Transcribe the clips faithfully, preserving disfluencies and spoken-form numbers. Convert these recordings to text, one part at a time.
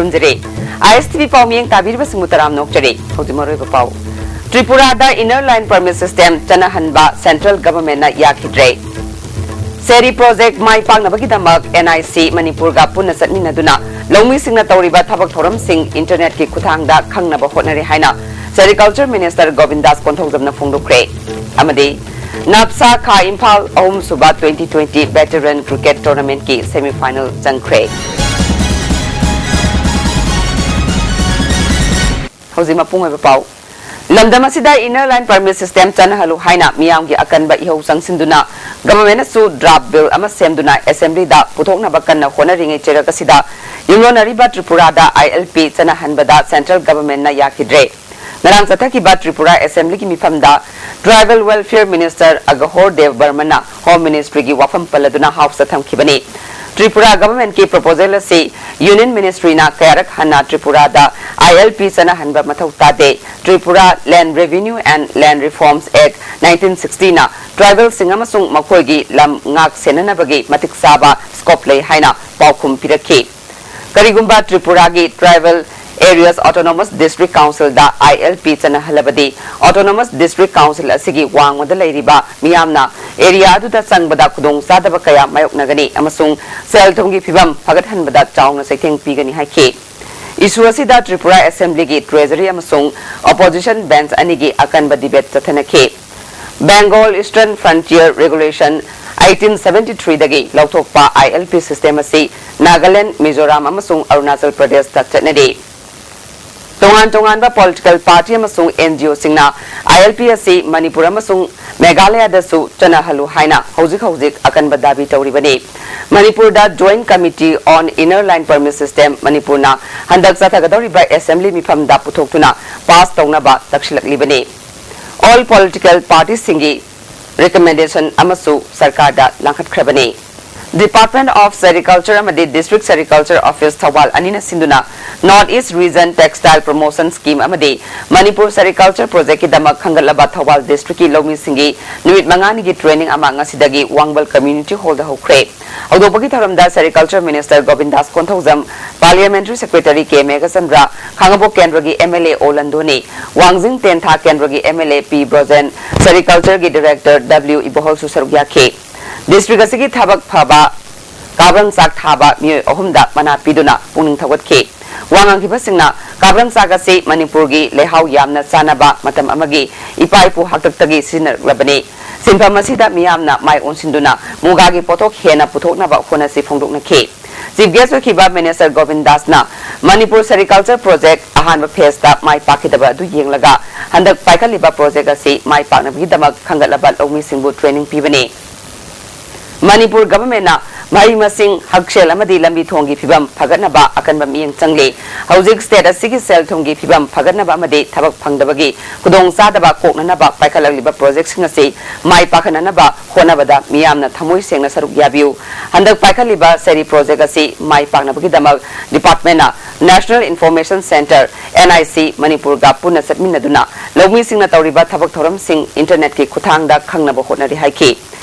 ꯈꯨꯔꯨꯝꯖꯔꯤ꯫ ꯑꯥꯏ ꯑꯦꯁ T V ꯄꯥꯎꯃꯤꯌꯦꯡ ꯇꯥꯕꯤꯔꯤꯕꯁꯤꯡꯕꯨ ꯇꯔꯥꯝꯅ ꯑꯣꯛꯆꯔꯤ꯫ ꯍꯧꯖꯤꯛ ꯃꯔꯨꯑꯣꯏꯕ ꯄꯥꯎ꯫ ꯇ꯭ꯔꯤꯄꯨꯔꯥꯗ Inner Line Permit System ꯆꯠꯅꯍꯟꯕ central governmentꯅ ꯌꯥꯈꯤꯗ꯭ꯔꯦ꯫ ꯁꯦꯔꯤ project my ꯄꯥꯛꯅꯕꯒꯤꯗꯃꯛ N I C ꯃꯅꯤꯄꯨꯔꯒ ꯄꯨꯟꯅ ꯆꯠꯃꯤꯟꯅꯗꯨꯅ ꯂꯧꯃꯤꯁꯤꯡꯅ ꯇꯧꯔꯤꯕ ꯊꯕꯛ ꯊꯧꯔꯝꯁꯤꯡ internetꯀꯤ ꯈꯨꯠꯊꯥꯡꯗ ꯈꯪꯅꯕ ꯍꯣꯠꯅꯔꯤ ꯍꯥꯏꯅ Sericulture Minister ꯒꯣꯕꯤꯟꯗꯥꯁ ꯀꯣꯟꯊꯧꯖꯝꯅ ꯐꯣꯡꯗꯣꯛꯈ꯭ꯔꯦ꯫ ꯑꯃꯗꯤ ꯅꯞꯁꯥ ꯈꯥ ꯏꯝꯐꯥꯜ ꯑꯍꯨꯝꯁꯨꯕ twenty twenty Veteran Cricket Tournamentꯀꯤ semifinal ꯆꯪꯈ꯭ꯔꯦ꯫ ꯍꯧꯖꯤꯛ ꯃꯄꯨꯡ ꯑꯣꯏꯕ ꯄꯥꯎ꯫ ꯂꯝꯗꯝ ꯑꯁꯤꯗ Inner Line Permit System ꯆꯠꯅꯍꯜꯂꯨ ꯍꯥꯏꯅ ꯃꯤꯌꯥꯝꯒꯤ ꯑꯀꯟꯕ ꯏꯍꯧ ꯆꯪꯁꯤꯟꯗꯨꯅ governmentꯅꯁꯨ draft bill ꯑꯃ ꯁꯦꯝꯗꯨꯅ assemblyꯗ ꯄꯨꯊꯣꯛꯅꯕ ꯀꯟꯅ ꯍꯣꯠꯅꯔꯤꯉꯩ ꯆꯩꯔꯛ ꯑꯁꯤꯗ ꯌꯨꯝꯂꯣꯟꯅꯔꯤꯕ ꯇ꯭ꯔꯤꯄꯨꯔꯥꯗ I L P ꯆꯠꯅꯍꯟꯕꯗ central governmentꯅ ꯌꯥꯈꯤꯗ꯭ꯔꯦ꯫ ꯉꯔꯥꯡ ꯆꯠꯊꯈꯤꯕ ꯇ꯭ꯔꯤꯄꯨꯔꯥ assemblyꯒꯤ ꯃꯤꯐꯝꯗ Tribal Welfare Minister ꯑꯒꯍꯣꯔ ꯗꯦꯕ ꯕꯔꯃꯟꯅ Home Ministryꯒꯤ ꯋꯥꯐꯝ ꯄꯜꯂꯗꯨꯅ Houseꯇ ꯊꯝꯈꯤꯕꯅꯤ꯫ ꯇ꯭ꯔꯤꯄꯨꯔꯥ governmentꯀꯤ proposal ꯑꯁꯤ Union Ministryꯅ ꯀꯌꯥꯔꯛ ꯍꯟꯅ ꯇ꯭ꯔꯤꯄꯨꯔꯥꯗ I L P ꯆꯠꯅꯍꯟꯕ ꯃꯊꯧ ꯇꯥꯗꯦ꯫ Tripura Land Revenue and Land Reforms Act nineteen sixtyꯅ tribalꯁꯤꯡ ꯑꯃꯁꯨꯡ ꯃꯈꯣꯏꯒꯤ ꯂꯝ ꯉꯥꯛ ꯁꯦꯟꯅꯅꯕꯒꯤ ꯃꯇꯤꯛ ꯆꯥꯕ scope ꯂꯩ ꯍꯥꯏꯅ ꯄꯥꯎꯈꯨꯝ ꯄꯤꯔꯛꯈꯤ꯫ ꯀꯔꯤꯒꯨꯝꯕ ꯇ꯭ꯔꯤꯄꯨꯔꯥꯒꯤ Tribal Areas Autonomous District Councilꯗ I L P ꯆꯠꯅꯍꯜꯂꯕꯗꯤ Autonomous District Council ꯑꯁꯤꯒꯤ ꯋꯥꯡꯃꯗ ꯂꯩꯔꯤꯕ ꯃꯤꯌꯥꯝꯅ area ꯑꯗꯨꯗ ꯆꯪꯕꯗ ꯈꯨꯗꯣꯡꯆꯥꯗꯕ ꯀꯌꯥ ꯃꯥꯌꯣꯛꯅꯒꯅꯤ ꯑꯃꯁꯨꯡ ꯁꯦꯜ ꯊꯨꯝꯒꯤ ꯐꯤꯕꯝ ꯐꯒꯠꯍꯟꯕꯗ ꯆꯥꯎꯅ ꯆꯩꯊꯦꯡ ꯄꯤꯒꯅꯤ ꯍꯥꯏꯈꯤ꯫ Issue ꯑꯁꯤꯗ ꯇ꯭ꯔꯤꯄꯨꯔꯥ assemblyꯒꯤ Treasury ꯑꯃꯁꯨꯡ opposition bench ꯑꯅꯤꯒꯤ ꯑꯀꯟꯕ debate ꯆꯠꯊꯅꯈꯤ꯫ Bengal Eastern Frontier Regulation eighteen seventy threeꯗꯒꯤ ꯂꯧꯊꯣꯛꯄ I L P system ꯑꯁꯤ ꯅꯥꯒꯥꯂꯦꯟꯗ, ꯃꯤꯖꯣꯔꯥꯝ ꯑꯃꯁꯨꯡ ꯑꯔꯨꯅꯥꯆꯜ ꯄ꯭ꯔꯗꯦꯁꯇ ꯆꯠꯅꯔꯤ꯫ ꯇꯣꯉꯥꯟ ꯇꯣꯉꯥꯟꯕ political party ꯑꯃꯁꯨꯡ N G Oꯁꯤꯡꯅ I L P ꯑꯁꯤ ꯃꯅꯤꯄꯨꯔ ꯑꯃꯁꯨꯡ ꯃꯦꯘꯥꯂꯌꯥꯗꯁꯨ ꯆꯠꯅꯍꯜꯂꯨ ꯍꯥꯏꯅ ꯍꯧꯖꯤꯛ ꯍꯧꯖꯤꯛ ꯑꯀꯟꯕ ꯗꯥꯕꯤ ꯇꯧꯔꯤꯕꯅꯤ꯫ ꯃꯅꯤꯄꯨꯔꯗ Joint Committee on Inner Line Permit System ꯃꯅꯤꯄꯨꯔꯅ ꯍꯟꯗꯛ ꯆꯠꯊꯒꯗꯧꯔꯤꯕ assembly ꯃꯤꯐꯝꯗ ꯄꯨꯊꯣꯛꯇꯨꯅ pass ꯇꯧꯅꯕ ꯇꯛꯁꯤꯜꯂꯛꯂꯤꯕꯅꯤ꯫ All political partyꯁꯤꯡꯒꯤ recommendation ꯑꯃꯁꯨ ꯁꯔꯀꯥꯔꯗ ꯂꯥꯡꯈꯠꯈ꯭ꯔꯕꯅꯤ꯫ Department of Sericulture ꯑꯃꯗꯤ District Sericulture Office ꯊꯧꯕꯥꯜ ꯑꯅꯤꯅ ꯁꯤꯟꯗꯨꯅ North East Region Textile Promotion Scheme ꯑꯃꯗꯤ ꯃꯅꯤꯄꯨꯔ Sericulture Projectꯀꯤꯗꯃꯛ ꯈꯟꯒꯠꯂꯕ ꯊꯧꯕꯥꯜ Districtꯀꯤ ꯂꯧꯃꯤꯁꯤꯡꯒꯤ ꯅꯨꯃꯤꯠ ꯃꯉꯥꯅꯤꯒꯤ training ꯑꯃ ꯉꯁꯤꯗꯒꯤ ꯋꯥꯡꯕꯜ Community Hallꯗ ꯍꯧꯈ꯭ꯔꯦ꯫ ꯍꯧꯗꯣꯛꯄꯒꯤ ꯊꯧꯔꯝꯗ Sericulture Minister ꯒꯣꯕꯤꯟꯗꯥꯁ Konthoujam, Parliamentary Secretary ꯀꯦ ꯃꯦꯘꯆꯟꯗ꯭ꯔ, ꯈꯥꯉꯕꯣꯛ ꯀꯦꯟꯗ꯭ꯔꯒꯤ MLA ꯑꯣ ꯂꯟꯗꯣꯅꯤ, ꯋꯥꯡꯖꯤꯡ ꯇꯦꯟꯊꯥ ꯀꯦꯟꯗ꯭ꯔꯒꯤ MLA ꯄꯤ ꯕ꯭ꯔꯣꯖꯦꯟ, Sericultureꯒꯤ Director W ꯏꯕꯣꯍꯜꯁꯨ ꯁꯔꯨꯛ ꯌꯥꯈꯤ꯫ District ꯑꯁꯤꯒꯤ ꯊꯕꯛ ꯐꯕ ꯀꯥꯕ꯭ꯔꯪ ꯆꯥꯛ ꯊꯥꯕ ꯃꯤꯑꯣꯏ ꯑꯍꯨꯝꯗ ꯃꯅꯥ ꯄꯤꯗꯨꯅ ꯄꯨꯛꯅꯤꯡ ꯊꯧꯒꯠꯈꯤ꯫ ꯋꯥ ꯉꯥꯡꯈꯤꯕꯁꯤꯡꯅ ꯀꯥꯕ꯭ꯔꯪ ꯆꯥꯛ ꯑꯁꯤ ꯃꯅꯤꯄꯨꯔꯒꯤ ꯂꯩꯍꯥꯎ ꯌꯥꯝꯅ ꯆꯥꯟꯅꯕ ꯃꯇꯝ ꯑꯃꯒꯤ ꯏꯄꯥ ꯏꯄꯨ ꯍꯥꯛꯇꯛꯇꯒꯤ ꯁꯤꯖꯤꯟꯅꯔꯛꯂꯕꯅꯤ꯫ ꯁꯤꯟꯐꯝ ꯑꯁꯤꯗ ꯃꯤꯌꯥꯝꯅ ꯃꯥꯏ ꯑꯣꯟꯁꯤꯟꯗꯨꯅ ꯃꯨꯒꯥꯒꯤ ꯄꯣꯠꯊꯣꯛ ꯍꯦꯟꯅ ꯄꯨꯊꯣꯛꯅꯕ ꯍꯣꯠꯅꯁꯤ ꯐꯣꯡꯗꯣꯛꯅꯈꯤ꯫ Chief Guest ꯑꯣꯏꯈꯤꯕ Minister Gobin ꯗꯥꯁꯅ Manipur Sericulture Project ꯑꯍꯥꯟꯕ phaseꯇ ꯃꯥꯏ ꯄꯥꯛꯈꯤꯗꯕ ꯑꯗꯨ ꯌꯦꯡꯂꯒ ꯍꯟꯗꯛ ꯄꯥꯏꯈꯠꯂꯤꯕ project ꯑꯁꯤ ꯃꯥꯏ ꯄꯥꯛꯅꯕꯒꯤꯗꯃꯛ ꯈꯟꯒꯠꯂꯕ ꯂꯧꯃꯤꯁꯤꯡꯕꯨ training ꯄꯤꯕꯅꯤ꯫ ꯃꯅꯤꯄꯨꯔ governmentꯅ ꯃꯍꯩ ꯃꯁꯤꯡ, ꯍꯛꯁꯦꯜ ꯑꯃꯗꯤ ꯂꯝꯕꯤ ꯊꯣꯡꯒꯤ ꯐꯤꯕꯝ ꯐꯒꯠꯅꯕ ꯑꯀꯟꯕ ꯃꯤꯠꯌꯦꯡ ꯆꯪꯂꯤ꯫ ꯍꯧꯖꯤꯛ state ꯑꯁꯤꯒꯤ ꯁꯦꯜ ꯊꯨꯝꯒꯤ ꯐꯤꯕꯝ ꯐꯒꯠꯅꯕ ꯑꯃꯗꯤ ꯊꯕꯛ ꯐꯪꯗꯕꯒꯤ ꯈꯨꯗꯣꯡꯆꯥꯗꯕ ꯀꯣꯛꯅꯅꯕ ꯄꯥꯏꯈꯠꯂꯛꯂꯤꯕ projectꯁꯤꯡ ꯑꯁꯤ ꯃꯥꯏ ꯄꯥꯛꯍꯟꯅꯅꯕ ꯍꯣꯠꯅꯕꯗ ꯃꯤꯌꯥꯝꯅ ꯊꯃꯣꯏ ꯁꯦꯡꯅ ꯁꯔꯨꯛ ꯌꯥꯕꯤꯌꯨ꯫ ꯍꯟꯗꯛ ꯄꯥꯏꯈꯠꯂꯤꯕ ꯁꯦꯔꯤ project ꯑꯁꯤ ꯃꯥꯏ ꯄꯥꯛꯅꯕꯒꯤꯗꯃꯛ departmentꯅ National Information Centre, NIC, ꯃꯅꯤꯄꯨꯔꯒ ꯄꯨꯟꯅ ꯆꯠꯃꯤꯟꯅꯗꯨꯅ ꯂꯧꯃꯤꯁꯤꯡꯅ ꯇꯧꯔꯤꯕ ꯊꯕꯛ ꯊꯧꯔꯝꯁꯤꯡ internetꯀꯤ ꯈꯨꯠꯊꯥꯡꯗ ꯈꯪꯅꯕ ꯍꯣꯠꯅꯔꯤ ꯍꯥꯏꯈꯤ꯫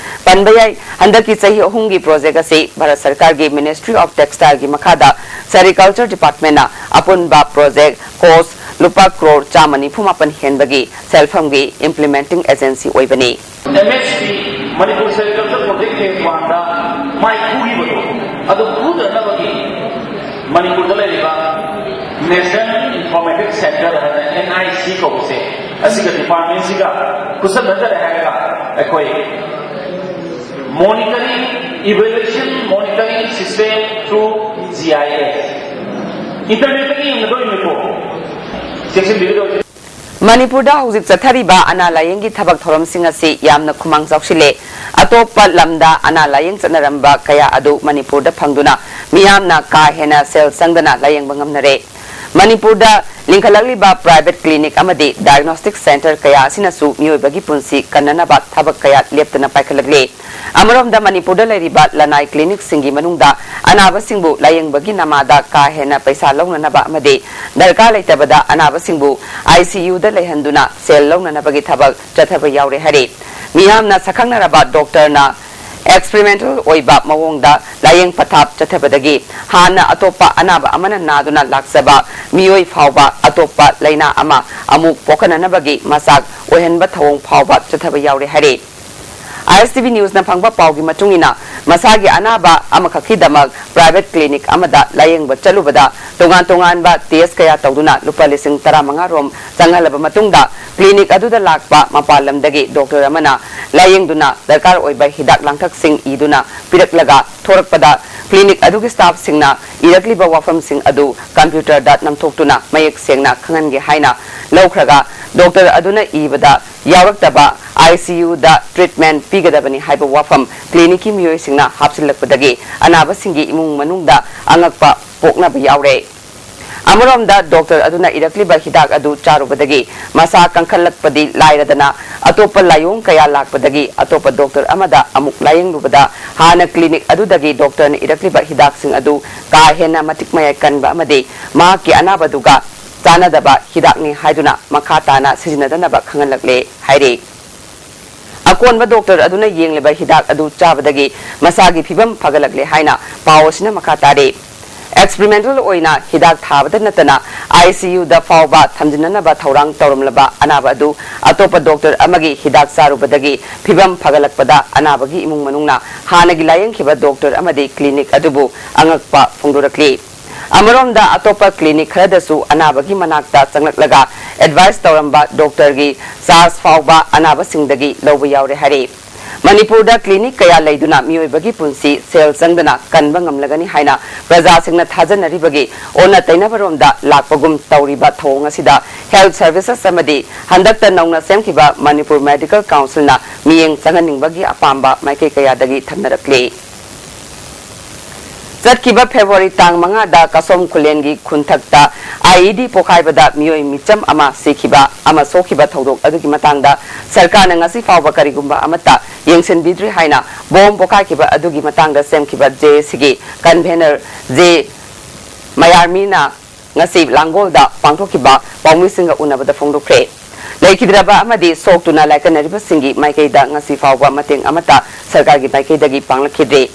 ꯄꯟꯕ ꯌꯥꯏ, ꯍꯟꯗꯛꯀꯤ ꯆꯍꯤ ꯑꯍꯨꯝꯒꯤ project ꯑꯁꯤ ꯚꯥꯔꯠ ꯁꯔꯀꯥꯔꯒꯤ Ministry of Textileꯒꯤ ꯃꯈꯥꯗ Sericulture Departmentꯅ ꯑꯄꯨꯟꯕ project cost ꯂꯨꯄꯥ ꯀ꯭ꯔꯣꯔ ꯆꯥꯝꯃ ꯅꯤꯐꯨ ꯃꯥꯄꯟ ꯍꯦꯟꯕꯒꯤ ꯁꯦꯜꯐꯝꯒꯤ implementing agency ꯑꯣꯏꯕꯅꯤ꯫ MSP, Manipur Sericulture Project phase oneꯗ ꯃꯥꯏ ꯄꯨꯈꯤꯕꯗꯣ ꯑꯗꯨ ꯄꯨꯗꯅꯕꯒꯤ ꯃꯅꯤꯄꯨꯔꯗ ꯂꯩꯔꯤꯕ National Informatics Centre ꯍꯥꯏꯅ NIC ꯀꯧꯕꯁꯦ, ꯑꯁꯤꯒ departmentꯁꯤꯒ ꯈꯨꯠꯁꯝꯅꯗꯔꯦ ꯍꯥꯏꯔꯒ ꯑꯩꯈꯣꯏ monitoring, evaluation monitoring system through GIS, internetꯇꯒꯤ ꯌꯦꯡꯒꯗꯧꯔꯤꯅꯤꯀꯣ, ꯆꯦꯛꯁꯤꯟꯕꯤꯒꯗꯧꯔꯤꯅꯤ꯫ ꯃꯅꯤꯄꯨꯔꯗ ꯍꯧꯖꯤꯛ ꯆꯠꯊꯔꯤꯕ ꯑꯅꯥ ꯂꯥꯌꯦꯡꯒꯤ ꯊꯕꯛ ꯊꯧꯔꯝꯁꯤꯡ ꯑꯁꯤ ꯌꯥꯝꯅ ꯈꯨꯃꯥꯡ ꯆꯥꯎꯁꯤꯜꯂꯦ꯫ ꯑꯇꯣꯞꯄ ꯂꯝꯗ ꯑꯅꯥ ꯂꯥꯌꯦꯡ ꯆꯠꯅꯔꯝꯕ ꯀꯌꯥ ꯑꯗꯨ ꯃꯅꯤꯄꯨꯔꯗ ꯐꯪꯗꯨꯅ ꯃꯤꯌꯥꯝꯅ ꯀꯥ ꯍꯦꯟꯅ ꯁꯦꯜ ꯆꯪꯗꯅ ꯂꯥꯌꯦꯡꯕ ꯉꯝꯅꯔꯦ꯫ ꯃꯅꯤꯄꯨꯔꯗ ꯂꯤꯡꯈꯠꯂꯛꯂꯤꯕ private clinic ꯑꯃꯗꯤ diagnostic centre ꯀꯌꯥ ꯑꯁꯤꯅꯁꯨ ꯃꯤꯑꯣꯏꯕꯒꯤ ꯄꯨꯟꯁꯤ ꯀꯟꯅꯅꯕ ꯊꯕꯛ ꯀꯌꯥ ꯂꯦꯞꯇꯅ ꯄꯥꯏꯈꯠꯂꯛꯂꯤ꯫ ꯑꯃꯔꯣꯝꯗ, ꯃꯅꯤꯄꯨꯔꯗ ꯂꯩꯔꯤꯕ ꯂꯅꯥꯏ ꯀ꯭ꯂꯤꯅꯤꯛꯁꯤꯡꯒꯤ ꯃꯅꯨꯡꯗ ꯑꯅꯥꯕꯁꯤꯡꯕꯨ ꯂꯥꯌꯦꯡꯕꯒꯤ ꯅꯃꯥꯗ ꯀꯥ ꯍꯦꯟꯅ ꯄꯩꯁꯥ ꯂꯧꯅꯅꯕ ꯑꯃꯗꯤ ꯗꯔꯀꯥꯔ ꯂꯩꯇꯕꯗ ꯑꯅꯥꯕꯁꯤꯡꯕꯨ ꯑꯥꯏꯁꯤꯌꯨꯗ ꯂꯩꯍꯟꯗꯨꯅ ꯁꯦꯜ ꯂꯧꯅꯅꯕꯒꯤ ꯊꯕꯛ ꯆꯠꯊꯕ ꯌꯥꯎꯔꯦ ꯍꯥꯏꯔꯤ꯫ ꯃꯤꯌꯥꯝꯅ ꯁꯛꯈꯪꯅꯔꯕ ꯗꯣꯛꯇꯔꯅ ꯑꯦꯛꯁꯄꯤꯔꯤꯃꯦꯟꯇꯦꯜ ꯑꯣꯏꯕ ꯃꯑꯣꯡꯗ ꯂꯥꯌꯦꯡ ꯄꯊꯥꯞ ꯆꯠꯊꯕꯗꯒꯤ ꯍꯥꯟꯅ ꯑꯇꯣꯞꯄ ꯑꯅꯥꯕ ꯑꯃꯅ ꯅꯥꯗꯨꯅ ꯂꯥꯛꯆꯕ ꯃꯤꯑꯣꯏ ꯐꯥꯎꯕ ꯑꯇꯣꯞꯄ ꯂꯥꯏꯅꯥ ꯑꯃ ꯑꯃꯨꯛ ꯄꯣꯛꯍꯟꯅꯅꯕꯒꯤ ꯃꯆꯥꯛ ꯑꯣꯏꯍꯟꯕ ꯊꯧꯑꯣꯡ ꯐꯥꯎꯕ ꯆꯠꯊꯕ ꯌꯥꯎꯔꯦ ꯍꯥꯏꯔꯤ꯫ ꯑꯥꯏ ꯑꯦꯁ ꯇꯤ ꯚꯤ ꯅ꯭ꯌꯨꯁꯅ ꯐꯪꯕ ꯄꯥꯎꯒꯤ ꯃꯇꯨꯡ ꯏꯟꯅ, ꯃꯁꯥꯒꯤ ꯑꯅꯥꯕ ꯑꯃꯈꯛꯀꯤꯗꯃꯛ ꯄ꯭ꯔꯥꯏꯚꯦꯠ ꯀ꯭ꯂꯤꯅꯤꯛ ꯑꯃꯗ ꯂꯥꯌꯦꯡꯕ ꯆꯠꯂꯨꯕꯗ ꯇꯣꯉꯥꯟ ꯇꯣꯉꯥꯟꯕ ꯇꯦꯁ ꯀꯌꯥ ꯇꯧꯗꯨꯅ ꯂꯨꯄꯥ ꯂꯤꯁꯤꯡ ꯇꯔꯥꯃꯉꯥ ꯔꯣꯝ ꯆꯪꯍꯜꯂꯕ ꯃꯇꯨꯡꯗ, ꯀ꯭ꯂꯤꯅꯤꯛ ꯑꯗꯨꯗ ꯂꯥꯛꯄ ꯃꯄꯥꯟ ꯂꯝꯗꯒꯤ ꯗꯣꯛꯇꯔ ꯑꯃꯅ ꯂꯥꯌꯦꯡꯗꯨꯅ ꯗꯔꯀꯥꯔ ꯑꯣꯏꯕ ꯍꯤꯗꯥꯛ ꯂꯥꯡꯊꯛꯁꯤꯡ ꯏꯗꯨꯅ ꯄꯤꯔꯛꯂꯒ, ꯊꯣꯔꯛꯄꯗ ꯀ꯭ꯂꯤꯅꯤꯛ ꯑꯗꯨꯒꯤ ꯁ꯭ꯇꯥꯐꯁꯤꯡꯅ ꯏꯔꯛꯂꯤꯕ ꯋꯥꯐꯝꯁꯤꯡ ꯑꯗꯨ ꯀꯝꯄ꯭ꯌꯨꯇꯔꯗ ꯅꯝꯊꯣꯛꯇꯨꯅ ꯃꯌꯦꯛ ꯁꯦꯡꯅ ꯈꯪꯍꯟꯒꯦ ꯍꯥꯏꯅ ꯂꯧꯈ꯭ꯔꯒ, ꯗꯣꯛꯇꯔ ꯑꯗꯨꯅ ꯏꯕꯗ ꯌꯥꯎꯔꯛꯇꯕ ꯑꯥꯏ ꯁꯤ ꯌꯨꯗ ꯇ꯭ꯔꯤꯠꯃꯦꯟꯠ ꯄꯤꯒꯗꯕꯅꯤ ꯍꯥꯏꯕ ꯋꯥꯐꯝ ꯀ꯭ꯂꯤꯅꯤꯛꯀꯤ ꯃꯤꯑꯣꯏꯁꯤꯡꯅ ꯍꯥꯞꯆꯤꯜꯂꯛꯄꯗꯒꯤ ꯑꯅꯥꯕꯁꯤꯡꯒꯤ ꯏꯃꯨꯡ ꯃꯅꯨꯡꯗ ꯑꯉꯛꯄ ꯄꯣꯛꯅꯕ ꯌꯥꯎꯔꯦ꯫ ꯑꯃꯔꯣꯝꯗ, ꯗꯣꯛꯇꯔ ꯑꯗꯨꯅ ꯏꯔꯛꯂꯤꯕ ꯍꯤꯗꯥꯛ ꯑꯗꯨ ꯆꯥꯔꯨꯕꯗꯒꯤ ꯃꯁꯥ ꯀꯟꯈꯠꯂꯛꯄꯗꯤ ꯂꯥꯏꯔꯗꯅ, ꯑꯇꯣꯞꯄ ꯂꯥꯏꯑꯣꯡ ꯀꯌꯥ ꯂꯥꯛꯄꯗꯒꯤ ꯑꯇꯣꯞꯄ ꯗꯣꯛꯇꯔ ꯑꯃꯗ ꯑꯃꯨꯛ ꯂꯥꯌꯦꯡꯂꯨꯕꯗ, ꯍꯥꯟꯅ ꯀ꯭ꯂꯤꯅꯤꯛ ꯑꯗꯨꯗꯒꯤ ꯗꯣꯛꯇꯔꯅ ꯏꯔꯛꯂꯤꯕ ꯍꯤꯗꯥꯛꯁꯤꯡ ꯑꯗꯨ ꯀꯥ ꯍꯦꯟꯅ ꯃꯇꯤꯛ ꯃꯌꯥꯏ ꯀꯟꯕ ꯑꯃꯗꯤ ꯃꯍꯥꯛꯀꯤ ꯑꯅꯥꯕꯗꯨꯒ ꯆꯥꯟꯅꯗꯕ ꯍꯤꯗꯥꯛꯅꯤ ꯍꯥꯏꯗꯨꯅ ꯃꯈꯥ ꯇꯥꯅ ꯁꯤꯖꯤꯟꯅꯗꯅꯕ ꯈꯪꯍꯜꯂꯛꯂꯦ ꯍꯥꯏꯔꯤ꯫ ꯑꯀꯣꯟꯕ ꯗꯣꯛꯇꯔ ꯑꯗꯨꯅ ꯌꯦꯡꯂꯤꯕ ꯍꯤꯗꯥꯛ ꯑꯗꯨ ꯆꯥꯕꯗꯒꯤ ꯃꯁꯥꯒꯤ ꯐꯤꯕꯝ ꯐꯒꯠꯂꯛꯂꯦ ꯍꯥꯏꯅ ꯄꯥꯎ ꯑꯁꯤꯅ ꯃꯈꯥ ꯇꯥꯔꯤ꯫ ꯑꯦꯛꯁꯄꯤꯔꯤꯃꯦꯟꯇꯦꯜ ꯑꯣꯏꯅ ꯍꯤꯗꯥꯛ ꯊꯥꯕꯗ ꯅꯠꯇꯅ, ꯑꯥꯏ ꯁꯤ ꯌꯨꯗ ꯐꯥꯎꯕ ꯊꯝꯖꯤꯟꯅꯅꯕ ꯊꯧꯔꯥꯡ ꯇꯧꯔꯝꯂꯕ ꯑꯅꯥꯕ ꯑꯗꯨ ꯑꯇꯣꯞꯄ ꯗꯣꯛꯇꯔ ꯑꯃꯒꯤ ꯍꯤꯗꯥꯛ ꯆꯥꯔꯨꯕꯗꯒꯤ ꯐꯤꯕꯝ ꯐꯒꯠꯂꯛꯄꯗ, ꯑꯅꯥꯕꯒꯤ ꯏꯃꯨꯡ ꯃꯅꯨꯡꯅ ꯍꯥꯟꯅꯒꯤ ꯂꯥꯌꯦꯡꯈꯤꯕ ꯗꯣꯛꯇꯔ ꯑꯃꯗꯤ ꯀ꯭ꯂꯤꯅꯤꯛ ꯑꯗꯨꯕꯨ ꯑꯉꯛꯄ ꯐꯣꯡꯗꯣꯔꯛꯂꯤ꯫ ꯑꯃꯔꯣꯝꯗ, ꯑꯇꯣꯞꯄ ꯀ꯭ꯂꯤꯅꯤꯛ ꯈꯔꯗꯁꯨ ꯑꯅꯥꯕꯒꯤ ꯃꯅꯥꯛꯇ ꯆꯪꯂꯛꯂꯒ ꯑꯦꯗꯚꯥꯏꯁ ꯇꯧꯔꯝꯕ ꯗꯣꯛꯇꯔꯒꯤ ꯆꯥꯔꯖ ꯐꯥꯎꯕ ꯑꯅꯥꯕꯁꯤꯡꯗꯒꯤ ꯂꯧꯕ ꯌꯥꯎꯔꯦ ꯍꯥꯏꯔꯤ꯫ ꯃꯅꯤꯄꯨꯔꯗ ꯀ꯭ꯂꯤꯅꯤꯛ ꯀꯌꯥ ꯂꯩꯗꯨꯅ ꯃꯤꯑꯣꯏꯕꯒꯤ ꯄꯨꯟꯁꯤ ꯁꯦꯜ ꯆꯪꯗꯅ ꯀꯟꯕ ꯉꯝꯂꯒꯅꯤ ꯍꯥꯏꯅ ꯄ꯭ꯔꯖꯥꯁꯤꯡꯅ ꯊꯥꯖꯅꯔꯤꯕꯒꯤ ꯑꯣꯟꯅ ꯇꯩꯅꯕꯔꯣꯝꯗ ꯂꯥꯛꯄꯒꯨꯝ ꯇꯧꯔꯤꯕ ꯊꯧꯑꯣꯡ ꯑꯁꯤꯗ ꯍꯦꯜꯊ ꯁꯔꯚꯤꯁꯦꯁ ꯑꯃꯗꯤ ꯍꯟꯗꯛꯇ ꯅꯧꯅ ꯁꯦꯝꯈꯤꯕ ꯃꯅꯤꯄꯨꯔ ꯃꯦꯗꯤꯀꯦꯜ ꯀꯥꯎꯟꯁꯤꯜꯅ ꯃꯤꯠꯌꯦꯡ ꯆꯪꯍꯟꯅꯤꯡꯕꯒꯤ ꯑꯄꯥꯝꯕ ꯃꯥꯏꯀꯩ ꯀꯌꯥꯗꯒꯤ ꯊꯝꯅꯔꯛꯂꯤ꯫ ꯆꯠꯈꯤꯕ ꯐꯦꯕ꯭ꯔꯨꯋꯥꯔꯤ ꯇꯥꯡ ꯃꯉꯥꯗ ꯀꯁꯣꯝ ꯈꯨꯂꯦꯟꯒꯤ ꯈꯨꯟꯊꯛꯇ ꯑꯥꯏ ꯏ ꯗꯤ ꯄꯣꯈꯥꯏꯕꯗ ꯃꯤꯑꯣꯏ ꯃꯤꯆꯝ ꯑꯃ ꯁꯤꯈꯤꯕ ꯑꯃ ꯁꯣꯛꯈꯤꯕ ꯊꯧꯗꯣꯛ ꯑꯗꯨꯒꯤ ꯃꯇꯥꯡꯗ ꯁꯔꯀꯥꯔꯅ ꯉꯁꯤ ꯐꯥꯎꯕ ꯀꯔꯤꯒꯨꯝꯕ ꯑꯃꯠꯇ ꯌꯦꯡꯁꯤꯟꯕꯤꯗ꯭ꯔꯤ ꯍꯥꯏꯅ ꯕꯣꯝ ꯄꯣꯈꯥꯏꯈꯤꯕ ꯑꯗꯨꯒꯤ ꯃꯇꯥꯡꯗ ꯁꯦꯝꯈꯤꯕ ꯖꯦ ꯑꯦ ꯁꯤꯒꯤ ꯀꯟꯚꯦꯅꯔ ꯖꯦ ꯃꯌꯥꯔꯃꯤꯅ ꯉꯁꯤ ꯂꯥꯡꯒꯣꯜꯗ ꯄꯥꯡꯊꯣꯛꯈꯤꯕ ꯄꯥꯎꯃꯤꯁꯤꯡꯒ ꯎꯅꯕꯗ ꯐꯣꯡꯗꯣꯛꯈ꯭ꯔꯦ꯫ ꯂꯩꯈꯤꯗ꯭ꯔꯕ ꯑꯃꯗꯤ ꯁꯣꯛꯇꯨꯅ ꯂꯥꯏꯀꯠꯅꯔꯤꯕꯁꯤꯡꯒꯤ ꯃꯥꯏꯀꯩꯗ ꯉꯁꯤ ꯐꯥꯎꯕ ꯃꯇꯦꯡ ꯑꯃꯠꯇ ꯁꯔꯀꯥꯔꯒꯤ ꯃꯥꯏꯀꯩꯗꯒꯤ ꯄꯥꯡꯂꯛꯈꯤꯗ꯭ꯔꯤ꯫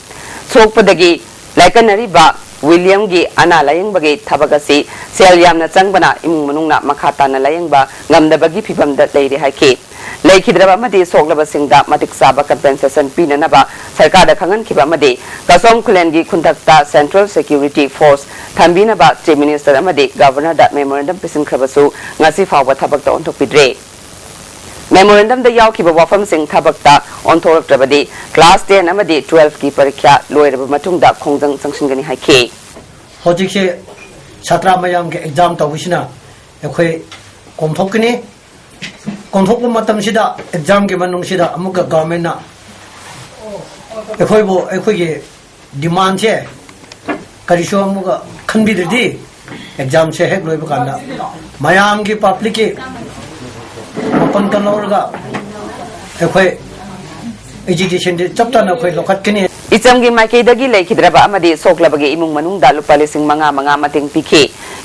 ꯁꯣꯛꯄꯗꯒꯤ ꯂꯥꯏꯀꯠꯅꯔꯤꯕ ꯋꯤꯂꯤꯌꯝꯒꯤ ꯑꯅꯥ ꯂꯥꯌꯦꯡꯕꯒꯤ ꯊꯕꯛ ꯑꯁꯤ ꯁꯦꯜ ꯌꯥꯝꯅ ꯆꯪꯕꯅ ꯏꯃꯨꯡ ꯃꯅꯨꯡꯅ ꯃꯈꯥ ꯇꯥꯅ ꯂꯥꯌꯦꯡꯕ ꯉꯝꯗꯕꯒꯤ ꯐꯤꯚꯝꯗ ꯂꯩꯔꯦ ꯍꯥꯏꯈꯤ꯫ ꯂꯩꯈꯤꯗ꯭ꯔꯕ ꯑꯃꯗꯤ ꯁꯣꯛꯂꯕꯁꯤꯡꯗ ꯃꯇꯤꯛ ꯆꯥꯕ compensation ꯄꯤꯅꯅꯕ ꯁꯔꯀꯥꯔꯗ ꯈꯪꯍꯟꯈꯤꯕ ꯑꯃꯗꯤ ꯀꯁꯣꯝ ꯈꯨꯂꯦꯟꯒꯤ ꯈꯨꯟꯊꯛꯇ Central Security Force ꯊꯝꯕꯤꯅꯕ Chief Minister ꯑꯃꯗꯤ Governor ꯗ memorandum ꯄꯤꯁꯤꯟꯈ꯭ꯔꯕꯁꯨ ꯉꯁꯤ ꯐꯥꯎꯕ ꯊꯕꯛꯇ ꯑꯣꯟꯊꯣꯛꯄꯤꯗ꯭ꯔꯦ꯫ Memorandum ꯗ ꯌꯥꯎꯈꯤꯕ ꯋꯥꯐꯝꯁꯤꯡ ꯊꯕꯛꯇ ꯑꯣꯟꯊꯣꯔꯛꯇ꯭ꯔꯕꯗꯤ class ten ꯑꯃꯗꯤ twelve ꯀꯤ ꯄꯔꯤꯈ꯭ꯌꯥ ꯂꯣꯏꯔꯕ ꯃꯇꯨꯡꯗ ꯈꯣꯡꯖꯪ ꯆꯪꯁꯤꯟꯒꯅꯤ ꯍꯥꯏꯈꯤ꯫ ꯍꯧꯖꯤꯛꯁꯦ ꯁꯥꯇ꯭ꯔ ꯃꯌꯥꯝꯒꯤ exam ꯇꯧꯕꯁꯤꯅ ꯑꯩꯈꯣꯏ ꯀꯣꯝꯊꯣꯛꯀꯅꯤ꯫ ꯀꯣꯝꯊꯣꯛꯄ ꯃꯇꯝꯁꯤꯗ exam ꯒꯤ ꯃꯅꯨꯡꯁꯤꯗ ꯑꯃꯨꯛꯀ government ꯅ ꯑꯩꯈꯣꯏꯕꯨ ꯑꯩꯈꯣꯏꯒꯤ demand ꯁꯦ ꯀꯔꯤꯁꯨ ꯑꯃꯨꯛꯀ ꯈꯟꯕꯤꯗ꯭ꯔꯗꯤ exam ꯁꯦ ꯍꯦꯛ ꯂꯣꯏꯕ ꯀꯥꯟꯗ ꯃꯌꯥꯝꯒꯤ public ꯀꯤ ꯃꯄꯥꯡꯒꯜ ꯂꯧꯔꯒ ꯑꯩꯈꯣꯏ education ꯗꯤ ꯆꯞ ꯆꯥꯅ ꯑꯩꯈꯣꯏ ꯂꯧꯈꯠꯀꯅꯤ꯫ ꯏꯆꯝꯒꯤ ꯃꯥꯏꯀꯩꯗꯒꯤ ꯂꯩꯈꯤꯗ꯭ꯔꯕ ꯑꯃꯗꯤ ꯁꯣꯛꯂꯕꯒꯤ ꯏꯃꯨꯡ ꯃꯅꯨꯡꯗ ꯂꯨꯄꯥ ꯂꯤꯁꯤꯡ ꯃꯉꯥ ꯃꯉꯥ ꯃꯇꯦꯡ ꯄꯤꯈꯤ꯫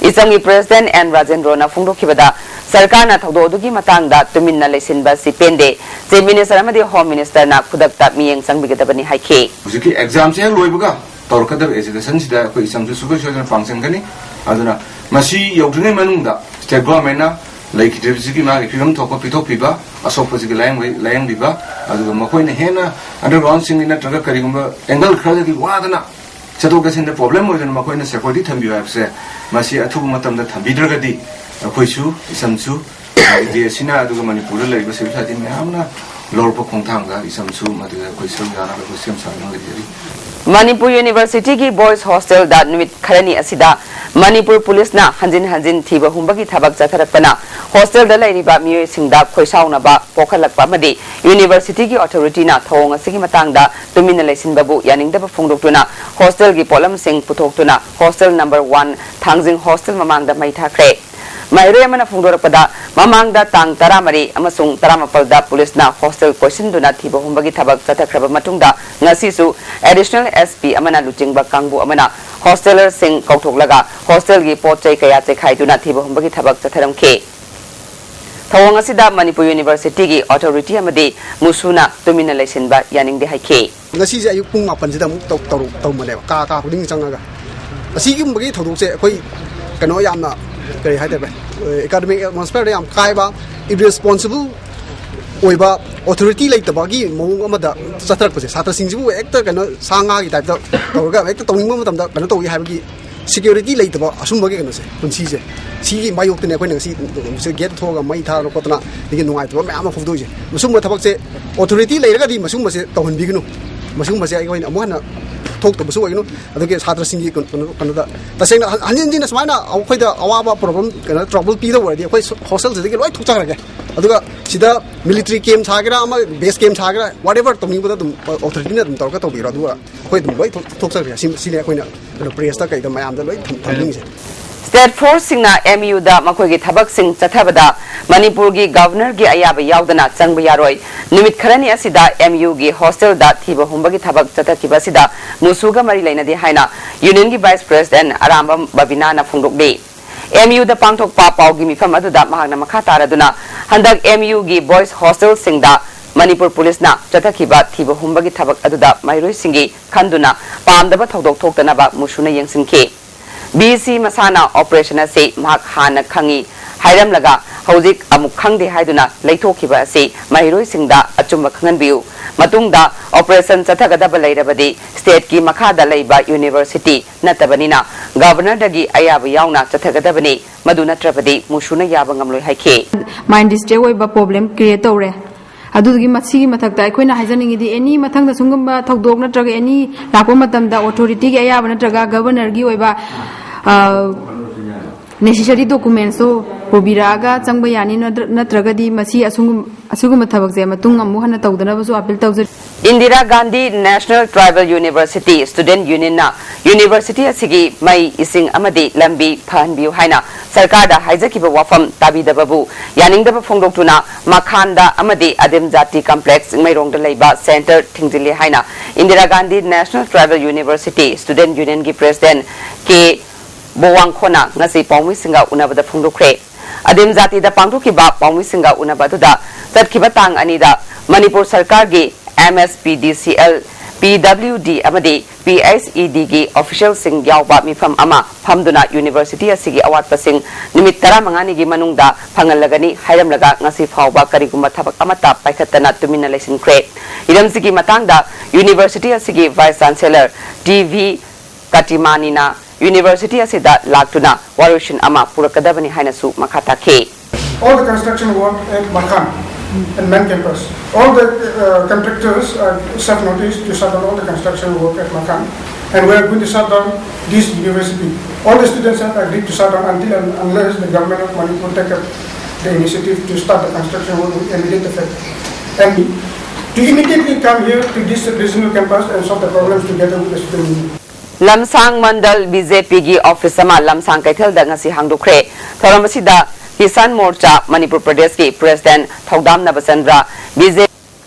ꯏꯆꯝꯒꯤ President ꯑꯦꯟ ꯔꯥꯖꯦꯟꯗ꯭ꯔꯣꯅ ꯐꯣꯡꯗꯣꯛꯈꯤꯕꯗ, ꯁꯔꯀꯥꯔꯅ ꯊꯧꯗꯣꯛ ꯑꯗꯨꯒꯤ ꯃꯇꯥꯡꯗ ꯇꯨꯃꯤꯟꯅ ꯂꯩꯁꯤꯟꯕ ꯑꯁꯤ ꯄꯦꯟꯗꯦ꯫ Chief Minister ꯑꯃꯗꯤ Home Minister ꯅ ꯈꯨꯗꯛꯇ ꯃꯤꯠꯌꯦꯡ ꯆꯪꯕꯤꯒꯗꯕꯅꯤ ꯍꯥꯏꯈꯤ꯫ ꯍꯧꯖꯤꯛꯀꯤ exam ꯁꯦ ꯍꯦꯛ ꯂꯣꯏꯕꯒ ꯇꯧꯔꯛꯀꯗꯕ agitation ꯁꯤꯗ ꯑꯩꯈꯣꯏ ꯏꯆꯝꯁꯨ ꯁꯨꯡꯁꯣꯏ ꯁꯣꯏꯗꯅ ꯄꯥꯡꯁꯤꯟꯒꯅꯤ꯫ ꯑꯗꯨꯅ ꯃꯁꯤ ꯌꯧꯗ꯭ꯔꯤꯉꯩ ꯃꯅꯨꯡꯗ state government ꯅ ꯂꯩꯈꯤꯗ꯭ꯔꯤꯕꯁꯤꯒꯤ ꯃꯥꯒꯤ ꯐꯤꯕꯝ ꯊꯣꯛꯄ ꯄꯤꯊꯣꯛꯄꯤꯕ, ꯑꯁꯣꯛꯄꯁꯤꯒꯤ ꯂꯥꯌꯦꯡꯕ-, ꯂꯥꯌꯦꯡꯕꯤꯕ, ꯑꯗꯨꯒ ꯃꯈꯣꯏꯅ ꯍꯦꯟꯅ underground ꯁꯤꯡꯒꯤ ꯅꯠꯇ꯭ꯔꯒ ꯀꯔꯤꯒꯨꯝꯕ angle ꯈꯔꯗꯒꯤ ꯋꯥꯗꯅ ꯆꯠꯊꯣꯛ ꯆꯠꯁꯤꯟꯗ problem ꯑꯣꯏꯗꯅ ꯃꯈꯣꯏꯅ security ꯊꯝꯕꯤꯌꯨ ꯍꯥꯏꯕꯁꯦ, ꯃꯁꯤ ꯑꯊꯨꯕ ꯃꯇꯝꯗ ꯊꯝꯕꯤꯗ꯭ꯔꯒꯗꯤ ꯑꯩꯈꯣꯏꯁꯨ, ꯏꯆꯝꯁꯨ, ꯗꯦꯁꯁꯤꯅ ꯑꯗꯨꯒ ꯃꯅꯤꯄꯨꯔꯗ ꯂꯩꯔꯤꯕ civil society ꯃꯌꯥꯝꯅ ꯂꯧꯔꯛꯄ ꯈꯣꯡꯊꯥꯡꯗ ꯏꯆꯝꯁꯨ ꯃꯗꯨꯗ ꯑꯩꯈꯣꯏ ꯁꯔꯨꯛ ꯌꯥꯅꯕ ꯑꯩꯈꯣꯏ ꯁꯦꯝ ꯁꯥꯗꯨꯅ ꯂꯩꯖꯔꯤ꯫ ꯃꯅꯤꯄꯨꯔ University ꯒꯤ Boys Hostel ꯗ ꯅꯨꯃꯤꯠ ꯈꯔꯅꯤ ꯑꯁꯤꯗ ꯃꯅꯤꯄꯨꯔ ꯄꯨꯂꯤꯁꯅ ꯍꯟꯖꯤꯟ ꯍꯟꯖꯤꯟ ꯊꯤꯕ ꯍꯨꯝꯕꯒꯤ ꯊꯕꯛ ꯆꯠꯊꯔꯛꯄꯅ ꯍꯣꯁꯇꯦꯜꯗ ꯂꯩꯔꯤꯕ ꯃꯤꯑꯣꯏꯁꯤꯡꯗ ꯈꯣꯏꯁꯥꯎꯅꯕ ꯄꯣꯛꯍꯜꯂꯛꯄ ꯑꯃꯗꯤ ꯌꯨꯅꯤꯚꯔꯁꯤꯇꯤꯒꯤ ꯑꯣꯊꯣꯔꯤꯇꯤꯅ ꯊꯧꯑꯣꯡ ꯑꯁꯤꯒꯤ ꯃꯇꯥꯡꯗ ꯇꯨꯃꯤꯟꯅ ꯂꯩꯁꯤꯟꯕꯕꯨ ꯌꯥꯅꯤꯡꯗꯕ ꯐꯣꯡꯗꯣꯛꯇꯨꯅ ꯍꯣꯁꯇꯦꯜꯒꯤ ꯄꯣꯠꯂꯝꯁꯤꯡ ꯄꯨꯊꯣꯛꯇꯨꯅ ꯍꯣꯁꯇꯦꯜ ꯅꯝꯕꯔ ꯋꯥꯟ ꯊꯥꯡꯖꯤꯡ ꯍꯣꯁꯇꯦꯜ ꯃꯃꯥꯡꯗ ꯃꯩ ꯊꯥꯈ꯭ꯔꯦ꯫ ꯃꯍꯩꯔꯣꯏ ꯑꯃꯅ ꯐꯣꯡꯗꯣꯔꯛꯄꯗ, ꯃꯃꯥꯡꯗ ꯇꯥꯡ ꯇꯔꯥꯃꯔꯤ ꯑꯃꯁꯨꯡ ꯇꯔꯥꯃꯥꯄꯜꯗ ꯄꯨꯂꯤꯁꯅ ꯍꯣꯁꯇꯦꯜ ꯀꯣꯏꯁꯤꯟꯗꯨꯅ ꯊꯤꯕ ꯍꯨꯝꯕꯒꯤ ꯊꯕꯛ ꯆꯠꯊꯈ꯭ꯔꯕ ꯃꯇꯨꯡꯗ, ꯉꯁꯤꯁꯨ ꯑꯦꯗꯤꯁꯅꯦꯜ ꯑꯦꯁ ꯄꯤ ꯑꯃꯅ ꯂꯨꯆꯤꯡꯕ ꯀꯥꯡꯕꯨ ꯑꯃꯅ ꯍꯣꯁꯇꯦꯂꯔꯁꯤꯡ ꯀꯧꯊꯣꯛꯂꯒ ꯍꯣꯁꯇꯦꯜꯒꯤ ꯄꯣꯠ ꯆꯩ ꯀꯌꯥ ꯆꯩꯈꯥꯏꯗꯨꯅ ꯊꯤꯕ ꯍꯨꯝꯕꯒꯤ ꯊꯕꯛ ꯆꯠꯊꯔꯝꯈꯤ꯫ ꯊꯧꯑꯣꯡ ꯑꯁꯤꯗ ꯃꯅꯤꯄꯨꯔ ꯌꯨꯅꯤꯚꯔꯁꯤꯇꯤꯒꯤ ꯑꯣꯊꯣꯔꯤꯇꯤ ꯑꯃꯗꯤ ꯃꯨꯁꯨꯅ ꯇꯨꯃꯤꯟꯅ ꯂꯩꯁꯤꯟꯕ ꯌꯥꯅꯤꯡꯗꯦ ꯍꯥꯏꯈꯤ꯫ ꯉꯁꯤꯁꯦ ꯑꯌꯨꯛ ꯄꯨꯡ ꯃꯥꯄꯟꯁꯤꯗ ꯑꯃꯨꯛ ꯇꯧ-, ꯇꯧꯔꯨ-, ꯇꯧꯕꯅꯦꯕ, ꯀꯥ, ꯀꯥ ꯈꯨꯗꯤꯡ ꯆꯪꯉꯒ꯫ ꯑꯁꯤꯒꯨꯝꯕꯒꯤ ꯊꯧꯗꯣꯛꯁꯦ ꯑꯩꯈꯣꯏ ꯀꯩꯅꯣ ꯌꯥꯝꯅ, ꯀꯔꯤ ꯍꯥꯏꯇꯥꯔꯦ, ꯑꯦꯀꯥꯗꯃꯤꯛ ꯑꯦꯠꯃꯣꯁꯐꯤꯌꯔꯗ ꯌꯥꯝ ꯀꯥꯏꯕ, ꯏꯔꯦꯁꯄꯣꯟꯁꯤꯕꯜ ꯑꯣꯏꯕ, ꯑꯣꯊꯣꯔꯤꯇꯤ ꯂꯩꯇꯕꯒꯤ ꯃꯑꯣꯡ ꯑꯃꯗ ꯆꯠꯊꯔꯛꯄꯁꯦ, ꯁꯥꯇ꯭ꯔꯁꯤꯡꯁꯤꯕꯨ ꯍꯦꯛꯇ ꯀꯩꯅꯣ ꯁꯥ ꯉꯥꯒꯤ ꯇꯥꯏꯞꯇ ꯇꯧꯔꯒ ꯍꯦꯛꯇ ꯇꯧꯅꯤꯡꯕ ꯃꯇꯝꯗ ꯀꯩꯅꯣ ꯇꯧꯏ ꯍꯥꯏꯕꯒꯤ ꯁꯦꯀ꯭ꯌꯨꯔꯤꯇꯤ ꯂꯩꯇꯕ ꯑꯁꯨꯝꯕꯒꯤ ꯀꯩꯅꯣꯁꯦ, ꯄꯨꯟꯁꯤꯁꯦ, ꯁꯤꯒꯤ ꯃꯥꯌꯣꯛꯇꯅꯦ ꯑꯩꯈꯣꯏꯅ ꯉꯁꯤ ꯒꯦꯠ ꯊꯣꯛꯑꯒ ꯃꯩ ꯊꯥꯗꯅ ꯈꯣꯠꯇꯅ ꯑꯗꯒꯤ ꯅꯨꯡꯉꯥꯏꯇꯕ ꯃꯌꯥꯝ ꯑꯃ ꯐꯣꯡꯗꯣꯛꯏꯁꯦ꯫ ꯃꯁꯨꯝꯕ ꯊꯕꯛꯁꯦ ꯑꯣꯊꯣꯔꯤꯇꯤ ꯂꯩꯔꯒꯗꯤ ꯃꯁꯨꯝꯕꯁꯦ ꯇꯧꯍꯟꯕꯤꯒꯅꯨ꯫ ꯃꯁꯤꯒꯨꯝꯕꯁꯦ ꯑꯩꯈꯣꯏꯅ ꯑꯃꯨꯛ ꯍꯟꯅ ꯊꯣꯛꯇꯕꯁꯨ ꯑꯣꯏꯒꯅꯨ꯫ ꯑꯗꯨꯒꯤ ꯁꯥꯇ꯭ꯔꯁꯤꯡꯒꯤ ꯀꯩꯅꯣ, ꯀꯩꯅꯣ, ꯀꯩꯅꯣꯗ ꯇꯁꯦꯡꯅ ꯍꯟ-, ꯍꯟꯖꯤꯟ ꯍꯟꯖꯤꯟꯅ ꯁꯨꯃꯥꯏꯅ ꯑꯩꯈꯣꯏꯗ ꯑꯋꯥꯕ ꯄ꯭ꯔꯣꯕ꯭ꯂꯦꯝ, ꯀꯩꯅꯣ, ꯇ꯭ꯔꯕꯜ ꯄꯤꯗꯕ ꯑꯣꯏꯔꯗꯤ ꯑꯩꯈꯣꯏ ꯍꯣꯁꯇꯦꯜꯁꯤꯗꯒꯤ ꯂꯣꯏ ꯊꯣꯛꯆꯈ꯭ꯔꯒꯦ꯫ ꯑꯗꯨꯒ ꯁꯤꯗ ꯃꯤꯂꯤꯇꯔꯤ ꯀꯦꯝ ꯁꯥꯒꯦꯔꯥ, ꯑꯃ ꯕꯦꯁ ꯀꯦꯝ ꯁꯥꯒꯦꯔꯥ, ꯋꯥꯠ ꯑꯦꯚꯔ ꯇꯧꯅꯤꯡꯕꯗ ꯑꯗꯨꯝ ꯑꯣꯊꯣꯔꯤꯇꯤꯅ ꯑꯗꯨꯝ ꯇꯧꯔꯒ ꯇꯧꯕꯤꯔꯣ꯫ ꯑꯗꯨꯒ ꯑꯩꯈꯣꯏ ꯑꯗꯨꯝ ꯂꯣꯏ ꯊꯣꯛ-, ꯊꯣꯛꯆꯈ꯭ꯔꯦ꯫ ꯁꯤ-, ꯁꯤꯅꯤ ꯑꯩꯈꯣꯏꯅ ꯀꯩꯅꯣ, ꯄ꯭ꯔꯦꯁꯇ ꯀꯩꯗ ꯃꯌꯥꯝꯗ ꯂꯣꯏ ꯊꯝ-, ꯊꯝꯅꯤꯡꯉꯤꯁꯦ꯫ ꯁ꯭ꯇꯦꯠ ꯐꯣꯔꯁꯁꯤꯡꯅ ꯑꯦꯝ ꯌꯨꯗ ꯃꯈꯣꯏꯒꯤ ꯊꯕꯛꯁꯤꯡ ꯆꯠꯊꯕꯗ ꯃꯅꯤꯄꯨꯔꯒꯤ ꯒꯕꯔꯅꯔꯒꯤ ꯑꯌꯥꯕ ꯌꯥꯎꯗꯅ ꯆꯪꯕ ꯌꯥꯔꯣꯏ꯫ ꯅꯨꯃꯤꯠ ꯈꯔꯅꯤ ꯑꯁꯤꯗ ꯑꯦꯝ ꯌꯨꯒꯤ ꯍꯣꯁꯇꯦꯜꯗ ꯊꯤꯕ ꯍꯨꯝꯕꯒꯤ ꯊꯕꯛ ꯆꯠꯊꯈꯤꯕ ꯑꯁꯤꯗ ꯃꯨꯁꯨꯒ ꯃꯔꯤ ꯂꯩꯅꯗꯦ ꯍꯥꯏꯅ ꯌꯨꯅꯤꯌꯟꯒꯤ ꯚꯥꯏꯁ ꯄ꯭ꯔꯦꯁꯤꯗꯦꯟꯠ ꯑꯔꯥꯝꯕꯝ ꯕꯕꯤꯅꯥꯅ ꯐꯣꯡꯗꯣꯛꯂꯤ꯫ ꯑꯦꯝ ꯌꯨꯗ ꯄꯥꯡꯊꯣꯛꯄ ꯄꯥꯎꯒꯤ ꯃꯤꯐꯝ ꯑꯗꯨꯗ ꯃꯍꯥꯛꯅ ꯃꯈꯥ ꯇꯥꯔꯗꯨꯅ, ꯍꯟꯗꯛ ꯑꯦꯝ ꯌꯨꯒꯤ ꯕꯣꯏꯁ ꯍꯣꯁꯇꯦꯜꯁꯤꯡꯗ ꯃꯅꯤꯄꯨꯔ ꯄꯨꯂꯤꯁꯅ ꯆꯠꯊꯈꯤꯕ ꯊꯤꯕ ꯍꯨꯝꯕꯒꯤ ꯊꯕꯛ ꯑꯗꯨꯗ ꯃꯍꯩꯔꯣꯏꯁꯤꯡꯒꯤ ꯈꯟꯗꯨꯅ ꯄꯥꯝꯗꯕ ꯊꯧꯗꯣꯛ ꯊꯣꯛꯇꯅꯕ ꯃꯨꯁꯨꯅ ꯌꯦꯡꯁꯤꯟꯈꯤ꯫ ꯚꯤ ꯁꯤ ꯃꯁꯥꯅ ꯑꯣꯄꯔꯦꯁꯟ ꯑꯁꯤ ꯃꯍꯥꯛ ꯍꯥꯟꯅ ꯈꯪꯏ ꯍꯥꯏꯔꯝꯂꯒ ꯍꯧꯖꯤꯛ ꯑꯃꯨꯛ ꯈꯪꯗꯦ ꯍꯥꯏꯗꯨꯅ ꯂꯩꯊꯣꯛꯈꯤꯕ ꯑꯁꯤ ꯃꯍꯩꯔꯣꯏꯁꯤꯡꯗ ꯑꯆꯨꯝꯕ ꯈꯪꯍꯟꯕꯤꯌꯨ꯫ ꯃꯇꯨꯡꯗ ꯑꯣꯄꯔꯦꯁꯟ ꯆꯠꯊꯒꯗꯕ ꯂꯩꯔꯕꯗꯤ ꯁ꯭ꯇꯦꯠꯀꯤ ꯃꯈꯥꯗ ꯂꯩꯕ ꯌꯨꯅꯤꯚꯔꯁꯤꯇꯤ ꯅꯠꯇꯕꯅꯤꯅ ꯒꯕꯔꯅꯔꯗꯒꯤ ꯑꯌꯥꯕ ꯌꯥꯎꯅ ꯆꯠꯊꯒꯗꯕꯅꯤ꯫ ꯃꯗꯨ ꯅꯠꯇ꯭ꯔꯕꯗꯤ ꯃꯨꯁꯨꯅ ꯌꯥꯕ ꯉꯝꯂꯣꯏ ꯍꯥꯏꯈꯤ꯫ ꯃꯥꯏꯟ ꯗꯤꯁꯇ꯭ꯔꯦꯛ ꯑꯣꯏꯕ ꯄ꯭ꯔꯣꯕ꯭ꯂꯦꯝ ꯀ꯭ꯔꯤꯌꯦꯠ ꯇꯧꯔꯦ꯫ ꯑꯗꯨꯗꯨꯒꯤ ꯃꯁꯤꯒꯤ ꯃꯊꯛꯇ ꯑꯩꯈꯣꯏꯅ ꯍꯥꯏꯖꯅꯤꯡꯉꯤꯗꯤ, ꯑꯦꯅꯤ ꯃꯊꯪꯗ ꯁꯤꯒꯨꯝꯕ ꯊꯧꯗꯣꯛ ꯅꯠꯇ꯭ꯔꯒ ꯑꯦꯅꯤ ꯂꯥꯛꯄ ꯃꯇꯝꯗ ꯑꯣꯊꯣꯔꯤꯇꯤꯒꯤ ꯑꯌꯥꯕ ꯅꯠꯇ꯭ꯔꯒ ꯒꯕꯔꯅꯔꯒꯤ ꯑꯣꯏꯕ ꯅꯦꯁꯦꯁꯔꯤ ꯗꯣꯀꯨꯃꯦꯟꯁꯇꯣ ꯄꯨꯕꯤꯔꯛꯑꯒ ꯆꯪꯕ ꯌꯥꯅꯤ, ꯅꯠꯇ꯭ꯔ- ꯅꯠꯇ꯭ꯔꯒꯗꯤ ꯃꯁꯤ ꯑꯁꯤꯒꯨꯝꯕ ꯊꯕꯛꯁꯦ ꯃꯇꯨꯡ ꯑꯃꯨꯛ ꯍꯟꯅ ꯇꯧꯗꯅꯕꯁꯨ ꯑꯥꯄꯤꯜ ꯇꯧꯖꯔꯤ꯫ Indira Gandhi national tribal university student ꯌꯨꯅꯤꯌꯟꯅ ꯌꯨꯅꯤꯚꯔꯁꯤꯇꯤ ꯑꯁꯤꯒꯤ ꯃꯩ, ꯏꯁꯤꯡ ꯑꯃꯗꯤ ꯂꯝꯕꯤ ꯐꯍꯟꯕꯤꯌꯨ ꯍꯥꯏꯅ ꯁꯔꯀꯥꯔꯗ ꯍꯥꯏꯖꯈꯤꯕ ꯋꯥꯐꯝ ꯇꯥꯕꯤꯗꯕꯕꯨ ꯌꯥꯅꯤꯡꯗꯕ ꯐꯣꯡꯗꯣꯛꯇꯨꯅ ꯃꯈꯥꯟꯗ ꯑꯃꯗꯤ ꯑꯗꯤꯝ ꯖꯥꯇꯤ ꯀꯝꯄ꯭ꯂꯦꯛꯁ ꯆꯤꯡꯃꯩꯔꯣꯡꯗ ꯂꯩꯕ ꯁꯦꯟꯇꯔ ꯊꯤꯡꯖꯤꯜꯂꯤ ꯍꯥꯏꯅ Indira Gandhi national tribal university student ꯌꯨꯅꯤꯌꯟꯒꯤ ꯄ꯭ꯔꯦꯁꯤꯗꯦꯟꯠ ꯀꯦ ꯕꯣꯋꯥꯡꯈꯣꯅ ꯉꯁꯤ ꯄꯥꯎꯃꯤꯁꯤꯡꯒ ꯎꯅꯕꯗ ꯐꯣꯡꯗꯣꯛꯈ꯭ꯔꯦ꯫ ꯑꯗꯤꯝ ꯖꯥꯇꯤꯗ ꯄꯥꯡꯊꯣꯛꯈꯤꯕ ꯄꯥꯎꯃꯤꯁꯤꯡꯒ ꯎꯅꯕ ꯑꯗꯨꯗ ꯆꯠꯈꯤꯕ ꯇꯥꯡ ꯑꯅꯤꯗ ꯃꯅꯤꯄꯨꯔ ꯁꯔꯀꯥꯔꯒꯤ MSPDCL, PWD ꯑꯃꯗꯤ PHEDꯒꯤ ꯑꯣꯐꯤꯁꯤꯌꯦꯜꯁꯤꯡ ꯌꯥꯎꯕ ꯃꯤꯐꯝ ꯑꯃ ꯐꯝꯗꯨꯅ ꯌꯨꯅꯤꯚꯔꯁꯤꯇꯤ ꯑꯁꯤꯒꯤ ꯑꯋꯥꯠꯄꯁꯤꯡ ꯅꯨꯃꯤꯠ ꯇꯔꯥꯃꯉꯥꯅꯤꯒꯤ ꯃꯅꯨꯡꯗ ꯐꯪꯍꯜꯂꯒꯅꯤ ꯍꯥꯏꯔꯝꯂꯒ ꯉꯁꯤ ꯐꯥꯎꯕ ꯀꯔꯤꯒꯨꯝꯕ ꯊꯕꯛ ꯑꯃꯠꯇ ꯄꯥꯏꯈꯠꯇꯅ ꯇꯨꯃꯤꯟꯅ ꯂꯩꯁꯤꯟꯈ꯭ꯔꯦ꯫ ꯍꯤꯔꯝꯁꯤꯒꯤ ꯃꯇꯥꯡꯗ ꯌꯨꯅꯤꯚꯔꯁꯤꯇꯤ ꯑꯁꯤꯒꯤ ꯚꯥꯏꯁ ꯆꯥꯟꯁꯦꯂꯔ ꯇꯤ ꯚꯤ ꯀꯇꯤꯃꯥꯅꯤꯅ ꯌꯨꯅꯤꯚꯔꯁꯤꯇꯤ ꯑꯁꯤꯗ ꯂꯥꯛꯇꯨꯅ ꯋꯥꯔꯣꯏꯁꯤꯟ ꯑꯃ ꯄꯨꯔꯛꯀꯗꯕꯅꯤ ꯍꯥꯏꯅꯁꯨ ꯃꯈꯥ ꯇꯥꯈꯤ꯫ All the construction work at Makhan and main campus, all the uh, contractors are self notice to shut down all the construction work at Makhan, and we are going to shut down this university. All the students have agreed to shut down until and unless the government of Manipur take up the initiative to start the construction work with immediate effect. And to immediately come here to this regional campus and solve the problems together with the student union. ꯂꯝꯁꯥꯡ ꯃꯟꯗꯜ ꯕꯤꯖꯦꯄꯤꯒꯤ office ꯑꯃ ꯂꯝꯁꯥꯡ ꯀꯩꯊꯦꯜꯗ ꯉꯁꯤ ꯍꯥꯡꯗꯣꯛꯈ꯭ꯔꯦ꯫ ꯊꯧꯔꯝ ꯑꯁꯤꯗ ꯀꯤꯁꯥꯟ ꯃꯣꯔꯆꯥ ꯃꯅꯤꯄꯨꯔ ꯄ꯭ꯔꯗꯦꯁꯀꯤ president ꯊꯧꯗꯥꯝ ꯅꯕꯆꯟꯗ꯭ꯔ, ꯕꯤꯖꯦ-,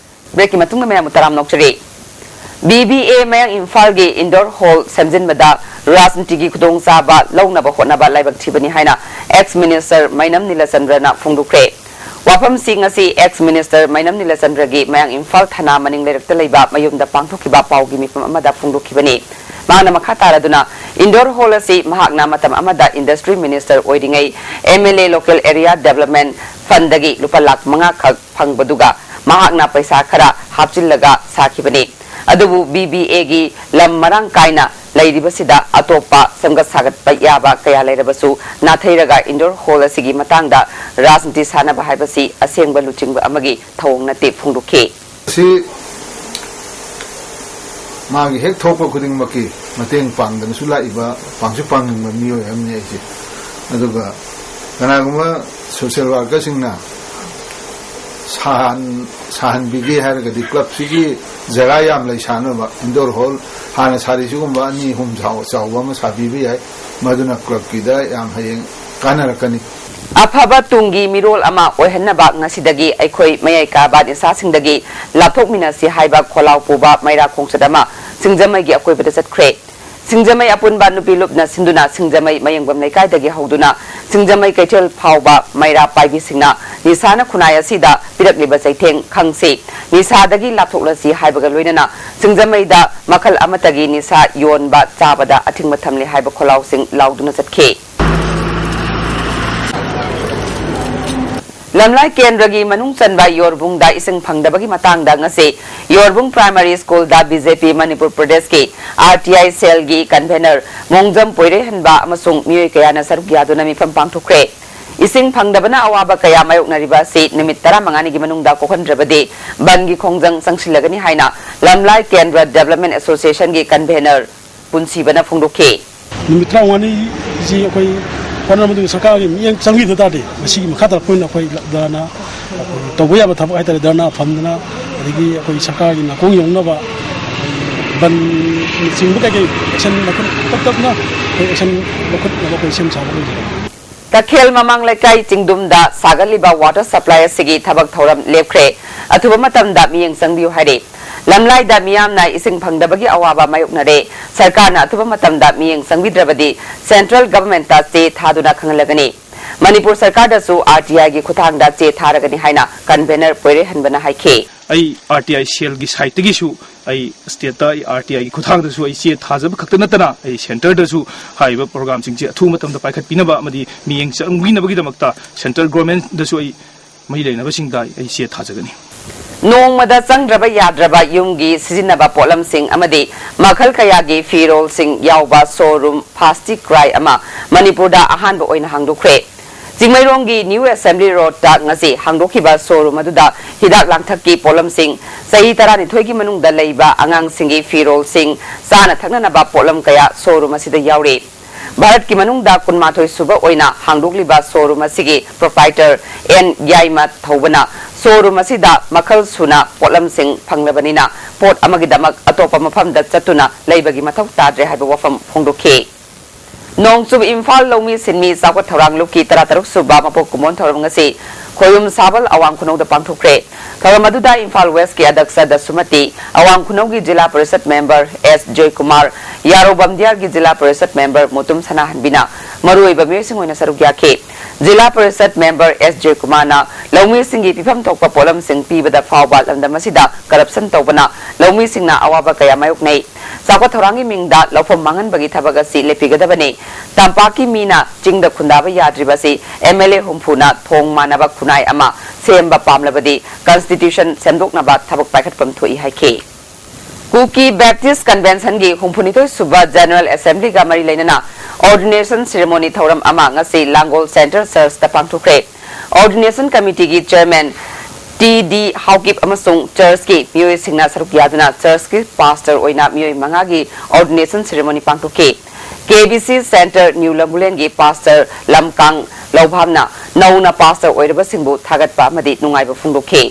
ꯕ꯭ꯔꯦꯛꯀꯤ ꯃꯇꯨꯡꯗ ꯃꯌꯥꯝꯕꯨ ꯇꯔꯥꯝꯅ ꯑꯣꯛꯆꯔꯤ꯫ ꯕꯤ ꯕꯤ ꯑꯦ ꯃꯌꯥꯡ ꯏꯝꯐꯥꯜꯒꯤ ꯏꯟꯗꯣꯔ ꯍꯣꯜ ꯁꯦꯝꯖꯤꯟꯕꯗ ꯔꯥꯖꯅꯤꯇꯤꯒꯤ ꯈꯨꯗꯣꯡꯆꯥꯕ ꯂꯧꯅꯕ ꯍꯣꯠꯅꯕ ꯂꯥꯏꯕꯛ ꯊꯤꯕꯅꯤ ꯍꯥꯏꯅ ꯑꯦꯛꯁ ꯃꯤꯅꯤꯁꯇꯔ ꯃꯩꯅꯝ ꯅꯤꯂꯆꯟꯗ꯭ꯔꯅ ꯐꯣꯡꯗꯣꯛꯈ꯭ꯔꯦ꯫ ꯋꯥꯐꯝꯁꯤ ꯉꯁꯤ ꯑꯦꯛꯁ ꯃꯤꯅꯤꯁꯇꯔ ꯃꯩꯅꯝ ꯅꯤꯂꯆꯟꯗ꯭ꯔꯒꯤ ꯃꯌꯥꯡ ꯏꯝꯐꯥꯜ ꯊꯅꯥ ꯃꯅꯤꯡ ꯂꯩꯔꯛꯇ ꯂꯩꯕ ꯃꯌꯨꯝꯗ ꯄꯥꯡꯊꯣꯛꯈꯤꯕ ꯄꯥꯎꯒꯤ ꯃꯤꯐꯝ ꯑꯃꯗ ꯐꯣꯡꯗꯣꯛꯈꯤꯕꯅꯤ꯫ ꯃꯍꯥꯛꯅ ꯃꯈꯥ ꯇꯥꯔꯗꯨꯅ ꯏꯟꯗꯣꯔ ꯍꯣꯜ ꯑꯁꯤ ꯃꯍꯥꯛꯅ ꯃꯇꯝ ꯑꯃꯗ ꯏꯟꯗꯁꯇ꯭ꯔꯤ ꯃꯤꯅꯤꯁꯇꯔ ꯑꯣꯏꯔꯤꯉꯩ M L A local area development ꯐꯟꯗꯒꯤ ꯂꯨꯄꯥ ꯂꯥꯈ ꯃꯉꯥ ꯈꯛ ꯐꯪꯕꯗꯨꯒ ꯃꯍꯥꯛꯅ ꯄꯩꯁꯥ ꯈꯔ ꯍꯥꯞꯆꯤꯜꯂꯒ ꯁꯥꯈꯤꯕꯅꯤ꯫ ꯑꯗꯨꯕꯨ ꯕꯤ ꯕꯤ ꯑꯦꯒꯤ ꯂꯝ ꯃꯔꯥꯡ ꯀꯥꯏꯅ ꯂꯩꯔꯤꯕꯁꯤꯗ ꯑꯇꯣꯞꯄ ꯁꯦꯝꯒꯠ ꯁꯥꯒꯠꯄ ꯌꯥꯕ ꯀꯌꯥ ꯂꯩꯔꯕꯁꯨ ꯅꯥꯊꯩꯔꯒ ꯏꯟꯗꯣꯔ ꯍꯣꯜ ꯑꯁꯤꯒꯤ ꯃꯇꯥꯡꯗ ꯔꯥꯖꯅꯤꯇꯤ ꯁꯥꯟꯅꯕ ꯍꯥꯏꯕꯁꯤ ꯑꯁꯦꯡꯕ ꯂꯨꯆꯤꯡꯕ ꯑꯃꯒꯤ ꯊꯧꯑꯣꯡ ꯅꯠꯇꯦ ꯐꯣꯡꯗꯣꯛꯈꯤ꯫ ꯁꯤ ꯃꯥꯒꯤ ꯍꯦꯛ ꯊꯣꯛꯄ ꯈꯨꯗꯤꯡꯃꯛꯀꯤ ꯃꯇꯦꯡ ꯄꯥꯡꯗꯅꯁꯨ ꯂꯥꯛꯏꯕ, ꯄꯥꯡꯁꯨ ꯄꯥꯡꯅꯤꯡꯕ ꯃꯤꯑꯣꯏ ꯑꯃꯅꯤ ꯑꯩꯁꯦ꯫ ꯑꯗꯨꯒ ꯀꯅꯥꯒꯨꯝꯕ ꯁꯣꯁꯤꯌꯦꯜ ꯋꯥꯔꯀꯔꯁꯤꯡꯅ ꯁꯥꯍꯟ-, ꯁꯥꯍꯟꯕꯤꯒꯦ ꯍꯥꯏꯔꯒꯗꯤ ꯀ꯭ꯂꯕꯁꯤꯒꯤ ꯖꯒꯥ ꯌꯥꯝ ꯂꯩ ꯁꯥꯟꯅꯕ, ꯏꯟꯗꯣꯔ ꯍꯣꯜ ꯍꯥꯟꯅ ꯁꯥꯔꯤꯁꯤꯒꯨꯝꯕ ꯑꯅꯤ ꯑꯍꯨꯝ ꯆꯥꯎ-, ꯆꯥꯎꯕ ꯑꯃ ꯁꯥꯕꯤꯕ ꯌꯥꯏ꯫ ꯃꯗꯨꯅ ꯀ꯭ꯂꯕꯀꯤꯗ ꯌꯥꯝ ꯍꯌꯦꯡ ꯀꯥꯟꯅꯔꯛꯀꯅꯤ꯫ ꯑꯐꯕ ꯇꯨꯡꯒꯤ ꯃꯤꯔꯣꯜ ꯑꯃ ꯑꯣꯏꯍꯟꯅꯕ ꯉꯁꯤꯗꯒꯤ ꯑꯩꯈꯣꯏ ꯃꯌꯥꯏ ꯀꯥꯕ ꯅꯤꯁꯥꯁꯤꯡꯗꯒꯤ ꯂꯥꯞꯊꯣꯛꯃꯤꯟꯅꯁꯤ ꯍꯥꯏꯕ ꯈꯣꯜꯂꯥꯎ ꯄꯨꯕ ꯃꯩꯔꯥ ꯈꯣꯡꯆꯠ ꯑꯃ ꯁꯤꯡꯖꯃꯩꯒꯤ ꯑꯀꯣꯏꯕꯗ ꯆꯠꯈ꯭ꯔꯦ꯫ ꯁꯤꯡꯖꯃꯩ ꯑꯄꯨꯟꯕ ꯅꯨꯄꯤ ꯂꯨꯞꯅ ꯁꯤꯟꯗꯨꯅ ꯁꯤꯡꯖꯃꯩ ꯃꯌꯦꯡꯕꯝ ꯂꯩꯀꯥꯏꯗꯒꯤ ꯍꯧꯗꯨꯅ ꯁꯤꯡꯖꯃꯩ ꯀꯩꯊꯦꯜ ꯐꯥꯎꯕ ꯃꯩꯔꯥ ꯄꯥꯏꯕꯤꯁꯤꯡꯅ ꯅꯤꯁꯥꯅ ꯈꯨꯟꯅꯥꯏ ꯑꯁꯤꯗ ꯄꯤꯔꯛꯂꯤꯕ ꯆꯩꯊꯦꯡ ꯈꯪꯁꯤ, ꯅꯤꯁꯥꯗꯒꯤ ꯂꯥꯞꯊꯣꯛꯂꯁꯤ ꯍꯥꯏꯕꯒ ꯂꯣꯏꯅꯅ ꯁꯤꯡꯖꯃꯩꯗ ꯃꯈꯜ ꯑꯃꯠꯇꯒꯤ ꯅꯤꯁꯥ ꯌꯣꯟꯕ ꯆꯥꯕꯗ ꯑꯊꯤꯡꯕ ꯊꯝꯂꯤ ꯍꯥꯏꯕ ꯈꯣꯜꯂꯥꯎꯁꯤꯡ ꯂꯥꯎꯗꯨꯅ ꯆꯠꯈꯤ꯫ ꯂꯝꯂꯥꯏ ꯀꯦꯟꯗ꯭ꯔꯒꯤ ꯃꯅꯨꯡ ꯆꯟꯕ ꯌꯣꯔꯕꯨꯡꯗ ꯏꯁꯤꯡ ꯐꯪꯗꯕꯒꯤ ꯃꯇꯥꯡꯗ ꯉꯁꯤ ꯌꯣꯔꯕꯨꯡ ꯄ꯭ꯔꯥꯏꯃꯥꯔꯤ ꯁ꯭ꯀꯨꯜꯗ ꯕꯤꯖꯦꯄꯤ ꯃꯅꯤꯄꯨꯔ ꯄ꯭ꯔꯗꯦꯁꯀꯤ ꯑꯥꯔ ꯇꯤ ꯑꯥꯏ ꯁꯦꯜꯒꯤ ꯀꯟꯚꯦꯅꯔ ꯃꯣꯡꯖꯝ ꯄꯣꯏꯔꯩꯍꯟꯕ ꯑꯃꯁꯨꯡ ꯃꯤꯑꯣꯏ ꯀꯌꯥꯅ ꯁꯔꯨꯛ ꯌꯥꯗꯨꯅ ꯃꯤꯐꯝ ꯄꯥꯡꯊꯣꯛꯈ꯭ꯔꯦ꯫ ꯏꯁꯤꯡ ꯐꯪꯗꯕꯅ ꯑꯋꯥꯕ ꯀꯌꯥ ꯃꯥꯌꯣꯛꯅꯔꯤꯕ ꯑꯁꯤ ꯅꯨꯃꯤꯠ ꯇꯔꯥꯃꯉꯥꯅꯤꯒꯤ ꯃꯅꯨꯡꯗ ꯀꯣꯛꯍꯟꯗ꯭ꯔꯕꯗꯤ ꯕꯟꯒꯤ ꯈꯣꯡꯖꯪ ꯆꯪꯁꯤꯜꯂꯒꯅꯤ ꯍꯥꯏꯅ ꯂꯝꯂꯥꯏ ꯀꯦꯟꯗ꯭ꯔ ꯗꯦꯕꯂꯞꯃꯦꯟ ꯑꯦꯁꯣꯁꯤꯌꯦꯁꯟꯒꯤ ꯀꯟꯚꯦꯅꯔ ꯄꯨꯟꯁꯤꯕꯅ ꯐꯣꯡꯗꯣꯛꯈꯤ꯫ ꯅꯨꯃꯤꯠ ꯇꯔꯥꯃꯉꯥꯅꯤꯁꯤ ꯑꯩꯈꯣꯏ ꯍꯣꯠꯅꯔ ꯃꯇꯨꯡꯗ ꯁꯔꯀꯥꯔꯒꯤ ꯃꯤꯠꯌꯦꯡ ꯆꯪꯕꯤꯗ ꯇꯥꯔꯗꯤ, ꯃꯁꯤꯒꯤ ꯃꯈꯥ ꯇꯥꯔꯛꯄ ꯑꯣꯏꯅ ꯑꯩꯈꯣꯏ ꯙꯔꯅꯥ, ꯑꯩꯈꯣꯏ ꯇꯧꯕ ꯌꯥꯕ ꯊꯕꯛ ꯍꯥꯏꯇꯥꯔꯦ, ꯙꯔꯅꯥ ꯐꯝꯗꯅ, ꯑꯗꯒꯤ ꯑꯩꯈꯣꯏ ꯁꯔꯀꯥꯔꯒꯤ ꯅꯥꯀꯣꯡ ꯌꯧꯅꯕ ꯕꯟꯅꯆꯤꯡꯕ ꯀꯩꯀꯩ action ꯃꯈꯜ ꯇꯞ ꯇꯞꯅ ꯑꯩꯈꯣꯏ action ꯂꯧꯈꯠꯅꯕ ꯑꯩꯈꯣꯏ ꯁꯦꯝ ꯁꯥꯕ ꯂꯣꯏꯖꯔꯦ꯫ ꯇꯈꯦꯜ ꯃꯃꯥꯡ ꯂꯩꯀꯥꯏ ꯆꯤꯡꯗꯨꯝꯗ ꯁꯥꯒꯠꯂꯤꯕ water supply ꯑꯁꯤꯒꯤ ꯊꯕꯛ ꯊꯧꯔꯝ ꯂꯦꯞꯈ꯭ꯔꯦ꯫ ꯑꯊꯨꯕ ꯃꯇꯝꯗ ꯃꯤꯠꯌꯦꯡ ꯆꯪꯕꯤꯌꯨ ꯍꯥꯏꯔꯦ꯫ ꯂꯝꯂꯥꯏꯗ ꯃꯤꯌꯥꯝꯅ ꯏꯁꯤꯡ ꯐꯪꯗꯕꯒꯤ ꯑꯋꯥꯕ ꯃꯥꯌꯣꯛꯅꯔꯦ꯫ ꯁꯔꯀꯥꯔꯅ ꯑꯊꯨꯕ ꯃꯇꯝꯗ ꯃꯤꯠꯌꯦꯡ ꯆꯪꯕꯤꯗ꯭ꯔꯕꯗꯤ central governmentꯇ ꯆꯦ ꯊꯥꯗꯨꯅ ꯈꯪꯍꯜꯂꯒꯅꯤ꯫ ꯃꯅꯤꯄꯨꯔ ꯁꯔꯀꯥꯔꯗꯁꯨ ꯑꯥꯔ ꯇꯤ ꯑꯥꯏꯒꯤ ꯈꯨꯠꯊꯥꯡꯗ ꯆꯦ ꯊꯥꯔꯒꯅꯤ ꯍꯥꯏꯅ ꯀꯟꯚꯦꯅꯔ ꯄꯣꯏꯔꯩꯍꯟꯕꯅ ꯍꯥꯏꯈꯤ꯫ ꯑꯩ ꯑꯥꯔ ꯇꯤ ꯑꯥꯏ ꯁꯦꯜꯒꯤ ꯁꯥꯏꯠꯇꯒꯤꯁꯨ ꯑꯩ ꯁ꯭ꯇꯦꯠꯇ ꯑꯩ ꯑꯥꯔ ꯇꯤ ꯑꯥꯏꯒꯤ ꯈꯨꯠꯊꯥꯡꯗꯁꯨ ꯑꯩ ꯆꯦ ꯊꯥꯖꯕ ꯈꯛꯇ ꯅꯠꯇꯅ ꯑꯩ ꯁꯦꯟꯇꯔꯗꯁꯨ ꯍꯥꯏꯔꯤꯕ ꯄ꯭ꯔꯣꯒ꯭ꯔꯥꯝꯁꯤꯡꯁꯦ ꯑꯊꯨꯕ ꯃꯇꯝꯗ ꯄꯥꯏꯈꯠꯄꯤꯅꯕ ꯑꯃꯗꯤ ꯃꯤꯠꯌꯦꯡ ꯆꯪꯕꯤꯅꯕꯒꯤꯗꯃꯛꯇ ꯁꯦꯟꯇ꯭ꯔꯦꯜ ꯒꯣꯔꯃꯦꯟꯗꯁꯨ ꯑꯩ ꯃꯔꯤ ꯂꯩꯅꯕꯁꯤꯡꯗ ꯑꯩ ꯆꯦ ꯊꯥꯖꯒꯅꯤ꯫ ꯅꯣꯡꯃꯗ ꯆꯪꯗ꯭ꯔꯕ ꯌꯥꯗ꯭ꯔꯕ ꯌꯨꯝꯒꯤ ꯁꯤꯖꯤꯟꯅꯕ ꯄꯣꯠꯂꯝꯁꯤꯡ ꯑꯃꯗꯤ ꯃꯈꯜ ꯀꯌꯥꯒꯤ ꯐꯤꯔꯣꯜꯁꯤꯡ ꯌꯥꯎꯕ showroom ꯐꯥꯁꯇꯤ ꯀ꯭ꯔꯥꯏ ꯑꯃ ꯃꯅꯤꯄꯨꯔꯗ ꯑꯍꯥꯟꯕ ꯑꯣꯏꯅ ꯍꯥꯡꯗꯣꯛꯈ꯭ꯔꯦ꯫ ꯆꯤꯡꯃꯩꯔꯣꯡꯒꯤ ꯅ꯭ꯌꯨ ꯑꯦꯁꯦꯝꯕ꯭ꯂꯤ ꯔꯣꯗꯇ ꯉꯁꯤ ꯍꯥꯡꯗꯣꯛꯈꯤꯕ ꯁꯣꯔꯨꯝ ꯑꯗꯨꯗ ꯍꯤꯗꯥꯛ ꯂꯥꯡꯊꯛꯀꯤ ꯄꯣꯠꯂꯝꯁꯤꯡ, ꯆꯍꯤ ꯇꯔꯥꯅꯤꯊꯣꯏꯒꯤ ꯃꯅꯨꯡꯗ ꯂꯩꯕ ꯑꯉꯥꯡꯁꯤꯡꯒꯤ ꯐꯤꯔꯣꯜꯁꯤꯡ, ꯆꯥꯅ ꯊꯛꯅꯅꯕ ꯄꯣꯠꯂꯝ ꯀꯌꯥ ꯁꯣꯔꯨꯝ ꯑꯁꯤꯗ ꯌꯥꯎꯔꯤ꯫ ꯚꯥꯔꯠꯀꯤ ꯃꯅꯨꯡꯗ ꯀꯨꯟꯃꯥꯊꯣꯏ ꯁꯨꯕ ꯑꯣꯏꯅ ꯍꯥꯡꯗꯣꯛꯂꯤꯕ ꯁꯣꯔꯨꯝ ꯑꯁꯤꯒꯤ ꯄ꯭ꯔꯣꯄ꯭ꯔꯥꯏꯇꯔ ꯑꯦꯟ ꯌꯥꯏꯃ ꯊꯧꯕꯅ ꯁꯣꯔꯨꯝ ꯑꯁꯤꯗ ꯃꯈꯜ ꯁꯨꯅ ꯄꯣꯠꯂꯝꯁꯤꯡ ꯐꯪꯂꯕꯅꯤꯅ ꯄꯣꯠ ꯑꯃꯒꯤꯗꯃꯛ ꯑꯇꯣꯞꯄ ꯃꯐꯝꯗ ꯆꯠꯇꯨꯅ ꯂꯩꯕꯒꯤ ꯃꯊꯧ ꯇꯥꯗ꯭ꯔꯦ ꯍꯥꯏꯕ ꯋꯥꯐꯝ ꯐꯣꯡꯗꯣꯛꯈꯤ꯫ ꯅꯣꯡꯆꯨꯞ ꯏꯝꯐꯥꯜ ꯂꯧꯃꯤ ꯁꯤꯟꯃꯤ ꯆꯥꯎꯈꯠ ꯊꯧꯔꯥꯡ ꯂꯨꯞꯀꯤ ꯇꯔꯥꯇꯔꯨꯛ ꯁꯨꯕ ꯃꯄꯣꯛ ꯀꯨꯝꯑꯣꯟ ꯊꯧꯔꯝ ꯉꯁꯤ ꯈꯣꯌꯨꯝ ꯁꯥꯕꯜ ꯑꯋꯥꯡ ꯈꯨꯅꯧꯗ ꯄꯥꯡꯊꯣꯛꯈ꯭ꯔꯦ꯫ ꯊꯧꯔꯝ ꯑꯗꯨꯗ ꯏꯝꯐꯥꯜ ꯋꯦꯁꯀꯤ ꯑꯗꯛꯁ ꯗꯁꯨꯃꯇꯤ, ꯑꯋꯥꯡ ꯈꯨꯅꯧꯒꯤ ꯖꯤꯂꯥ ꯄꯔꯤꯁꯠ ꯃꯦꯝꯕꯔ ꯑꯦꯁ ꯖꯣꯏꯀꯨꯃꯥꯔ, ꯌꯥꯔꯧ ꯕꯝꯗꯤꯌꯥꯔꯒꯤ ꯖꯤꯂꯥ ꯄꯔꯤꯁꯠ ꯃꯦꯝꯕꯔ ꯃꯨꯇꯨꯝ ꯁꯅꯥꯍꯟꯕꯤꯅ ꯃꯔꯨꯑꯣꯏꯕ ꯃꯤꯑꯣꯏꯁꯤꯡ ꯑꯣꯏꯅ ꯁꯔꯨꯛ ꯌꯥꯈꯤ꯫ ꯖꯤꯂꯥ ꯄꯔꯤꯁꯠ ꯃꯦꯝꯕꯔ ꯑꯦꯁ ꯖꯣꯏꯀꯨꯃꯥꯔꯅ ꯂꯧꯃꯤꯁꯤꯡꯒꯤ ꯄꯤꯐꯝ ꯊꯣꯛꯄ ꯄꯣꯠꯂꯝꯁꯤꯡ ꯄꯤꯕꯗ ꯐꯥꯎꯕ ꯂꯝꯗꯝ ꯑꯁꯤꯗ ꯀꯔꯞꯁꯟ ꯇꯧꯕꯅ ꯂꯧꯃꯤꯁꯤꯡꯅ ꯑꯋꯥꯕ ꯀꯌꯥ ꯃꯥꯌꯣꯛꯅꯩ꯫ ꯆꯥꯎꯈꯠ ꯊꯧꯔꯥꯡꯒꯤ ꯃꯤꯡꯗ ꯂꯧꯐꯝ ꯃꯥꯡꯍꯟꯕꯒꯤ ꯊꯕꯛ ꯑꯁꯤ ꯂꯦꯞꯄꯤꯒꯗꯕꯅꯤ꯫ ꯇꯝꯄꯥꯛꯀꯤ ꯃꯤꯅ ꯆꯤꯡꯗ ꯈꯨꯟꯗꯥꯕ ꯌꯥꯗ꯭ꯔꯤꯕ ꯑꯁꯤ ꯑꯦꯝ ꯑꯦꯜ ꯑꯦ ꯍꯨꯝꯐꯨꯅ ꯊꯣꯡ ꯃꯥꯟꯅꯕ ꯈꯨꯟꯅꯥꯏ ꯑꯃ ꯁꯦꯝꯕ ꯄꯥꯝꯂꯕꯗꯤ ꯀꯟꯁꯇꯤꯇ꯭ꯌꯨꯁꯟ ꯁꯦꯝꯗꯣꯛꯅꯕ ꯊꯕꯛ ꯄꯥꯏꯈꯠꯐꯝ ꯊꯣꯛꯏ ꯍꯥꯏꯈꯤ꯫ ꯀꯨꯀꯤ ꯕꯦꯞꯇꯤꯁ ꯀꯟꯚꯦꯟꯁꯟꯒꯤ ꯍꯨꯝꯐꯨꯅꯤꯊꯣꯏ ꯁꯨꯕ ꯖꯦꯅꯔꯦꯜ ꯑꯦꯁꯦꯝꯕ꯭ꯂꯤꯒ ꯃꯔꯤ ꯂꯩꯅꯅ ꯑꯣꯔꯗꯤꯅꯦꯁꯟ ꯁꯦꯔꯦꯃꯣꯅꯤ ꯊꯧꯔꯝ ꯑꯃ ꯉꯁꯤ ꯂꯥꯡꯒꯣꯜ ꯁꯦꯟꯇ꯭ꯔꯦꯜ ꯆꯔꯆꯇ ꯄꯥꯡꯊꯣꯛꯈ꯭ꯔꯦ꯫ ꯑꯣꯔꯗꯤꯅꯦꯁꯟ ꯀꯃꯤꯇꯤꯒꯤ ꯆꯦꯌꯔꯃꯦꯟ ꯇꯤ ꯗꯤ ꯍꯥꯎꯀꯤꯞ ꯑꯃꯁꯨꯡ ꯆꯔꯆꯀꯤ ꯃꯤꯑꯣꯏꯁꯤꯡꯅ ꯁꯔꯨꯛ ꯌꯥꯗꯨꯅ ꯆꯔꯆꯀꯤ ꯄꯥꯁꯇꯔ ꯑꯣꯏꯅ ꯃꯤꯑꯣꯏ ꯃꯉꯥꯒꯤ ꯑꯣꯔꯗꯤꯅꯦꯁꯟ ꯁꯦꯔꯦꯃꯣꯅꯤ ꯄꯥꯡꯊꯣꯛꯈꯤ꯫ K B C centre new ꯂꯝꯕꯨꯂꯦꯟꯒꯤ ꯄꯥꯁꯇꯔ ꯂꯝꯀꯥꯡ ꯂꯧꯚꯥꯝꯅ ꯅꯧꯅ ꯄꯥꯁꯇꯔ ꯑꯣꯏꯔꯕꯁꯤꯡꯕꯨ ꯊꯥꯒꯠꯄ ꯑꯃꯗꯤ ꯅꯨꯡꯉꯥꯏꯕ ꯐꯣꯡꯗꯣꯛꯈꯤ꯫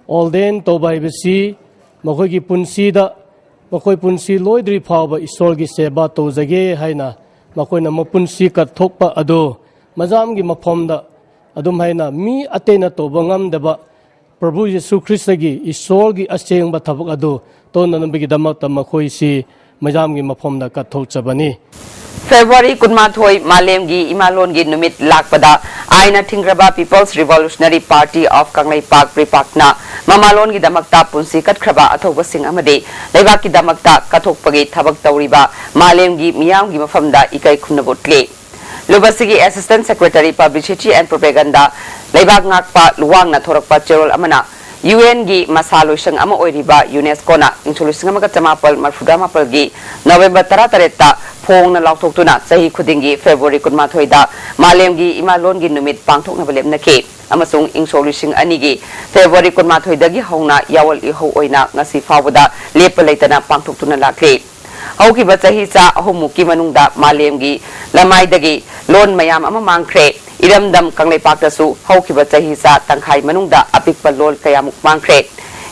ꯑꯣꯔꯗꯦꯟ ꯇꯧꯕ ꯍꯥꯏꯕꯁꯤ ꯃꯈꯣꯏꯒꯤ ꯄꯨꯟꯁꯤꯗ, ꯃꯈꯣꯏ ꯄꯨꯟꯁꯤ ꯂꯣꯏꯗ꯭ꯔꯤ ꯐꯥꯎꯕ ꯏꯁꯣꯔꯒꯤ ꯁꯦꯕꯥ ꯇꯧꯖꯒꯦ ꯍꯥꯏꯅ ꯃꯈꯣꯏꯅ ꯃꯄꯨꯟꯁꯤ ꯀꯠꯊꯣꯛꯄ ꯑꯗꯨ ꯃꯌꯥꯝꯒꯤ ꯃꯐꯝꯗ ꯑꯗꯨꯝ ꯍꯥꯏꯅ ꯃꯤ ꯑꯇꯩꯅ ꯇꯧꯕ ꯉꯝꯗꯕ ꯄ꯭ꯔꯚꯨ ꯌꯤꯁꯨ ꯈ꯭ꯔꯤꯁꯇꯒꯤ ꯏꯁꯣꯔꯒꯤ ꯑꯁꯦꯡꯕ ꯊꯕꯛ ꯑꯗꯨ ꯇꯧꯅꯅꯕꯒꯤꯗꯃꯛꯇ ꯃꯈꯣꯏꯁꯤ ꯃꯌꯥꯝꯒꯤ ꯃꯐꯝꯗ ꯀꯠꯊꯣꯛꯆꯕꯅꯤ꯫ ꯐꯦꯕ꯭ꯔꯨꯋꯥꯔꯤ ꯀꯨꯟꯃꯥꯊꯣꯏ ꯃꯥꯂꯦꯝꯒꯤ ꯏꯃꯥꯂꯣꯟꯒꯤ ꯅꯨꯃꯤꯠ ꯂꯥꯛꯄꯗ ꯑꯥꯏꯟꯅ ꯊꯤꯡꯈ꯭ꯔꯕ People's Revolutionary Party of Kangleipak, ꯄ꯭ꯔꯤꯄꯥꯛꯅ ꯃꯃꯥꯂꯣꯟꯒꯤꯗꯃꯛꯇ ꯄꯨꯟꯁꯤ ꯀꯠꯈ꯭ꯔꯕ ꯑꯊꯧꯕꯁꯤꯡ ꯑꯃꯗꯤ ꯂꯩꯕꯥꯛꯀꯤꯗꯃꯛꯇ ꯀꯠꯊꯣꯛꯄꯒꯤ ꯊꯕꯛ ꯇꯧꯔꯤꯕ ꯃꯥꯂꯦꯝꯒꯤ ꯃꯤꯌꯥꯝꯒꯤ ꯃꯐꯝꯗ ꯏꯀꯥꯏ ꯈꯨꯝꯅꯕ ꯎꯠꯂꯤ꯫ ꯂꯨꯞ ꯑꯁꯤꯒꯤ Assistant Secretary Publicity and Propaganda ꯂꯩꯕꯥꯛ ꯉꯥꯛꯄ ꯂꯨꯋꯥꯡꯅ ꯊꯣꯔꯛꯄ ꯆꯦꯔꯣꯜ ꯑꯃꯅ ꯌꯨ ꯑꯦꯟꯒꯤ ꯃꯁꯥ ꯂꯣꯏꯁꯪ ꯑꯃ ꯑꯣꯏꯔꯤꯕ ꯌꯨꯅꯦꯁꯀꯣꯅ ꯏꯪ ꯁꯣꯛ ꯂꯤꯁꯤꯡ ꯑꯃꯒ ꯆꯃꯥꯄꯜ ꯃꯔꯤꯐꯨꯇꯔꯥ ꯃꯥꯄꯜꯒꯤ ꯅꯕꯦꯝꯕꯔ ꯇꯔꯥꯇꯔꯦꯠꯇ ꯐꯣꯡꯅ ꯂꯥꯎꯊꯣꯛꯇꯨꯅ ꯆꯍꯤ ꯈꯨꯗꯤꯡꯒꯤ ꯐꯦꯕ꯭ꯔꯨꯋꯥꯔꯤ ꯀꯨꯟꯃꯥꯊꯣꯏꯗ ꯃꯥꯂꯦꯝꯒꯤ ꯏꯃꯥ ꯂꯣꯟꯒꯤ ꯅꯨꯃꯤꯠ ꯄꯥꯡꯊꯣꯛꯅꯕ ꯂꯦꯞꯅꯈꯤ꯫ ꯑꯃꯁꯨꯡ ꯏꯪ ꯁꯣꯛ ꯂꯤꯁꯤꯡ ꯑꯅꯤꯒꯤ ꯐꯦꯕ꯭ꯔꯨꯋꯥꯔꯤ ꯀꯨꯟꯃꯥꯊꯣꯏꯗꯒꯤ ꯍꯧꯅ ꯌꯥꯑꯣꯜ ꯏꯍꯧ ꯑꯣꯏꯅ ꯉꯁꯤ ꯐꯥꯎꯕꯗ ꯂꯦꯞꯄ ꯂꯩꯇꯅ ꯄꯥꯡꯊꯣꯛꯇꯨꯅ ꯂꯥꯛꯂꯤ꯫ ꯍꯧꯈꯤꯕ ꯆꯍꯤ ꯆꯥ ꯑꯍꯨꯝꯃꯨꯛꯀꯤ ꯃꯅꯨꯡꯗ ꯃꯥꯂꯦꯝꯒꯤ ꯂꯃꯥꯏꯗꯒꯤ ꯂꯣꯟ ꯃꯌꯥꯝ ꯑꯃ ꯃꯥꯡꯈ꯭ꯔꯦ꯫ ꯏꯔꯝꯗꯝ ꯀꯪꯂꯩꯄꯥꯛꯇꯁꯨ ꯍꯧꯈꯤꯕ ꯆꯍꯤ ꯆꯥ ꯇꯪꯈꯥꯏ ꯃꯅꯨꯡꯗ ꯑꯄꯤꯛꯄ ꯂꯣꯟ ꯀꯌꯥꯃꯨꯛ ꯃꯥꯡꯈ꯭ꯔꯦ꯫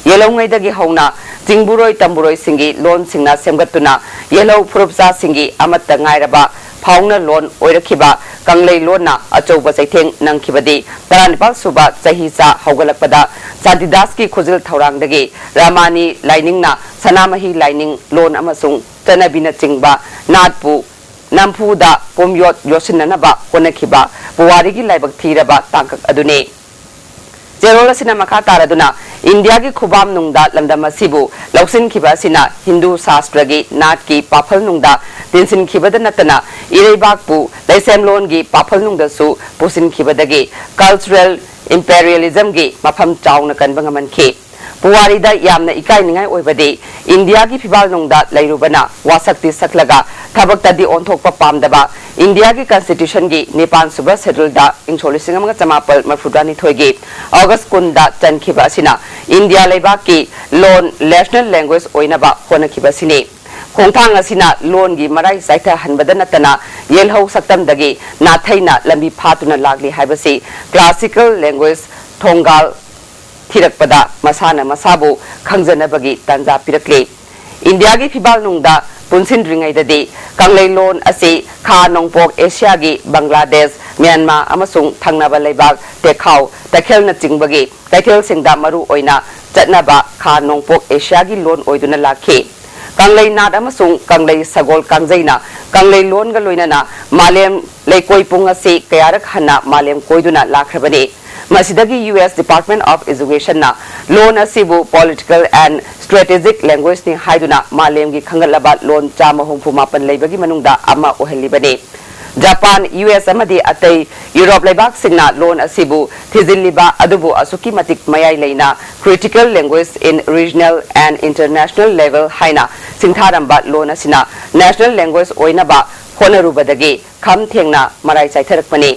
ꯌꯦꯜꯍꯧꯉꯩꯗꯒꯤ ꯍꯧꯅ ꯆꯤꯡꯕꯨꯔꯣꯏ ꯇꯝꯕꯨꯔꯣꯏꯁꯤꯡꯒꯤ ꯂꯣꯟꯁꯤꯡꯅ ꯁꯦꯝꯒꯠꯇꯨꯅ ꯌꯦꯜꯍꯧ ꯐꯨꯔꯨꯞꯆꯥꯁꯤꯡꯒꯤ ꯑꯃꯠꯇ ꯉꯥꯏꯔꯕ ꯐꯥꯎꯅ ꯂꯣꯟ ꯑꯣꯏꯔꯛꯈꯤꯕ ꯀꯪꯂꯩ ꯂꯣꯟꯅ ꯑꯆꯧꯕ ꯆꯩꯊꯦꯡ ꯅꯪꯈꯤꯕꯗꯤ ꯇꯔꯥꯅꯤꯄꯥꯜ ꯁꯨꯕ ꯆꯍꯤ ꯆꯥ ꯍꯧꯒꯠꯂꯛꯄꯗ ꯁꯥꯟꯇꯤꯗꯥꯁꯀꯤ ꯈꯨꯖꯤꯜ ꯊꯧꯔꯥꯡꯗꯒꯤ ꯔꯥꯃꯥꯅꯤ ꯂꯥꯏꯅꯤꯡꯅ ꯁꯅꯥꯃꯍꯤ ꯂꯥꯏꯅꯤꯡ ꯂꯣꯟ ꯑꯃꯁꯨꯡ ꯆꯠꯅꯕꯤꯅꯆꯤꯡꯕ ꯅꯥꯠꯄꯨ ꯅꯝꯐꯨꯗ ꯄꯨꯝꯌꯣꯠ ꯌꯣꯠꯁꯤꯟꯅꯅꯕ ꯍꯣꯠꯅꯈꯤꯕ ꯄꯨꯋꯥꯔꯤꯒꯤ ꯂꯥꯏꯕꯛ ꯊꯤꯔꯕ ꯇꯥꯡꯀꯛ ꯑꯗꯨꯅꯤ꯫ ꯆꯦꯔꯣꯜ ꯑꯁꯤꯅ ꯃꯈꯥ ꯇꯥꯔꯗꯨꯅ ꯏꯟꯗꯤꯌꯥꯒꯤ ꯈꯨꯕꯥꯝꯅꯨꯡꯗ ꯂꯝꯗꯝ ꯑꯁꯤꯕꯨ ꯂꯧꯁꯤꯟꯈꯤꯕ ꯑꯁꯤꯅ ꯍꯤꯟꯗꯨ ꯁꯥꯁꯇ꯭ꯔꯒꯤ ꯅꯥꯠꯀꯤ ꯄꯥꯐꯜꯅꯨꯡꯗ ꯇꯤꯟꯁꯤꯟꯈꯤꯕꯗ ꯅꯠꯇꯅ ꯏꯔꯩꯕꯥꯛꯄꯨ ꯂꯩꯁꯦꯝꯂꯣꯟꯒꯤ ꯄꯥꯐꯜꯅꯨꯡꯗꯁꯨ ꯄꯨꯁꯤꯟꯈꯤꯕꯗꯒꯤ cultural imperialismꯒꯤ ꯃꯐꯝ ꯆꯥꯎꯅ ꯀꯟꯕ ꯉꯝꯍꯟꯈꯤ꯫ ꯄꯨꯋꯥꯔꯤꯗ ꯌꯥꯝꯅ ꯏꯀꯥꯏꯅꯤꯡꯉꯥꯏ ꯑꯣꯏꯕꯗꯤ ꯏꯟꯗꯤꯌꯥꯒꯤ ꯐꯤꯕꯥꯜꯅꯨꯡꯗ ꯂꯩꯔꯨꯕꯅ ꯋꯥꯁꯛꯇꯤ ꯁꯛꯂꯒ ꯊꯕꯛꯇꯗꯤ ꯑꯣꯟꯊꯣꯛꯄ ꯄꯥꯝꯗꯕ ꯏꯟꯗꯤꯌꯥꯒꯤ constitutionꯒꯤ ꯅꯤꯄꯥꯟ ꯁꯨꯕ scheduleꯗ ꯏꯪ ꯁꯣꯛ ꯂꯤꯁꯤꯡ ꯑꯃꯒ ꯆꯃꯥꯄꯜ ꯃꯔꯤꯐꯨꯇꯔꯥꯅꯤꯊꯣꯏꯒꯤ August ꯀꯨꯟꯗ ꯆꯟꯈꯤꯕ ꯑꯁꯤꯅ ꯏꯟꯗꯤꯌꯥ ꯂꯩꯕꯥꯛꯀꯤ ꯂꯣꯟ national language ꯑꯣꯏꯅꯕ ꯍꯣꯠꯅꯈꯤꯕ ꯑꯁꯤꯅꯤ꯫ ꯈꯣꯡꯊꯥꯡ ꯑꯁꯤꯅ ꯂꯣꯟꯒꯤ ꯃꯔꯥꯏ ꯆꯥꯏꯊꯍꯟꯕꯗ ꯅꯠꯇꯅ ꯌꯦꯜꯍꯧ ꯁꯛꯇꯝꯗꯒꯤ ꯅꯥꯊꯩꯅ ꯂꯝꯕꯤ ꯐꯥꯠꯇꯨꯅ ꯂꯥꯛꯂꯤ ꯍꯥꯏꯕꯁꯤ classical language ꯊꯣꯡꯒꯥꯜ ꯊꯤꯔꯛꯄꯗ ꯃꯁꯥꯅ ꯃꯁꯥꯕꯨ ꯈꯪꯖꯅꯕꯒꯤ ꯇꯥꯟꯖꯥ ꯄꯤꯔꯛꯂꯤ꯫ ꯏꯟꯗꯤꯌꯥꯒꯤ ꯐꯤꯕꯥꯜꯅꯨꯡꯗ ꯄꯨꯟꯁꯤꯟꯗ꯭ꯔꯤꯉꯩꯗꯗꯤ ꯀꯪꯂꯩꯂꯣꯟ ꯑꯁꯤ ꯈꯥ ꯅꯣꯡꯄꯣꯛ ꯑꯦꯁꯤꯌꯥꯒꯤ ꯕꯪꯒ꯭ꯂꯥꯗꯦꯁ, ꯃ꯭ꯌꯥꯟꯃꯥꯔ ꯑꯃꯁꯨꯡ ꯊꯪꯅꯕ ꯂꯩꯕꯥꯛ ꯇꯦꯈꯥꯎ ꯇꯈꯦꯜꯅꯆꯤꯡꯕꯒꯤ ꯀꯩꯊꯦꯜꯁꯤꯡꯗ ꯃꯔꯨ ꯑꯣꯏꯅ ꯆꯠꯅꯕ ꯈꯥ ꯅꯣꯡꯄꯣꯛ ꯑꯦꯁꯤꯌꯥꯒꯤ ꯂꯣꯟ ꯑꯣꯏꯗꯨꯅ ꯂꯥꯛꯈꯤ꯫ ꯀꯪꯂꯩ ꯅꯥꯠ ꯑꯃꯁꯨꯡ ꯀꯪꯂꯩ ꯁꯒꯣꯜ ꯀꯥꯡꯖꯩꯅ ꯀꯪꯂꯩ ꯂꯣꯟꯒ ꯂꯣꯏꯅꯅ ꯃꯥꯂꯦꯝ ꯂꯩꯀꯣꯏ ꯄꯨꯡ ꯑꯁꯤ ꯀꯌꯥꯔꯛ ꯍꯟꯅ ꯃꯥꯂꯦꯝ ꯀꯣꯏꯗꯨꯅ ꯂꯥꯛꯈ꯭ꯔꯕꯅꯤ꯫ ꯃꯁꯤꯗꯒꯤ ꯌꯨ ꯑꯦꯁ Department of Educationꯅ ꯂꯣꯟ ꯑꯁꯤꯕꯨ political and strategic languageྶꯅꯤ ꯍꯥꯏꯗꯨꯅ ꯃꯥꯂꯦꯝꯒꯤ ꯈꯪꯒꯠꯂꯕ ꯂꯣꯟ ꯆꯥꯝꯃ ꯍꯨꯝꯐꯨ ꯃꯥꯄꯟ ꯂꯩꯕꯒꯤ ꯃꯅꯨꯡꯗ ꯑꯃ ꯑꯣꯏꯍꯜꯂꯤꯕꯅꯤ꯫ ꯖꯄꯥꯟ, ꯌꯨ ꯑꯦꯁ ꯑꯃꯗꯤ ꯑꯇꯩ ꯌꯨꯔꯣꯞ ꯂꯩꯕꯥꯛꯁꯤꯡꯅ ꯂꯣꯟ ꯑꯁꯤꯕꯨ ꯊꯤꯖꯤꯜꯂꯤꯕ ꯑꯗꯨꯕꯨ ꯑꯁꯨꯛꯀꯤ ꯃꯇꯤꯛ ꯃꯌꯥꯏ ꯂꯩꯅ critical language in regional and international level ꯍꯥꯏꯅ ꯁꯤꯡꯊꯥꯔꯝꯕ ꯂꯣꯟ ꯑꯁꯤꯅ national language ꯑꯣꯏꯅꯕ ꯍꯣꯠꯅꯔꯨꯕꯗꯒꯤ ꯈꯝ ꯊꯦꯡꯅ ꯃꯔꯥꯏ ꯆꯥꯏꯊꯔꯛꯄꯅꯤ꯫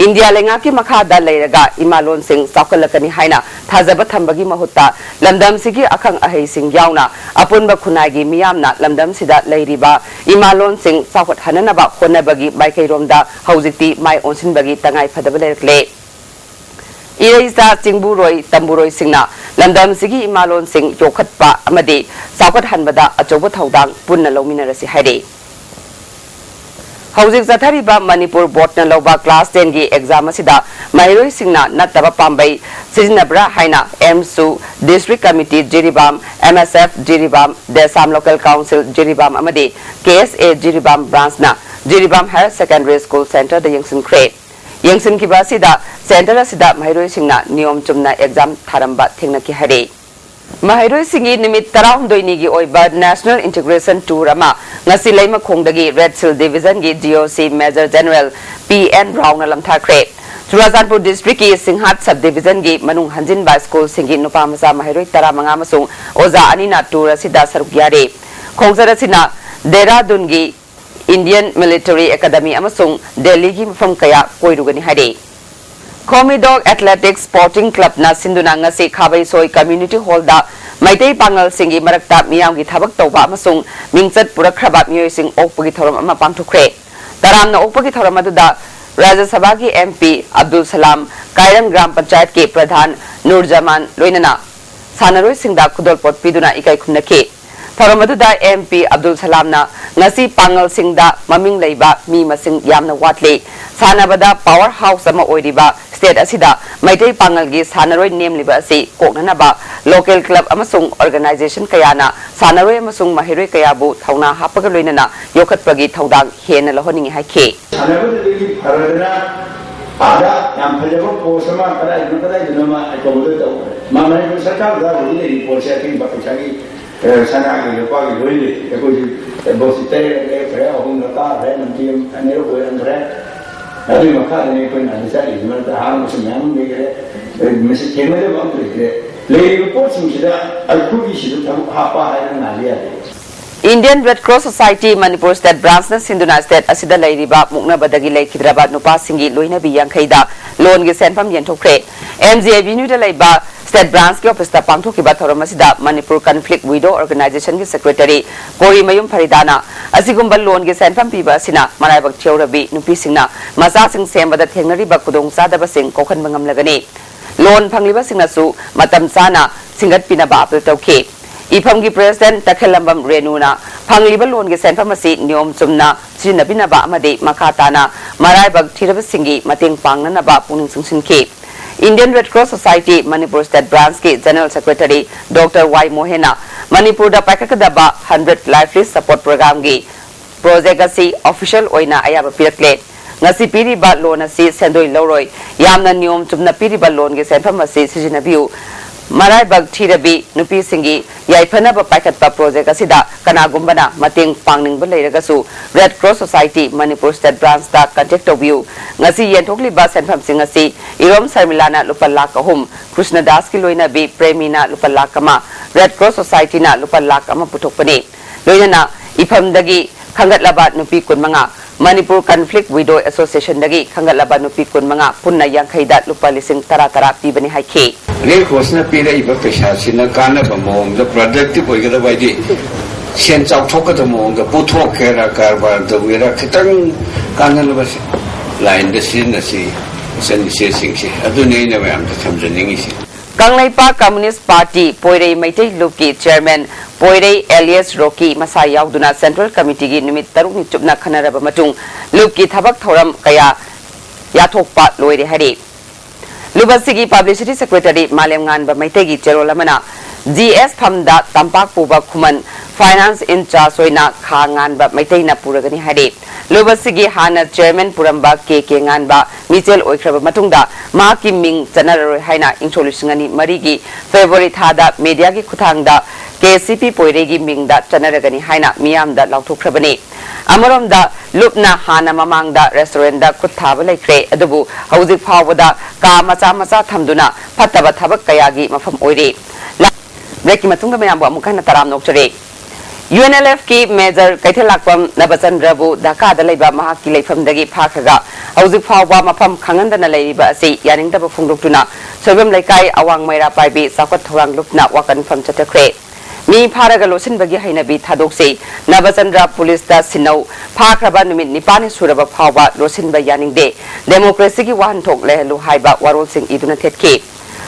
ꯏꯟꯗꯤꯌꯥ ꯂꯩꯉꯥꯛꯀꯤ ꯃꯈꯥꯗ ꯂꯩꯔꯒ ꯏꯃꯥꯂꯣꯟꯁꯤꯡ ꯆꯥꯎꯈꯠꯂꯛꯀꯅꯤ ꯍꯥꯏꯅ ꯊꯥꯖꯕ ꯊꯝꯕꯒꯤ ꯃꯍꯨꯠꯇ ꯂꯝꯗꯝꯁꯤꯒꯤ ꯑꯈꯪ ꯑꯍꯩꯁꯤꯡ ꯌꯥꯎꯅ ꯑꯄꯨꯟꯕ ꯈꯨꯟꯅꯥꯏꯒꯤ ꯃꯤꯌꯥꯝꯅ ꯂꯝꯗꯝꯁꯤꯗ ꯂꯩꯔꯤꯕ ꯏꯃꯥꯂꯣꯟꯁꯤꯡ ꯆꯥꯎꯈꯠꯍꯟꯅꯅꯕ ꯍꯣꯠꯅꯕꯒꯤ ꯃꯥꯏꯀꯩꯔꯣꯝꯗ ꯍꯧꯖꯤꯛꯇꯤ ꯃꯥꯏ ꯑꯣꯟꯁꯤꯟꯕꯒꯤ ꯇꯉꯥꯏ ꯐꯗꯕ ꯂꯩꯔꯛꯂꯦ꯫ ꯏꯔꯩꯆꯥ ꯆꯤꯡꯕꯨꯔꯣꯏ ꯇꯝꯕꯨꯔꯣꯏꯁꯤꯡꯅ ꯂꯝꯗꯝꯁꯤꯒꯤ ꯏꯃꯥꯂꯣꯟꯁꯤꯡ ꯌꯣꯛꯈꯠꯄ ꯑꯃꯗꯤ ꯆꯥꯎꯈꯠꯍꯟꯕꯗ ꯑꯆꯧꯕ ꯊꯧꯗꯥꯡ ꯄꯨꯟꯅ ꯂꯧꯃꯤꯟꯅꯔꯁꯤ ꯍꯥꯏꯔꯤ꯫ ꯍꯧꯖꯤꯛ ꯆꯠꯊꯔꯤꯕ ꯃꯅꯤꯄꯨꯔ ꯕꯣꯔꯗꯅ ꯂꯧꯕ class ten ꯒꯤ exam ꯑꯁꯤꯗ ꯃꯍꯩꯔꯣꯏꯁꯤꯡꯅ ꯅꯠꯇꯕ ꯄꯥꯝꯕꯩ ꯁꯤꯖꯤꯟꯅꯕ꯭ꯔꯥ ꯍꯥꯏꯅ ꯑꯦꯝꯁꯨ, District Committee Jiribam, M S F Jiribam, ꯗꯦꯁꯥꯝ Local Council Jiribam ꯑꯃꯗꯤ K S A Jiribam branch ꯅ Jiribam Higher Secondary School centre ꯗ ꯌꯦꯡꯁꯤꯟꯈ꯭ꯔꯦ꯫ ꯌꯦꯡꯁꯤꯟꯈꯤꯕ ꯑꯁꯤꯗ centre ꯑꯁꯤꯗ ꯃꯍꯩꯔꯣꯏꯁꯤꯡꯅ ꯅꯤꯌꯣꯝ ꯆꯨꯝꯅ exam ꯊꯥꯔꯝꯕ ꯊꯦꯡꯅꯈꯤ ꯍꯥꯏꯔꯤ꯫ ꯃꯍꯩꯔꯣꯏꯁꯤꯡꯒꯤ ꯅꯨꯃꯤꯠ ꯇꯔꯥꯍꯨꯝꯗꯣꯏꯅꯤꯒꯤ ꯑꯣꯏꯕ National Integration Tour ꯑꯃ ꯉꯁꯤ ꯂꯩꯃꯈꯣꯡꯗꯒꯤ Red Shield Division ꯒꯤ D O C Major General P N Rao ꯅ ꯂꯝꯊꯥꯈ꯭ꯔꯦ꯫ ꯆꯨꯔꯥꯆꯥꯟꯄꯨꯔ district ꯀꯤ ꯁꯤꯡꯍꯥꯠ sub division ꯒꯤ ꯃꯅꯨꯡ ꯍꯟꯖꯤꯟꯕ school ꯁꯤꯡꯒꯤ ꯅꯨꯄꯥ ꯃꯆꯥ ꯃꯍꯩꯔꯣꯏ ꯇꯔꯥꯃꯉꯥ ꯑꯃꯁꯨꯡ ꯑꯣꯖꯥ ꯑꯅꯤꯅ tour ꯑꯁꯤꯗ ꯁꯔꯨꯛ ꯌꯥꯔꯤ꯫ ꯈꯣꯡꯆꯠ ꯑꯁꯤꯅ ꯗꯦꯍꯔꯥꯗꯨꯟꯒꯤ Indian Military Academy ꯑꯃꯁꯨꯡ ꯗꯦꯜꯂꯤꯒꯤ ꯃꯐꯝ ꯀꯌꯥ ꯀꯣꯏꯔꯨꯒꯅꯤ ꯍꯥꯏꯔꯤ꯫ ꯈꯣꯃꯤꯗꯣꯛ Athletics Sporting Club ꯅ ꯁꯤꯟꯗꯨꯅ ꯉꯁꯤ ꯈꯥꯕꯩꯁꯣꯏ Community Hall ꯗ ꯃꯩꯇꯩ ꯄꯥꯉꯜꯁꯤꯡꯒꯤ ꯃꯔꯛꯇ ꯃꯤꯌꯥꯝꯒꯤ ꯊꯕꯛ ꯇꯧꯕ ꯑꯃꯁꯨꯡ ꯃꯤꯡꯆꯠ ꯄꯨꯔꯛꯈ꯭ꯔꯕ ꯃꯤꯑꯣꯏꯁꯤꯡ ꯑꯣꯛꯄꯒꯤ ꯊꯧꯔꯝ ꯑꯃ ꯄꯥꯡꯊꯣꯛꯈ꯭ꯔꯦ꯫ ꯇꯔꯥꯝꯅ ꯑꯣꯛꯄꯒꯤ ꯊꯧꯔꯝ ꯑꯗꯨꯗ ꯔꯥꯖ꯭ꯌ ꯁꯚꯥꯒꯤ M P ꯑꯕꯗꯨꯜ ꯁꯂꯥꯝ, ꯀꯥꯏꯔꯪ ꯒ꯭ꯔꯥꯝ ꯄꯟꯆꯥꯌꯠꯀꯤ ꯄ꯭ꯔꯙꯥꯟ ꯅꯨꯔꯖꯃꯥꯟ ꯂꯣꯏꯅꯅ ꯁꯥꯟꯅꯔꯣꯏꯁꯤꯡꯗ ꯈꯨꯗꯣꯜꯄꯣꯠ ꯄꯤꯗꯨꯅ ꯏꯀꯥꯏ ꯈꯨꯝꯅꯈꯤ꯫ ꯊꯧꯔꯝ ꯑꯗꯨꯗ M P ꯑꯕꯗꯨꯜ ꯁꯂꯥꯝꯅ ꯉꯁꯤ ꯄꯥꯡꯒꯜꯁꯤꯡꯗ ꯃꯃꯤꯡ ꯂꯩꯕ ꯃꯤ ꯃꯁꯤꯡ ꯌꯥꯝꯅ ꯋꯥꯠꯂꯤ꯫ ꯁꯥꯟꯅꯕꯗ power house ꯑꯃ ꯑꯣꯏꯔꯤꯕ state ꯑꯁꯤꯗ ꯃꯩꯇꯩ ꯄꯥꯡꯒꯜꯒꯤ ꯁꯥꯟꯅꯔꯣꯏ ꯅꯦꯝꯂꯤꯕ ꯑꯁꯤ ꯀꯣꯛꯅꯅꯕ local club ꯑꯃꯁꯨꯡ organisation ꯀꯌꯥꯅ ꯁꯥꯟꯅꯔꯣꯏ ꯑꯃꯁꯨꯡ ꯃꯍꯩꯔꯣꯏ ꯀꯌꯥꯕꯨ ꯊꯧꯅꯥ ꯍꯥꯞꯄꯒ ꯂꯣꯏꯅꯅ ꯌꯣꯛꯈꯠꯄꯒꯤ ꯊꯧꯗꯥꯡ ꯍꯦꯟꯅ ꯂꯧꯍꯟꯅꯤꯡꯏ ꯍꯥꯏꯈꯤ꯫ ꯁꯥꯟꯅꯕꯗꯨꯗꯒꯤ ꯐꯔꯗꯅ ꯑꯥꯗ ꯌꯥꯝ ꯐꯖꯕ post ꯑꯃ ꯀꯗꯥꯏꯗꯅꯣ ꯀꯗꯥꯏꯗꯅꯣ ꯑꯃ ꯇꯧꯕꯗ ꯇꯧꯈ꯭ꯔꯦ꯫ ꯃꯥ ꯃꯅꯤꯄꯨꯔ ꯁꯔꯀꯥꯔꯗ ꯍꯧꯖꯤꯛ ꯂꯩꯔꯤꯕ ꯄꯣꯠꯁꯦ ꯑꯊꯤꯡꯕ ꯄꯩꯁꯥꯒꯤ, ꯑ, ꯁꯅꯥꯒꯤ ꯂꯨꯄꯥꯒꯤ ꯂꯣꯏ ꯂꯩ꯫ ꯑꯩꯈꯣꯏꯁꯨ ꯕꯣꯠꯁꯤ ꯇꯔꯦꯠ ꯂꯩꯔꯛ ꯐꯔꯦ, ꯑꯍꯨꯝꯂꯛ ꯐꯥꯈ꯭ꯔꯦ, ꯅꯨꯄꯤ ꯑꯅꯤꯔꯛ ꯑꯣꯏꯔꯝꯈ꯭ꯔꯦ꯫ ꯑꯗꯨꯒꯤ ꯃꯈꯥꯗꯅꯤ ꯑꯩꯈꯣꯏꯅ ꯍꯧꯖꯤꯛ ꯆꯠꯂꯤꯁꯤ, ꯃꯔꯛꯇ ꯑꯍꯥꯡꯕꯁꯨ ꯃꯌꯥꯝ ꯂꯩꯈ꯭ꯔꯦ꯫ ꯃꯁꯤ ꯊꯦꯡꯅꯗꯕ ꯑꯝꯇ ꯂꯩꯇ꯭ꯔꯦ꯫ ꯂꯩꯔꯤꯕ ꯄꯣꯠꯁꯤꯡꯁꯤꯗ ꯑꯩꯈꯣꯏꯒꯤꯁꯤꯗ ꯊꯕꯛ ꯍꯥꯞꯄ ꯍꯥꯏꯅ ꯉꯥꯏꯕ ꯌꯥꯗꯦ꯫ Indian Red Cross Society Manipur State Branch ꯅ ꯁꯤꯟꯗꯨꯅ state ꯑꯁꯤꯗ ꯂꯩꯔꯤꯕ ꯃꯨꯛꯅꯕꯗꯒꯤ ꯂꯩꯈꯤꯗ꯭ꯔꯕ ꯅꯨꯄꯥꯁꯤꯡꯒꯤ ꯂꯣꯏꯅꯕꯤ ꯌꯥꯡꯈꯩꯗ loan ꯒꯤ ꯁꯦꯟꯐꯝ ꯌꯦꯟꯊꯣꯛꯈ꯭ꯔꯦ꯫ M G Avenue ꯗ ꯂꯩꯕ state branch ꯀꯤ office ꯇ ꯄꯥꯡꯊꯣꯛꯈꯤꯕ ꯊꯧꯔꯝ ꯑꯁꯤꯗ Manipur Conflict Widow Organization ꯒꯤ secretary ꯀꯣꯔꯤꯃꯌꯨꯝ ꯐꯔꯤꯗꯥꯅ ꯑꯁꯤꯒꯨꯝꯕ loan ꯒꯤ ꯁꯦꯟꯐꯝ ꯄꯤꯕ ꯑꯁꯤꯅ ꯃꯔꯥꯏꯕꯛ ꯊꯤꯍꯧꯔꯕꯤ ꯅꯨꯄꯤꯁꯤꯡꯅ ꯃꯆꯥꯁꯤꯡ ꯁꯦꯝꯕꯗ ꯊꯦꯡꯅꯔꯤꯕ ꯈꯨꯗꯣꯡꯆꯥꯗꯕꯁꯤꯡ ꯀꯣꯛꯍꯟꯕ ꯉꯝꯂꯒꯅꯤ꯫ Loan ꯐꯪꯂꯤꯕꯁꯤꯡꯅꯁꯨ ꯃꯇꯝ ꯆꯥꯅ ꯁꯤꯡꯒꯠꯄꯤꯅꯕ appeal ꯇꯧꯈꯤ꯫ ꯏꯐꯝꯒꯤ president ꯇꯈꯦꯜꯂꯝꯕꯝ ꯔꯦꯅꯨꯅ ꯐꯪꯂꯤꯕ loan ꯒꯤ ꯁꯦꯟꯐꯝ ꯑꯁꯤ ꯅꯤꯌꯣꯝ ꯆꯨꯝꯅ ꯁꯤꯖꯤꯟꯅꯕꯤꯅꯕ ꯑꯃꯗꯤ ꯃꯈꯥ ꯇꯥꯅ ꯃꯔꯥꯏꯕꯛ ꯊꯤꯔꯕꯁꯤꯡꯒꯤ ꯃꯇꯦꯡ ꯄꯥꯡꯅꯅꯕ ꯄꯨꯛꯅꯤꯡ ꯆꯤꯡꯁꯤꯟꯈꯤ꯫ Indian Red Cross Society Manipur State Branch ꯀꯤ General Secretary Doctor ꯋꯥꯏ ꯃꯣꯍꯦꯟꯅ ꯃꯅꯤꯄꯨꯔꯗ ꯄꯥꯏꯈꯠꯀꯗꯕ hundred Livelihood Support Program ꯒꯤ project ꯑꯁꯤ official ꯑꯣꯏꯅ ꯑꯌꯥꯕ ꯄꯤꯔꯛꯂꯦ꯫ ꯉꯁꯤ ꯄꯤꯔꯤꯕ loan ꯑꯁꯤ ꯁꯦꯟꯗꯣꯏ ꯂꯧꯔꯣꯏ꯫ ꯌꯥꯝꯅ ꯅꯤꯌꯣꯝ ꯆꯨꯝꯅ ꯄꯤꯔꯤꯕ loan ꯒꯤ ꯁꯦꯟꯐꯝ ꯑꯁꯤ ꯁꯤꯖꯤꯟꯅꯕꯤꯌꯨ꯫ ꯃꯔꯥꯏꯕꯛ ꯊꯤꯔꯕꯤ ꯅꯨꯄꯤꯁꯤꯡꯒꯤ ꯌꯥꯏꯐꯅꯕ ꯄꯥꯏꯈꯠꯄ project ꯑꯁꯤꯗ ꯀꯅꯥꯒꯨꯝꯕꯅ ꯃꯇꯦꯡ ꯄꯥꯡꯅꯤꯡꯕ ꯂꯩꯔꯒꯁꯨ Red Cross Society Manipur State Branch ꯇ contact ꯇꯧꯕꯤꯌꯨ꯫ ꯉꯁꯤ ꯌꯦꯟꯊꯣꯛꯂꯤꯕ ꯁꯦꯟꯐꯝꯁꯤꯡ ꯑꯁꯤ ꯏꯔꯣꯝ ꯁꯔꯃꯤꯂꯥꯅ ꯂꯨꯄꯥ ꯂꯥꯈ ꯑꯍꯨꯝ, ꯀ꯭ꯔꯤꯁꯅꯗꯥꯁꯀꯤ ꯂꯣꯏꯅꯕꯤ ꯄ꯭ꯔꯦꯃꯤꯅ ꯂꯨꯄꯥ ꯂꯥꯈ ꯑꯃ, Red Cross Society ꯅ ꯂꯨꯄꯥ ꯂꯥꯈ ꯑꯃ ꯄꯨꯊꯣꯛꯄꯅꯤ꯫ ꯂꯣꯏꯅꯅ ꯏꯐꯝꯗꯒꯤ ꯈꯟꯒꯠꯂꯕ ꯅꯨꯄꯤ ꯀꯨꯟꯃꯉꯥ, Manipur Conflict Widow Association ꯗꯒꯤ ꯈꯟꯒꯠꯂꯕ ꯅꯨꯄꯤ ꯀꯨꯟꯃꯉꯥ, ꯄꯨꯟꯅ ꯌꯥꯡꯈꯩꯗ ꯂꯨꯄꯥ ꯂꯤꯁꯤꯡ ꯇꯔꯥ ꯇꯔꯥ ꯄꯤꯕꯅꯤ ꯍꯥꯏꯈꯤ꯫ Red Cross ꯅ ꯄꯤꯔꯛꯏꯕ ꯄꯩꯁꯥꯁꯤꯅ ꯀꯥꯟꯅꯕ ꯃꯑꯣꯡꯗ productive ꯑꯣꯏꯒꯗꯕ, ꯍꯥꯏꯗꯤ ꯁꯦꯟ ꯆꯥꯎꯊꯣꯛꯀꯗꯕ ꯃꯑꯣꯡꯗ ꯄꯨꯊꯣꯛꯀꯦꯔꯥ, ꯀꯔꯕꯥꯔ ꯇꯧꯒꯦꯔꯥ, ꯈꯤꯇꯪ ꯀꯥꯟꯅꯅꯕ line ꯗ ꯁꯤꯖꯤꯟꯅꯁꯤ, ꯏꯆꯟ ꯏꯆꯦꯁꯤꯡꯁꯦ꯫ ꯑꯗꯨꯅꯤ ꯑꯩꯅ ꯃꯌꯥꯝꯗ ꯊꯝꯖꯅꯤꯡꯉꯤꯁꯤ꯫ Kangleipak Communist Party ꯄꯣꯏꯔꯩ Meitei ꯂꯨꯞꯀꯤ chairman ꯄꯣꯏꯔꯩ ꯑꯦꯂꯤꯌꯁ ꯔꯣꯀꯤ ꯃꯁꯥ ꯌꯥꯎꯗꯨꯅ central committee ꯒꯤ ꯅꯨꯃꯤꯠ ꯇꯔꯨꯛꯅꯤ ꯆꯨꯞꯅ ꯈꯟꯅꯔꯕ ꯃꯇꯨꯡ ꯂꯨꯞꯀꯤ ꯊꯕꯛ ꯊꯧꯔꯝ ꯀꯌꯥ ꯌꯥꯊꯣꯛꯄ ꯂꯣꯏꯔꯦ ꯍꯥꯏꯔꯤ꯫ ꯂꯨꯞ ꯑꯁꯤꯒꯤ publicity secretary ꯃꯥꯂꯦꯝꯉꯥꯟꯕ ꯃꯩꯇꯩꯒꯤ ꯆꯦꯔꯣꯜ ꯑꯃꯅ G S ꯐꯝꯗ ꯇꯝꯄꯥꯛ ꯄꯨꯕ ꯈꯨꯃꯟ finance in charge ꯑꯣꯏꯅ ꯈꯥ ꯉꯥꯟꯕ ꯃꯩꯇꯩꯅ ꯄꯨꯔꯒꯅꯤ ꯍꯥꯏꯔꯤ꯫ ꯂꯨꯞ ꯑꯁꯤꯒꯤ ꯍꯥꯟꯅ chairman ꯄꯨꯔꯝꯕ ꯀꯦ ꯀꯦ ꯉꯥꯟꯕ ꯃꯤꯆꯦꯜ ꯑꯣꯏꯈ꯭ꯔꯕ ꯃꯇꯨꯡꯗ ꯃꯍꯥꯛꯀꯤ ꯃꯤꯡ ꯆꯠꯅꯔꯔꯣꯏ ꯍꯥꯏꯅ ꯏꯪꯁꯣꯛ ꯂꯤꯁꯤꯡ ꯑꯅꯤ ꯃꯔꯤꯒꯤ February ꯊꯥꯗ media ꯒꯤ ꯈꯨꯠꯊꯥꯡꯗ K C P ꯄꯣꯏꯔꯩꯒꯤ ꯃꯤꯡꯗ ꯆꯠꯅꯔꯒꯅꯤ ꯍꯥꯏꯅ ꯃꯤꯌꯥꯝꯗ ꯂꯥꯎꯊꯣꯛꯈ꯭ꯔꯕꯅꯤ꯫ ꯑꯃꯔꯣꯝꯗ, ꯂꯨꯞꯅ ꯍꯥꯟꯅ ꯃꯃꯥꯡꯗ restaurantꯗ ꯈꯨꯠ ꯊꯥꯕ ꯂꯩꯈ꯭ꯔꯦ, ꯑꯗꯨꯕꯨ ꯍꯧꯖꯤꯛ ꯐꯥꯎꯕꯗ ꯀꯥ ꯃꯆꯥ ꯃꯆꯥ ꯊꯝꯗꯨꯅ ꯐꯠꯇꯕ ꯊꯕꯛ ꯀꯌꯥꯒꯤ ꯃꯐꯝ ꯑꯣꯏꯔꯤ꯫ Breakꯀꯤ ꯃꯇꯨꯡꯗ ꯃꯌꯥꯝꯕꯨ ꯑꯃꯨꯛ ꯍꯟꯅ ꯇꯔꯥꯝꯅ ꯑꯣꯛꯆꯔꯤ꯫ UNLFꯀꯤ Major ꯀꯩꯊꯦꯜꯂꯥꯛꯄꯝ ꯅꯕꯆꯟꯗ꯭ꯔꯕꯨ ꯙꯥꯀꯥꯗ ꯂꯩꯕ ꯃꯍꯥꯛꯀꯤ ꯂꯩꯐꯝꯗꯒꯤ ꯐꯥꯈ꯭ꯔꯒ ꯍꯧꯖꯤꯛ ꯐꯥꯎꯕ ꯃꯐꯝ ꯈꯪꯍꯟꯗꯅ ꯂꯩꯔꯤꯕ ꯑꯁꯤ ꯌꯥꯅꯤꯡꯗꯕ ꯐꯣꯡꯗꯣꯛꯇꯨꯅ ꯁꯣꯏꯕꯝ ꯂꯩꯀꯥꯏ ꯑꯋꯥꯡ ꯃꯩꯔꯥ ꯄꯥꯏꯕꯤ ꯆꯥꯎꯈꯠ ꯊꯧꯔꯥꯡ ꯂꯨꯞꯅ ꯋꯥꯀꯠ ꯃꯤꯐꯝ ꯆꯠꯊꯈ꯭ꯔꯦ꯫ ꯃꯤ ꯐꯥꯔꯒ ꯂꯣꯠꯁꯤꯟꯕꯒꯤ ꯍꯩꯅꯕꯤ ꯊꯥꯗꯣꯛꯁꯤ, ꯅꯕꯆꯟꯗ꯭ꯔ ꯄꯨꯂꯤꯁꯇ ꯁꯤꯟꯅꯧ, ꯐꯥꯈ꯭ꯔꯕ ꯅꯨꯃꯤꯠ ꯅꯤꯄꯥꯟꯅꯤ ꯁꯨꯔꯕ ꯐꯥꯎꯕ ꯂꯣꯠꯁꯤꯟꯕ ꯌꯥꯅꯤꯡꯗꯦ, democracyꯒꯤ ꯋꯥꯍꯟꯊꯣꯛ ꯂꯩꯍꯜꯂꯨ ꯍꯥꯏꯕ ꯋꯥꯔꯣꯜꯁꯤꯡ ꯏꯗꯨꯅ ꯊꯦꯠꯈꯤ꯫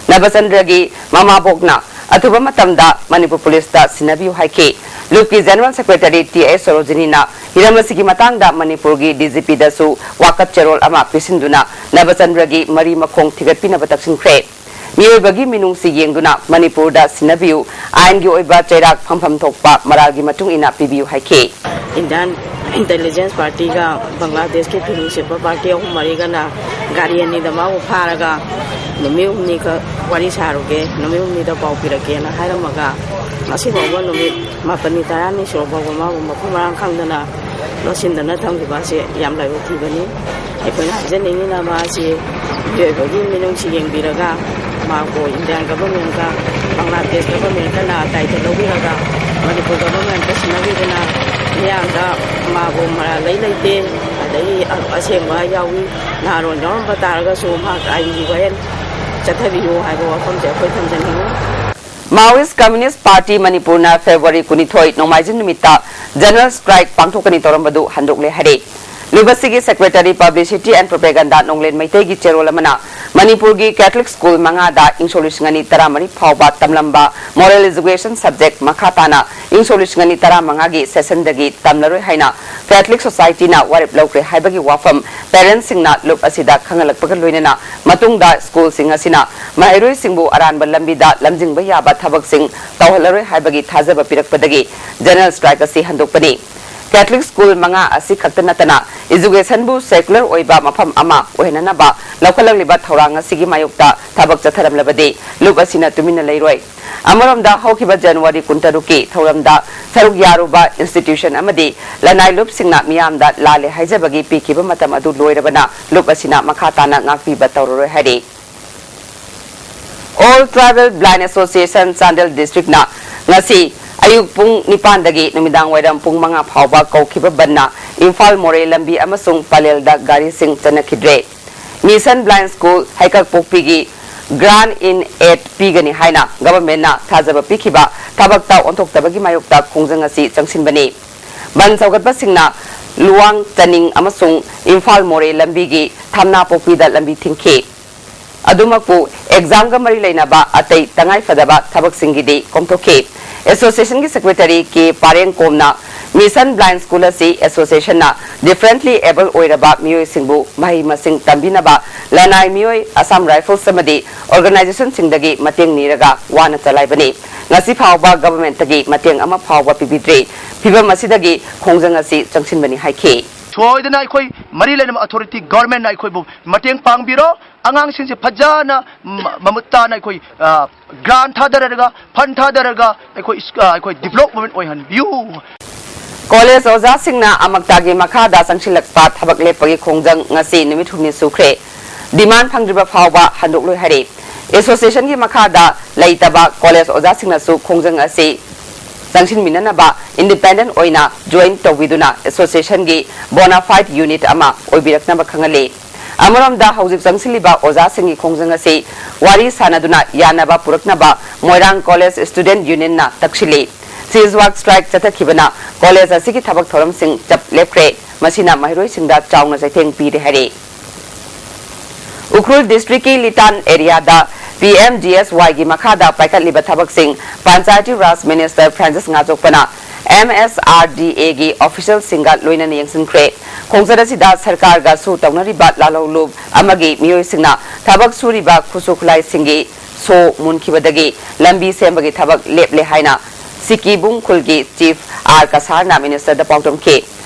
ꯅꯕꯆꯟꯗ꯭ꯔꯒꯤ ꯃꯃꯥꯕꯣꯛꯅ ꯑꯊꯨꯕ ꯃꯇꯝꯗ ꯃꯅꯤꯄꯨꯔ ꯄꯨꯂꯤꯁꯇ ꯁꯤꯟꯅꯕꯤꯌꯨ ꯍꯥꯏꯈꯤ꯫ ꯂꯨꯞꯀꯤ General Secretary ꯇꯤ ꯑꯩꯆ ꯁꯣꯔꯣꯖꯤꯅꯤꯅ ꯍꯤꯔꯝ ꯑꯁꯤꯒꯤ ꯃꯇꯥꯡꯗ ꯃꯅꯤꯄꯨꯔꯒꯤ DGPꯗꯁꯨ ꯋꯥꯀꯠ ꯆꯦꯔꯣꯜ ꯑꯃ ꯄꯤꯁꯤꯟꯗꯨꯅ ꯅꯕꯆꯟꯗ꯭ꯔꯒꯤ ꯃꯔꯤ ꯃꯈꯣꯡ ꯊꯤꯒꯠꯄꯤꯅꯕ ꯇꯛꯁꯤꯟꯈ꯭ꯔꯦ꯫ ꯃꯤꯑꯣꯏꯕꯒꯤ ꯃꯤꯅꯨꯡꯁꯤ ꯌꯦꯡꯗꯨꯅ ꯃꯅꯤꯄꯨꯔꯗ ꯁꯤꯟꯅꯕꯤꯌꯨ, ꯑꯥꯏꯟꯒꯤ ꯑꯣꯏꯕ ꯆꯩꯔꯥꯛ ꯐꯪꯐꯝ ꯊꯣꯛꯄ ꯃꯔꯥꯜꯒꯤ ꯃꯇꯨꯡ ꯏꯟꯅ ꯄꯤꯕꯤꯌꯨ ꯍꯥꯏꯈꯤ꯫ Indian intelligence partyꯒ ꯕꯪꯒ꯭ꯂꯥꯗꯦꯁꯀꯤ ꯐꯤꯂꯝ ꯁꯦꯝꯕ party ꯑꯍꯨꯝ ꯃꯔꯤꯒꯅ ꯒꯥꯔꯤ ꯑꯅꯤꯗ ꯃꯥꯕꯨ ꯐꯥꯔꯒ ꯅꯨꯃꯤꯠ ꯍꯨꯝꯅꯤꯈꯛ ꯋꯥꯔꯤ ꯁꯥꯔꯨꯒꯦ, ꯅꯨꯃꯤꯠ ꯍꯨꯝꯅꯤꯗ ꯄꯥꯎ ꯄꯤꯔꯛꯀꯦꯅ ꯍꯥꯏꯔꯝꯃꯒ ꯉꯁꯤ ꯐꯥꯎꯕ ꯅꯨꯃꯤꯠ ꯃꯥꯄꯟꯅꯤ ꯇꯔꯥꯅꯤ ꯁꯨꯔ ꯐꯥꯎꯕ ꯃꯥꯕꯨ ꯃꯐꯝ ꯃꯔꯥꯡ ꯈꯪꯗꯅ ꯂꯣꯠꯁꯤꯟꯗꯅ ꯊꯝꯈꯤꯕ ꯑꯁꯤ ꯌꯥꯝ ꯂꯥꯏꯕꯛ ꯊꯤꯕꯅꯤ꯫ ꯑꯩꯈꯣꯏꯅ ꯍꯥꯏꯖꯅꯤꯡꯉꯤꯅ ꯃꯥꯁꯤ ꯃꯤꯑꯣꯏꯕꯒꯤ ꯃꯤꯅꯨꯡꯁꯤ ꯌꯦꯡꯕꯤꯔꯒ ꯃꯥꯕꯨ Indian governmentꯀ ꯕꯪꯒ꯭ꯂꯥꯗꯦꯁ governmentꯀ ꯅꯥ ꯇꯥꯏꯇ ꯂꯧꯕꯤꯔꯒ ꯃꯅꯤꯄꯨꯔ governmentꯀ ꯁꯤꯟꯅꯕꯤꯗꯨꯅ ꯃꯤꯌꯥꯝꯗ ꯃꯥꯕꯨ ꯃꯔꯥꯜ ꯂꯩ ꯂꯩꯇꯦ, ꯑꯗꯒꯤ ꯑꯁꯦꯡꯕ ꯌꯥꯎꯏ, ꯅꯍꯥꯔꯣꯟ ꯌꯥꯎꯔꯝꯕ ꯇꯥꯔꯒꯁꯨ ꯃꯍꯥꯛ ꯑꯥꯏꯟꯒꯤ ꯋꯥꯌꯦꯜ ꯆꯠꯊꯕꯤꯌꯨ ꯍꯥꯏꯕ ꯋꯥꯐꯝꯁꯦ ꯑꯩꯈꯣꯏ ꯊꯝꯖꯅꯤꯡꯏ꯫ Maoist Communist Party ꯃꯅꯤꯄꯨꯔꯅ February ꯀꯨꯟꯅꯤꯊꯣꯏ ꯅꯣꯡꯃꯥꯏꯖꯤꯡ ꯅꯨꯃꯤꯠꯇ general strike ꯄꯥꯡꯊꯣꯛꯀꯅꯤ ꯇꯧꯔꯝꯕꯗꯨ ꯍꯟꯗꯣꯛꯂꯦ ꯍꯥꯏꯔꯦ꯫ ꯂꯨꯞ ꯑꯁꯤꯒꯤ Secretary Publicity and Propaganda ꯅꯣꯡꯂꯦꯟ ꯃꯩꯇꯩꯒꯤ ꯆꯦꯔꯣꯜ ꯑꯃꯅ ꯃꯅꯤꯄꯨꯔꯒꯤ Catholic school ꯃꯉꯥꯗ ꯏꯪ ꯁꯣꯛ ꯂꯤꯁꯤꯡ ꯑꯅꯤ ꯇꯔꯥꯃꯔꯤ ꯐꯥꯎꯕ ꯇꯝꯂꯝꯕ moral education subject ꯃꯈꯥ ꯇꯥꯅ ꯏꯪ ꯁꯣꯛ ꯂꯤꯁꯤꯡ ꯑꯅꯤ ꯇꯔꯥꯃꯉꯥꯒꯤ sessionꯗꯒꯤ ꯇꯝꯂꯔꯣꯏ ꯍꯥꯏꯅ Catholic Societyꯅ ꯋꯥꯔꯦꯞ ꯂꯧꯈ꯭ꯔꯦ ꯍꯥꯏꯕꯒꯤ ꯋꯥꯐꯝ parentsꯁꯤꯡꯅ ꯂꯨꯞ ꯑꯁꯤꯗ ꯈꯪꯍꯜꯂꯛꯄꯒ ꯂꯣꯏꯅꯅ ꯃꯇꯨꯡꯗ schoolꯁꯤꯡ ꯑꯁꯤꯅ ꯃꯍꯩꯔꯣꯏꯁꯤꯡꯕꯨ ꯑꯔꯥꯟꯕ ꯂꯝꯕꯤꯗ ꯂꯝꯖꯤꯡꯕ ꯌꯥꯕ ꯊꯕꯛꯁꯤꯡ ꯇꯧꯍꯜꯂꯔꯣꯏ ꯍꯥꯏꯕꯒꯤ ꯊꯥꯖꯕ ꯄꯤꯔꯛꯄꯗꯒꯤ general strike ꯑꯁꯤ ꯍꯟꯗꯣꯛꯄꯅꯤ꯫ Catholic school ꯃꯉꯥ ꯑꯁꯤ ꯈꯛꯇ ꯅꯠꯇꯅ educationꯕꯨ secular ꯑꯣꯏꯕ ꯃꯐꯝ ꯑꯃ ꯑꯣꯏꯍꯟꯅꯅꯕ ꯂꯧꯈꯠꯂꯛꯂꯤꯕ ꯊꯧꯔꯥꯡ ꯑꯁꯤꯒꯤ ꯃꯥꯌꯣꯛꯇ ꯊꯕꯛ ꯆꯠꯊꯔꯝꯂꯕꯗꯤ ꯂꯨꯞ ꯑꯁꯤꯅ ꯇꯨꯃꯤꯟꯅ ꯂꯩꯔꯣꯏ꯫ ꯑꯃꯔꯣꯝꯗ ꯍꯧꯈꯤꯕ January ꯀꯨꯟꯇꯔꯨꯛꯀꯤ ꯊꯧꯔꯝꯗ ꯁꯔꯨꯛ ꯌꯥꯔꯨꯕ institution ꯑꯃꯗꯤ ꯂꯅꯥꯏ ꯂꯨꯞꯁꯤꯡꯅ ꯃꯤꯌꯥꯝꯗ ꯂꯥꯜꯂꯦ ꯍꯥꯏꯖꯕꯒꯤ ꯄꯤꯈꯤꯕ ꯃꯇꯝ ꯑꯗꯨ ꯂꯣꯏꯔꯕꯅ ꯂꯨꯞ ꯑꯁꯤꯅ ꯃꯈꯥ ꯇꯥꯅ ꯉꯥꯛꯄꯤꯕ ꯇꯧꯔꯔꯣꯏ ꯍꯥꯏꯔꯤ꯫ All Tribal Blind Association Chandel districtꯅ ꯉꯁꯤ ꯑꯌꯨꯛ ꯄꯨꯡ ꯅꯤꯄꯥꯟꯗꯒꯤ ꯅꯨꯃꯤꯗꯥꯡ ꯋꯥꯏꯔꯝ ꯄꯨꯡ ꯃꯉꯥ ꯐꯥꯎꯕ ꯀꯧꯈꯤꯕ ꯕꯟꯅ ꯏꯝꯐꯥꯜ ꯃꯣꯔꯦ ꯂꯝꯕꯤ ꯑꯃꯁꯨꯡ ꯄꯂꯦꯜꯗ ꯒꯥꯔꯤꯁꯤꯡ ꯆꯠꯅꯈꯤꯗ꯭ꯔꯦ꯫ Mission Blind School ꯍꯩꯀꯛꯄꯣꯛꯄꯤꯒꯤ grant in aid ꯄꯤꯒꯅꯤ ꯍꯥꯏꯅ governmentꯅ ꯊꯥꯖꯕ ꯄꯤꯈꯤꯕ ꯊꯕꯛꯇ ꯑꯣꯟꯊꯣꯛꯇꯕꯒꯤ ꯃꯥꯌꯣꯛꯇ ꯈꯣꯡꯖꯪ ꯑꯁꯤ ꯆꯪꯁꯤꯟꯕꯅꯤ꯫ ꯕꯟ ꯁꯧꯒꯠꯄꯁꯤꯡꯅ ꯂꯨꯋꯥꯡ ꯆꯅꯤꯡ ꯑꯃꯁꯨꯡ ꯏꯝꯐꯥꯜ ꯃꯣꯔꯦ ꯂꯝꯕꯤꯒꯤ ꯊꯝꯅꯥꯄꯣꯛꯄꯤꯗ ꯂꯝꯕꯤ ꯊꯤꯡꯈꯤ꯫ ꯑꯗꯨꯃꯛꯄꯨ examꯒ ꯃꯔꯤ ꯂꯩꯅꯕ ꯑꯇꯩ ꯇꯉꯥꯏꯐꯗꯕ ꯊꯕꯛꯁꯤꯡꯒꯤꯗꯤ ꯀꯣꯝꯊꯣꯛꯈꯤ꯫ Associationꯒꯤ secretary ꯀꯦ ꯄꯥꯔꯦꯡꯀꯣꯝꯅ Mission Blind School ꯑꯁꯤ associationꯅ differently able ꯑꯣꯏꯔꯕ ꯃꯤꯑꯣꯏꯁꯤꯡꯕꯨ ꯃꯍꯩ ꯃꯁꯤꯡ ꯇꯝꯕꯤꯅꯕ ꯂꯅꯥꯏ ꯃꯤꯑꯣꯏ, Assam Rifles ꯑꯃꯗꯤ organizationꯁꯤꯡꯗꯒꯤ ꯃꯇꯦꯡ ꯅꯤꯔꯒ ꯋꯥꯅ ꯆꯂꯥꯏꯕꯅꯤ꯫ ꯉꯁꯤ ꯐꯥꯎꯕ governmentꯇꯒꯤ ꯃꯇꯦꯡ ꯑꯃ ꯐꯥꯎꯕ ꯄꯤꯕꯤꯗ꯭ꯔꯤ꯫ ꯐꯤꯚꯝ ꯑꯁꯤꯗꯒꯤ ꯈꯣꯡꯖꯪ ꯑꯁꯤ ꯆꯪꯁꯤꯟꯕꯅꯤ ꯍꯥꯏꯈꯤ꯫ ꯁꯣꯏꯗꯅ ꯑꯩꯈꯣꯏ ꯃꯔꯤ ꯂꯩꯅꯕ authority governmentꯅ ꯑꯩꯈꯣꯏꯕꯨ ꯃꯇꯦꯡ ꯄꯥꯡꯕꯤꯔꯣ꯫ ꯑꯉꯥꯡꯁꯤꯡꯁꯦ ꯐꯖꯅ ꯃ-, ꯃꯃꯨꯠ ꯇꯥꯅ ꯑꯩꯈꯣꯏ, ꯑ, grant ꯊꯥꯗꯔꯒ, fund ꯊꯥꯗꯔꯒ ꯑꯩꯈꯣꯏ ꯏꯁ-, ꯑ, ꯑꯩꯈꯣꯏ development ꯑꯣꯏꯍꯟꯕꯤꯌꯨ꯫ College ꯑꯣꯖꯥꯁꯤꯡꯅ ꯑꯃꯛꯇꯥꯒꯤ ꯃꯈꯥꯗ ꯆꯪꯁꯤꯜꯂꯛꯄ ꯊꯕꯛ ꯂꯦꯞꯄꯒꯤ ꯈꯣꯡꯖꯪ ꯉꯁꯤ ꯅꯨꯃꯤꯠ ꯍꯨꯝꯅꯤ ꯁꯨꯈ꯭ꯔꯦ꯫ Demand ꯐꯪꯗ꯭ꯔꯤꯕ ꯐꯥꯎꯕ ꯍꯟꯗꯣꯛꯂꯣꯏ ꯍꯥꯏꯔꯤ꯫ Associationꯒꯤ ꯃꯈꯥꯗ ꯂꯩꯇꯕ college ꯑꯣꯖꯥꯁꯤꯡꯅꯁꯨ ꯈꯣꯡꯖꯪ ꯑꯁꯤ ꯆꯪꯁꯤꯟꯃꯤꯟꯅꯅꯕ independent ꯑꯣꯏꯅ join ꯇꯧꯕꯤꯗꯨꯅ associationꯒꯤ bona fide unit ꯑꯃ ꯑꯣꯏꯕꯤꯔꯛꯅꯕ ꯈꯪꯍꯜꯂꯤ꯫ ꯑꯃꯔꯣꯝꯗ ꯍꯧꯖꯤꯛ ꯆꯪꯁꯤꯜꯂꯤꯕ ꯑꯣꯖꯥꯁꯤꯡꯒꯤ ꯈꯣꯡꯖꯪ ꯑꯁꯤ ꯋꯥꯔꯤ ꯁꯥꯅꯗꯨꯅ ꯌꯥꯅꯕ ꯄꯨꯔꯛꯅꯕ ꯃꯣꯏꯔꯥꯡ College Student Unionꯅ ꯇꯛꯁꯤꯜꯂꯤ꯫ Cease work strike ꯆꯠꯊꯈꯤꯕꯅ college ꯑꯁꯤꯒꯤ ꯊꯕꯛ ꯊꯧꯔꯝꯁꯤꯡ ꯆꯞ ꯂꯦꯞꯈ꯭ꯔꯦ꯫ ꯃꯁꯤꯅ ꯃꯍꯩꯔꯣꯏꯁꯤꯡꯗ ꯆꯥꯎꯅ ꯆꯩꯊꯦꯡ ꯄꯤꯔꯦ ꯍꯥꯏꯔꯤ꯫ Ukhrul districtꯀꯤ ꯂꯤꯇꯥꯟ areaꯗ P M G S Yꯒꯤ ꯃꯈꯥꯗ ꯄꯥꯏꯈꯠꯂꯤꯕ ꯊꯕꯛꯁꯤꯡ Panchayati Raj Minister Francis ꯉꯥꯆꯣꯛꯄꯅ M S R D Aꯒꯤ officialꯁꯤꯡꯒ ꯂꯣꯏꯅꯅ ꯌꯦꯡꯁꯤꯟꯈ꯭ꯔꯦ꯫ ꯈꯣꯡꯆꯠ ꯑꯁꯤꯗ ꯁꯔꯀꯥꯔꯒ ꯁꯨ ꯇꯧꯅꯔꯤꯕ ꯂꯥꯜꯍꯧꯂꯨꯞ ꯑꯃꯒꯤ ꯃꯤꯑꯣꯏꯁꯤꯡꯅ ꯊꯕꯛ ꯁꯨꯔꯤꯕ ꯈꯨꯠꯁꯨ ꯈꯨꯠꯂꯥꯏꯁꯤꯡꯒꯤ ꯁꯣ ꯃꯨꯟꯈꯤꯕꯗꯒꯤ ꯂꯝꯕꯤ ꯁꯦꯝꯕꯒꯤ ꯊꯕꯛ ꯂꯦꯞꯂꯦ ꯍꯥꯏꯅ ꯁꯤꯀꯤꯕꯨꯡ ꯈꯨꯜꯒꯤ ꯆꯤꯐ ꯑꯥꯔ ꯀꯁꯥꯔꯅ ꯃꯤꯅꯤꯁꯇꯔꯗ ꯄꯥꯎꯗꯝꯈꯤ꯫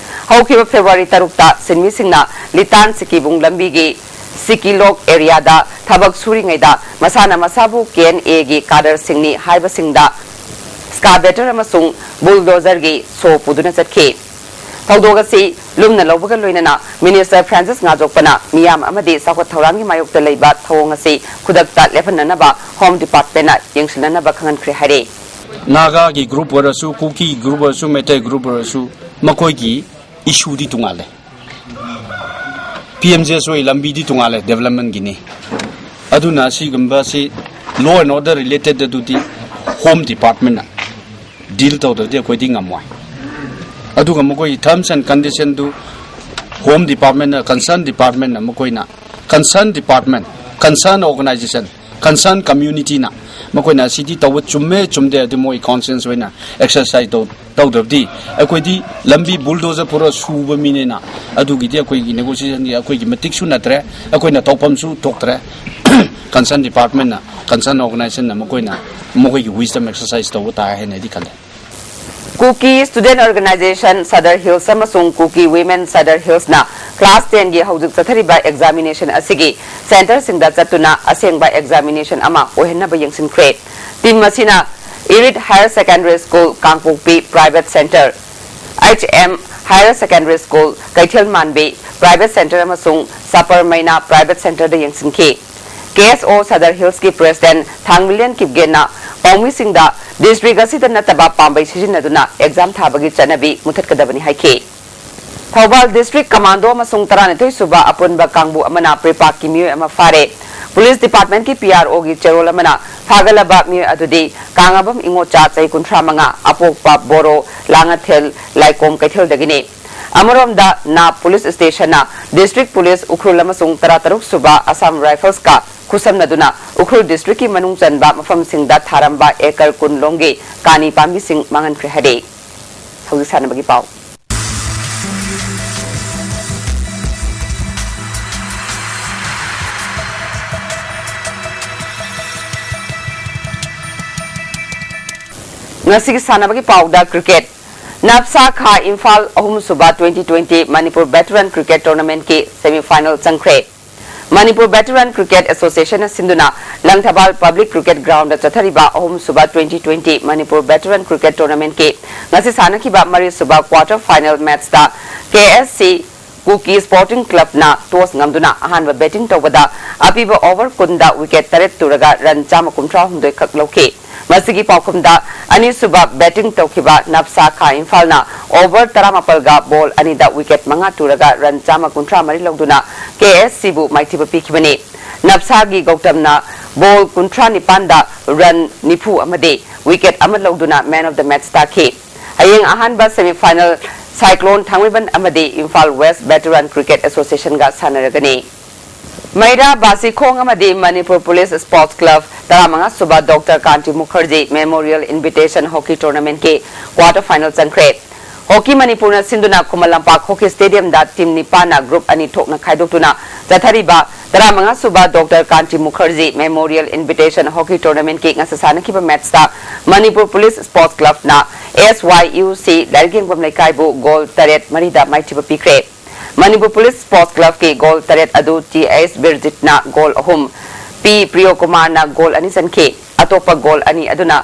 ꯍꯧꯈꯤꯕ ꯐꯦꯕ꯭ꯔꯨꯋꯥꯔꯤ ꯇꯔꯨꯛꯇ ꯁꯤꯟꯃꯤꯁꯤꯡꯅ ꯂꯤꯇꯥꯟ ꯁꯤꯀꯤꯕꯨꯡ ꯂꯝꯕꯤꯒꯤ ꯁꯤꯀꯤꯂꯣꯛ ꯑꯦꯔꯤꯌꯥꯗ ꯊꯕꯛ ꯁꯨꯔꯤꯉꯩꯗ ꯃꯁꯥꯅ ꯃꯁꯥꯕꯨ ꯀꯦ ꯑꯦꯟ ꯑꯦꯒꯤ ꯀꯥꯗꯔꯁꯤꯡꯅꯤ ꯍꯥꯏꯕꯁꯤꯡꯗ ꯁ꯭ꯀꯥꯕꯦꯇꯔ ꯑꯃꯁꯨꯡ ꯕꯨꯜꯗꯣꯖꯔꯒꯤ ꯁꯣ ꯄꯨꯗꯨꯅ ꯆꯠꯈꯤ꯫ ꯊꯧꯗꯣꯛ ꯑꯁꯤ ꯂꯨꯝꯅ ꯂꯧꯕꯒ ꯂꯣꯏꯅꯅ ꯃꯤꯅꯤꯁꯇꯔ ꯐ꯭ꯔꯥꯟꯁꯤꯁ ꯉꯥꯖꯣꯛꯄꯅ ꯃꯤꯌꯥꯝ ꯑꯃꯗꯤ ꯆꯥꯎꯈꯠ ꯊꯧꯔꯥꯡꯒꯤ ꯃꯥꯌꯣꯛꯇ ꯂꯩꯕ ꯊꯧꯑꯣꯡ ꯑꯁꯤ ꯈꯨꯗꯛꯇ ꯂꯦꯞꯍꯟꯅꯅꯕ ꯍꯣꯝ ꯗꯤꯄꯥꯔꯠꯃꯦꯟꯅ ꯌꯦꯡꯁꯤꯟꯅꯅꯕ ꯈꯪꯍꯟꯈ꯭ꯔꯦ ꯍꯥꯏꯔꯦ꯫ ꯅꯥꯒꯥꯒꯤ ꯒ꯭ꯔꯨꯞ ꯑꯣꯏꯔꯁꯨ, ꯀꯨꯀꯤ ꯒ꯭ꯔꯨꯞ ꯑꯣꯏꯔꯁꯨ, ꯃꯩꯇꯩ ꯒ꯭ꯔꯨꯞ ꯑꯣꯏꯔꯁꯨ, ꯃꯈꯣꯏꯒꯤ ꯏꯁꯨꯗꯤ ꯇꯣꯉꯥꯜꯂꯦ꯫ ꯄꯤ ꯑꯦꯝ ꯖꯦ ꯑꯦꯁ ꯋꯥꯏ ꯂꯝꯕꯤꯗꯤ ꯇꯣꯉꯥꯜꯂꯦ, ꯗꯦꯕꯂꯞꯃꯦꯟꯒꯤꯅꯤ꯫ ꯑꯗꯨꯅ ꯑꯁꯤꯒꯨꯝꯕꯁꯤ law and order related ꯑꯗꯨꯗꯤ ꯍꯣꯝ ꯗꯤꯄꯥꯔꯠꯃꯦꯟꯅ ꯗꯤꯜ ꯇꯧꯗ꯭ꯔꯗꯤ ꯑꯩꯈꯣꯏꯗꯤ ꯉꯝꯃꯣꯏ꯫ ꯑꯗꯨꯒ ꯃꯈꯣꯏꯒꯤ terms and conditionꯗꯨ ꯍꯣꯝ ꯗꯤꯄꯥꯔꯠꯃꯦꯟꯅ, ꯀꯟꯁꯔꯟ ꯗꯤꯄꯥꯔꯠꯃꯦꯟꯅ ꯃꯈꯣꯏꯅ, concern department, concern organisation, concern ꯀꯝꯃ꯭ꯌꯨꯅꯤꯇꯤꯅ ꯃꯈꯣꯏꯅ ꯑꯁꯤꯗꯤ ꯇꯧꯕ ꯆꯨꯝꯃꯦ ꯆꯨꯝꯗꯦ ꯑꯗꯨ ꯃꯣꯏ ꯀꯥꯎꯟꯁꯤꯌꯟꯁ ꯑꯣꯏꯅ ꯑꯦꯛꯁꯔꯁꯥꯏꯁ ꯇꯧ ꯇꯧꯗ꯭ꯔꯕꯗꯤ ꯑꯩꯈꯣꯏꯗꯤ ꯂꯝꯕꯤ ꯕꯨꯜꯗꯣꯖꯔ ꯄꯨꯔ ꯁꯨꯕ ꯃꯤꯅꯤꯅ ꯑꯗꯨꯒꯤꯗꯤ ꯑꯩꯈꯣꯏꯒꯤ ꯅꯦꯒꯣꯁꯤꯌꯦꯁꯟꯒꯤ ꯑꯩꯈꯣꯏꯒꯤ ꯃꯇꯤꯛꯁꯨ ꯅꯠꯇ꯭ꯔꯦ, ꯑꯩꯈꯣꯏꯅ ꯇꯧꯐꯝꯁꯨ ꯊꯣꯛꯇ꯭ꯔꯦ꯫ ꯀꯟꯁꯔꯟ ꯗꯤꯄꯥꯔꯠꯃꯦꯟꯅ, ꯀꯟꯁꯔꯟ ꯑꯣꯔꯒꯅꯥꯏꯖꯦꯁꯟꯅ ꯃꯈꯣꯏꯅ ꯃꯈꯣꯏꯒꯤ ꯋꯤꯁꯗꯝ ꯑꯦꯛꯁꯔꯁꯥꯏꯁ ꯇꯧꯕ ꯇꯥꯏ ꯍꯥꯏꯅ ꯑꯩꯗꯤ ꯈꯜꯂꯦ꯫ ꯀꯨꯀꯤ ꯁ꯭ꯇꯨꯗꯦꯟꯠ ꯑꯣꯔꯒꯅꯥꯏꯖꯦꯁꯟ ꯁꯗꯔ ꯍꯤꯜꯁ ꯑꯃꯁꯨꯡ ꯀꯨꯀꯤ ꯋꯤꯃꯦꯟ ꯁꯗꯔ ꯍꯤꯜꯁꯅ ꯀ꯭ꯂꯥꯁ ꯇꯦꯟꯒꯤ ꯍꯧꯖꯤꯛ ꯆꯠꯊꯔꯤꯕ ꯑꯦꯛꯖꯥꯃꯤꯅꯦꯁꯟ ꯑꯁꯤꯒꯤ ꯁꯦꯟꯇꯔꯁꯤꯡꯗ ꯆꯠꯇꯨꯅ ꯑꯁꯦꯡꯕ ꯑꯦꯛꯖꯥꯃꯤꯅꯦꯁꯟ ꯑꯃ ꯑꯣꯏꯍꯟꯅꯕ ꯌꯦꯡꯁꯤꯟꯈ꯭ꯔꯦ꯫ ꯇꯤꯝ ꯑꯁꯤꯅ elite higher secondary school Kangpokpi private centre, H M higher secondary school Keithelmanbi private centre ꯑꯃꯁꯨꯡ ꯁꯄꯔ ꯃꯩꯅꯥ ꯄ꯭ꯔꯥꯏꯚꯦꯠ ꯁꯦꯟꯇꯔꯗ ꯌꯦꯡꯁꯤꯟꯈꯤ꯫ ꯀꯦ ꯑꯦꯁ ꯑꯣ ꯁꯗꯔ ꯍꯤꯜꯁꯀꯤ ꯄ꯭ꯔꯦꯁꯤꯗꯦꯟꯠ ꯊꯥꯡꯃꯤꯂꯦꯟ ꯀꯤꯞꯒꯦꯟꯅ ꯄꯥꯎꯃꯤꯁꯤꯡꯗ ꯗꯤꯁꯇ꯭ꯔꯤꯛ ꯑꯁꯤꯗ ꯅꯠꯇꯕ ꯄꯥꯝꯕꯩ ꯁꯤꯖꯤꯟꯅꯗꯨꯅ ꯑꯦꯛꯖꯥꯝ ꯊꯥꯕꯒꯤ ꯆꯠꯅꯕꯤ ꯃꯨꯊꯠꯀꯗꯕꯅꯤ ꯍꯥꯏꯈꯤ꯫ ꯊꯧꯕꯥꯜ ꯗꯤꯁꯇ꯭ꯔꯤꯛ ꯀꯃꯥꯟꯗꯣ ꯑꯃꯁꯨꯡ ꯇꯔꯥꯅꯤꯊꯣꯏ ꯁꯨꯕ ꯑꯄꯨꯟꯕ ꯀꯥꯡꯕꯨ ꯑꯃꯅ ꯄ꯭ꯔꯤꯄꯥꯛꯀꯤ ꯃꯤꯑꯣꯏ ꯑꯃ ꯐꯥꯔꯦ꯫ ꯄꯨꯂꯤꯁ ꯗꯤꯄꯥꯔꯠꯃꯦꯟꯠꯀꯤ ꯄꯤ ꯑꯥꯔ ꯑꯣꯒꯤ ꯆꯦꯔꯣꯜ ꯑꯃꯅ ꯐꯥꯒꯠꯂꯕ ꯃꯤꯑꯣꯏ ꯑꯗꯨꯗꯤ ꯀꯥꯡꯉꯕꯝ ꯏꯉꯣꯆꯥ, ꯆꯍꯤ ꯀꯨꯟꯊ꯭ꯔꯥ ꯃꯉꯥ, ꯑꯄꯣꯛꯄ ꯕꯣꯔꯣ, ꯂꯥꯡꯉꯊꯦꯜ, ꯂꯥꯏꯀꯣꯝ ꯀꯩꯊꯦꯜꯗꯒꯤꯅꯤ꯫ ꯑꯃꯔꯣꯝꯗ ꯅꯥꯞ ꯄꯨꯂꯤꯁ ꯁ꯭ꯇꯦꯁꯟꯅ ꯗꯤꯁꯇ꯭ꯔꯤꯛ ꯄꯨꯂꯤꯁ ꯎꯈ꯭ꯔꯨꯜ ꯑꯃꯁꯨꯡ ꯇꯔꯥꯇꯔꯨꯛ ꯁꯨꯕ ꯑꯁꯥꯝ ꯔꯥꯏꯐꯜꯁꯀ ꯈꯨꯠꯁꯝꯅꯗꯨꯅ ꯎꯈ꯭ꯔꯨꯜ ꯗꯤꯁꯇ꯭ꯔꯤꯛꯀꯤ ꯃꯅꯨꯡ ꯆꯟꯕ ꯃꯐꯝꯁꯤꯡꯗ ꯊꯥꯔꯝꯕ ꯑꯦꯀꯔ ꯀꯨꯟ ꯂꯣꯝꯒꯤ ꯀꯥꯅꯤ ꯄꯥꯝꯕꯤꯁꯤꯡ ꯃꯥꯡꯍꯟꯈ꯭ꯔꯦ ꯍꯥꯏꯔꯤ꯫ ꯍꯧꯖꯤꯛ ꯁꯥꯟꯅꯕꯒꯤ ꯄꯥꯎ꯫ ꯉꯁꯤꯒꯤ ꯁꯥꯟꯅꯕꯒꯤ ꯄꯥꯎꯗ cricket꯫ ꯅꯞꯁꯥ ꯈꯥ ꯏꯝꯐꯥꯜ ꯑꯍꯨꯝꯁꯨꯕ twenty twenty Manipur Veteran Cricket Tournamentꯀꯤ semifinal ꯆꯪꯈ꯭ꯔꯦ꯫ Manipur Veteran Cricket Associationꯅ ꯁꯤꯟꯗꯨꯅ ꯂꯪꯊꯕꯥꯜ Public Cricket Groundꯗ ꯆꯠꯊꯔꯤꯕ ꯑꯍꯨꯝꯁꯨꯕ twenty twenty Manipur Veteran Cricket Tournamentꯀꯤ ꯉꯁꯤ ꯁꯥꯟꯅꯈꯤꯕ ꯃꯔꯤꯁꯨꯕ quarter final matchꯇ K S C ꯀꯨꯀꯤ Sporting Clubꯅ toss ꯉꯝꯗꯨꯅ ꯑꯍꯥꯟꯕ batting ꯇꯧꯕꯗ ꯑꯄꯤꯕ over ꯀꯨꯟꯗ wicket ꯇꯔꯦꯠ ꯇꯨꯔꯒ run ꯆꯥꯝꯃ ꯀꯨꯟꯊ꯭ꯔꯥ ꯍꯨꯝꯗꯣꯏ ꯈꯛ ꯂꯧꯈꯤ꯫ ꯃꯁꯤꯒꯤ ꯄꯥꯎꯈꯨꯝꯗ ꯑꯅꯤꯁꯨꯕ batting ꯇꯧꯈꯤꯕ ꯅꯞꯁꯥ ꯈꯥ ꯏꯝꯐꯥꯜꯅ over ꯇꯔꯥꯃꯥꯄꯜꯒ ball ꯑꯅꯤꯗ wicket ꯃꯉꯥ ꯇꯨꯔꯒ run ꯆꯥꯝꯃ ꯀꯨꯟꯊ꯭ꯔꯥ ꯃꯔꯤ ꯂꯧꯗꯨꯅ K S Cꯕꯨ ꯃꯥꯏꯊꯤꯕ ꯄꯤꯈꯤꯕꯅꯤ꯫ ꯅꯞꯁꯥꯒꯤ ꯒꯧꯇꯝꯅ ball ꯀꯨꯟꯊ꯭ꯔꯥ ꯅꯤꯄꯥꯟꯗ run ꯅꯤꯐꯨ ꯑꯃꯗꯤ wicket ꯑꯃ ꯂꯧꯗꯨꯅ man of the match ꯇꯥꯈꯤ꯫ ꯍꯌꯦꯡ ꯑꯍꯥꯟꯕ semifinal Cyclone ꯊꯥꯡꯃꯩꯕꯟ ꯑꯃꯗꯤ ꯏꯝꯐꯥꯜ West Veteran Cricket Associationꯒ ꯁꯥꯟꯅꯔꯒꯅꯤ꯫ ꯃꯩꯔꯥ ꯕꯥꯁꯤꯈꯣꯡ ꯑꯃꯗꯤ ꯃꯅꯤꯄꯨꯔ Police Sports Club ꯇꯔꯥꯃꯉꯥ ꯁꯨꯕ Doctor ꯀꯥꯟꯇꯤ Mukherjee Memorial Invitation Hockey Tournamentꯀꯤ quarter final ꯆꯪꯈ꯭ꯔꯦ꯫ Hockey ꯃꯅꯤꯄꯨꯔꯅ ꯁꯤꯟꯗꯨꯅ Khuman Lampak Hockey Stadiumꯗ team ꯅꯤꯄꯥꯟꯅ group ꯑꯅꯤ ꯊꯣꯛꯅ ꯈꯥꯏꯗꯣꯛꯇꯨꯅ ꯆꯠꯊꯔꯤꯕ ꯇꯔꯥꯃꯉꯥ ꯁꯨꯕ Doctor ꯀꯥꯟꯇꯤ Mukherjee Memorial Invitation Hockey Tournamentꯀꯤ ꯉꯁꯤ ꯁꯥꯟꯅꯈꯤꯕ matchꯇ Manipur Police Sports Clubꯅ S Y U C ꯂꯥꯏꯔꯤꯛ ꯌꯦꯡꯐꯝ ꯂꯩꯀꯥꯏꯕꯨ goal ꯇꯔꯦꯠ ꯃꯔꯤꯗ ꯃꯥꯏꯊꯤꯕ ꯄꯤꯈ꯭ꯔꯦ꯫ ꯃꯅꯤꯄꯨꯔ Police Sports Clubꯀꯤ goal ꯇꯔꯦꯠ ꯑꯗꯨ T H ꯕꯤꯔꯖꯤꯠꯅ goal ꯑꯍꯨꯝ, P ꯄ꯭ꯔꯤꯌꯣꯀꯨꯃꯥꯔꯅ goal ꯑꯅꯤ ꯆꯟꯈꯤ꯫ ꯑꯇꯣꯞꯄ goal ꯑꯅꯤ ꯑꯗꯨꯅ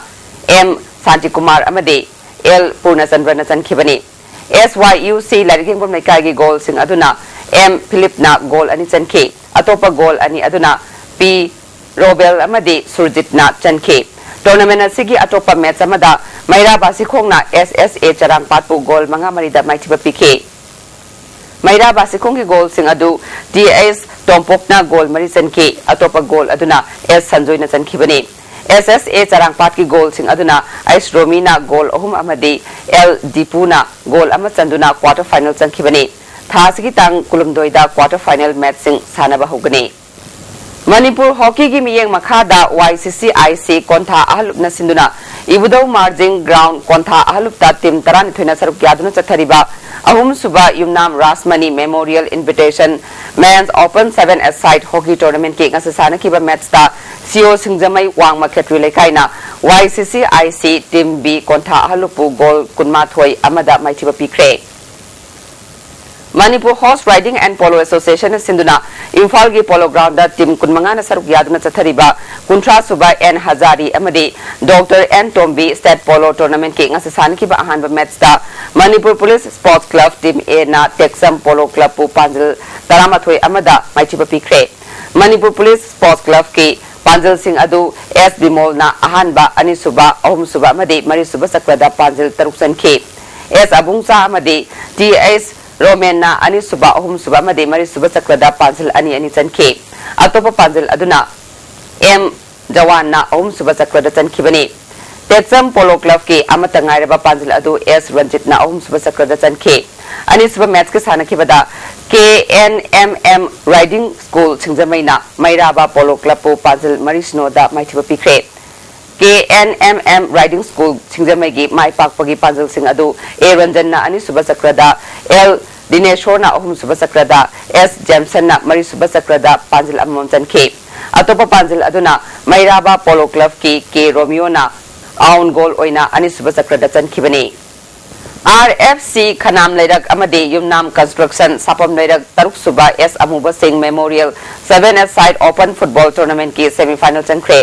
M ꯁꯥꯟꯇꯤꯀꯨꯃꯥꯔ ꯑꯃꯗꯤ L ꯄꯨꯔꯅꯆꯟꯗ꯭ꯔꯅ ꯆꯟꯈꯤꯕꯅꯤ꯫ S Y U C ꯂꯥꯏꯔꯤꯛ ꯌꯦꯡꯐꯝ ꯂꯩꯀꯥꯏꯒꯤ goalꯁꯤꯡ ꯑꯗꯨꯅ M ꯐꯤꯂꯤꯞꯅ goal ꯑꯅꯤ ꯆꯟꯈꯤ꯫ ꯑꯇꯣꯞꯄ goal ꯑꯅꯤ ꯑꯗꯨꯅ P ꯔꯣꯕꯦꯜ ꯑꯃꯗꯤ ꯁꯨꯔꯖꯤꯠꯅ ꯆꯟꯈꯤ꯫ Tournament ꯑꯁꯤꯒꯤ ꯑꯇꯣꯞꯄ match ꯑꯃꯗ ꯃꯩꯔꯥ ꯕꯥꯁꯤꯈꯣꯡꯅ S S A ꯆꯔꯥꯡꯄꯥꯠꯄꯨ goal ꯃꯉꯥ ꯃꯔꯤꯗ ꯃꯥꯏꯊꯤꯕ ꯄꯤꯈꯤ꯫ ꯃꯩꯔꯥ ꯕꯥꯁꯤꯈꯣꯡꯒꯤ goalꯁꯤꯡ ꯑꯗꯨ T H ꯇꯣꯝꯄꯣꯛꯅ goal ꯃꯔꯤ ꯆꯟꯈꯤ꯫ ꯑꯇꯣꯞꯄ goal ꯑꯗꯨꯅ S ꯁꯟꯖꯣꯏꯅ ꯆꯟꯈꯤꯕꯅꯤ꯫ S S A ꯆꯔꯥꯡꯄꯥꯠꯀꯤ goalꯁꯤꯡ ꯑꯗꯨꯅ H ꯔꯣꯃꯤꯅ goal ꯑꯍꯨꯝ ꯑꯃꯗꯤ L ꯗꯤꯄꯨꯅ goal ꯑꯃ ꯆꯟꯗꯨꯅ quarter final ꯆꯪꯈꯤꯕꯅꯤ꯫ ꯊꯥ ꯑꯁꯤꯒꯤ ꯇꯥꯡ ꯀꯨꯟꯍꯨꯝꯗꯣꯏꯗ quarter final matchꯁꯤꯡ ꯁꯥꯟꯅꯕ ꯍꯧꯒꯅꯤ꯫ ꯃꯅꯤꯄꯨꯔ Hockeyꯒꯤ ꯃꯤꯠꯌꯦꯡ ꯃꯈꯥꯗ Y C C I C ꯀꯣꯟꯊꯥ ꯑꯍꯜꯂꯨꯞꯅ ꯁꯤꯟꯗꯨꯅ ꯏꯕꯨꯙꯧ ꯃꯥꯔꯖꯤꯡ ground ꯀꯣꯟꯊꯥ ꯑꯍꯜꯂꯨꯞꯇ team ꯇꯔꯥꯅꯤꯊꯣꯏꯅ ꯁꯔꯨꯛ ꯌꯥꯗꯨꯅ ꯆꯠꯊꯔꯤꯕ ꯑꯍꯨꯝꯁꯨꯕ ꯌꯨꯝꯅꯥꯝ Rajmani Memorial Invitation Men's Open seven-a-side Hockey Tournamentꯀꯤ ꯉꯁꯤ ꯁꯥꯟꯅꯈꯤꯕ matchꯇ ꯁꯤꯑꯣ ꯁꯤꯡꯖꯃꯩ ꯋꯥꯡꯃ ꯈꯦꯇ꯭ꯔꯤ ꯂꯩꯀꯥꯏꯅ ꯋꯥꯏ ꯁꯤ C I C team B ꯀꯣꯟꯊꯥ ꯑꯍꯜꯂꯨꯞꯄꯨ ꯒꯣꯜ ꯀꯨꯟꯃꯥꯊꯣꯏ ꯑꯃꯗ ꯃꯥꯏꯊꯤꯕ ꯄꯤꯈ꯭ꯔꯦ꯫ Manipur horse riding and polo ꯑꯦꯁꯣꯁꯤꯌꯦꯁꯟꯅ ꯁꯤꯟꯗꯨꯅ ꯏꯝꯐꯥꯜꯒꯤ ꯄꯣꯂꯣ ꯒ꯭ꯔꯥꯎꯟꯗ ꯇꯤꯝ ꯀꯨꯟꯃꯉꯥꯅ ꯁꯔꯨꯛ ꯌꯥꯗꯨꯅ ꯆꯠꯊꯔꯤꯕ ꯀꯨꯟꯊ꯭ꯔꯥ ꯁꯨꯕ ꯑꯦꯟ ꯍꯖꯥꯔꯤ ꯑꯃꯗꯤ doctor N Tombi state polo ꯇꯣꯔꯅꯥꯃꯦꯟꯠꯀꯤ ꯉꯁꯤ ꯁꯥꯟꯅꯈꯤꯕ ꯑꯍꯥꯟꯕ ꯃꯦꯠꯆꯇ Manipur police sports club team ꯑꯦꯅ ꯇꯦꯛꯆꯝ ꯄꯣꯂꯣ ꯀ꯭ꯂꯕꯄꯨ ꯄꯥꯟꯖꯜ ꯇꯔꯥꯃꯥꯊꯣꯏ ꯑꯃꯗ ꯃꯥꯏꯊꯤꯕ ꯄꯤꯈ꯭ꯔꯦ꯫ ꯃꯅꯤꯄꯨꯔ ꯄꯨꯂꯤꯁ ꯁ꯭ꯄꯣꯔꯠꯁ ꯀ꯭ꯂꯕꯀꯤ ꯄꯥꯟꯖꯜꯁꯤꯡ ꯑꯗꯨ ꯑꯦꯁ ꯕꯤꯃꯣꯜꯅ ꯑꯍꯥꯟꯕ, ꯑꯅꯤꯁꯨꯕ, ꯑꯍꯨꯝꯁꯨꯕ ꯑꯃꯗꯤ ꯃꯔꯤꯁꯨꯕ ꯆꯀ꯭ꯔꯗ ꯄꯥꯟꯖꯜ ꯇꯔꯨꯛ ꯆꯟꯈꯤ꯫ ꯑꯦꯁ ꯑꯕꯨꯡꯆꯥ ꯑꯃꯗꯤ ꯇꯤ ꯑꯩꯆ ꯔꯣꯃꯦꯟꯅ ꯑꯅꯤꯁꯨꯕ, ꯑꯍꯨꯝꯁꯨꯕ ꯑꯃꯗꯤ ꯃꯔꯤꯁꯨꯕ ꯆꯀ꯭ꯔꯗ ꯄꯥꯟꯖꯜ ꯑꯅꯤ ꯑꯅꯤ ꯆꯟꯈꯤ꯫ ꯑꯇꯣꯞꯄ ꯄꯥꯟꯖꯜ ꯑꯗꯨꯅ ꯑꯦꯝ ꯖꯋꯥꯟꯅ ꯑꯍꯨꯝꯁꯨꯕ ꯆꯀ꯭ꯔꯗ ꯆꯟꯈꯤꯕꯅꯤ꯫ ꯇꯦꯛꯆꯝ ꯄꯣꯂꯣ ꯀ꯭ꯂꯕꯀꯤ ꯑꯃꯠꯇ ꯉꯥꯏꯔꯕ ꯄꯥꯟꯖꯜ ꯑꯗꯨ ꯑꯦꯁ ꯔꯟꯖꯤꯠꯅ ꯑꯍꯨꯝꯁꯨꯕ ꯆꯀ꯭ꯔꯗ ꯆꯟꯈꯤ꯫ ꯑꯅꯤꯁꯨꯕ ꯃꯦꯠꯆꯀꯤ ꯁꯥꯟꯅꯈꯤꯕꯗ K N M M riding school ꯁꯤꯡꯖꯃꯩꯅ ꯃꯩꯔꯥꯕ ꯄꯣꯂꯣ ꯀ꯭ꯂꯕꯄꯨ ꯄꯥꯟꯖꯜ ꯃꯔꯤ ꯁꯤꯅꯣꯗ ꯃꯥꯏꯊꯤꯕ ꯄꯤꯈ꯭ꯔꯦ꯫ K N M M riding school ꯁꯤꯡꯖꯃꯩꯒꯤ ꯃꯥꯏ ꯄꯥꯛꯄꯒꯤ ꯄꯥꯟꯖꯜꯁꯤꯡ ꯑꯗꯨ ꯑꯦ ꯔꯟꯖꯟꯅ ꯑꯅꯤꯁꯨꯕ ꯆꯀ꯭ꯔꯗ, ꯑꯦꯜ ꯗꯤꯅꯦꯁꯣꯔꯅ ꯑꯍꯨꯝꯁꯨꯕ ꯆꯀ꯭ꯔꯗ, ꯑꯦꯁ ꯖꯦꯝꯁꯟꯅ ꯃꯔꯤꯁꯨꯕ ꯆꯀ꯭ꯔꯗ ꯄꯥꯟꯖꯜ ꯑꯃꯃꯝ ꯆꯟꯈꯤ꯫ ꯑꯇꯣꯞꯄ ꯄꯥꯟꯖꯜ ꯑꯗꯨꯅ ꯃꯩꯔꯥꯕ ꯄꯣꯂꯣ ꯀ꯭ꯂꯕꯀꯤ ꯀꯦ ꯔꯣꯃꯤꯌꯣꯅ ꯑꯥꯎꯟ ꯒꯣꯜ ꯑꯣꯏꯅ ꯑꯅꯤꯁꯨꯕ ꯆꯀ꯭ꯔꯗ ꯆꯟꯈꯤꯕꯅꯤ꯫ ꯑꯥꯔ ꯑꯦꯐ ꯁꯤ ꯈꯅꯥꯝ ꯂꯩꯔꯛ ꯑꯃꯗꯤ ꯌꯨꯝꯅꯥꯝ ꯀꯟꯁꯇ꯭ꯔꯛꯁꯟ ꯁꯥꯐꯝ ꯂꯩꯔꯛ ꯇꯔꯨꯛ ꯁꯨꯕ S Amuba Singh memorial seven a side open football ꯇꯣꯔꯅꯥꯃꯦꯟꯠꯀꯤ ꯁꯦꯃꯤ ꯐꯥꯏꯅꯦꯜ ꯆꯪꯈ꯭ꯔꯦ꯫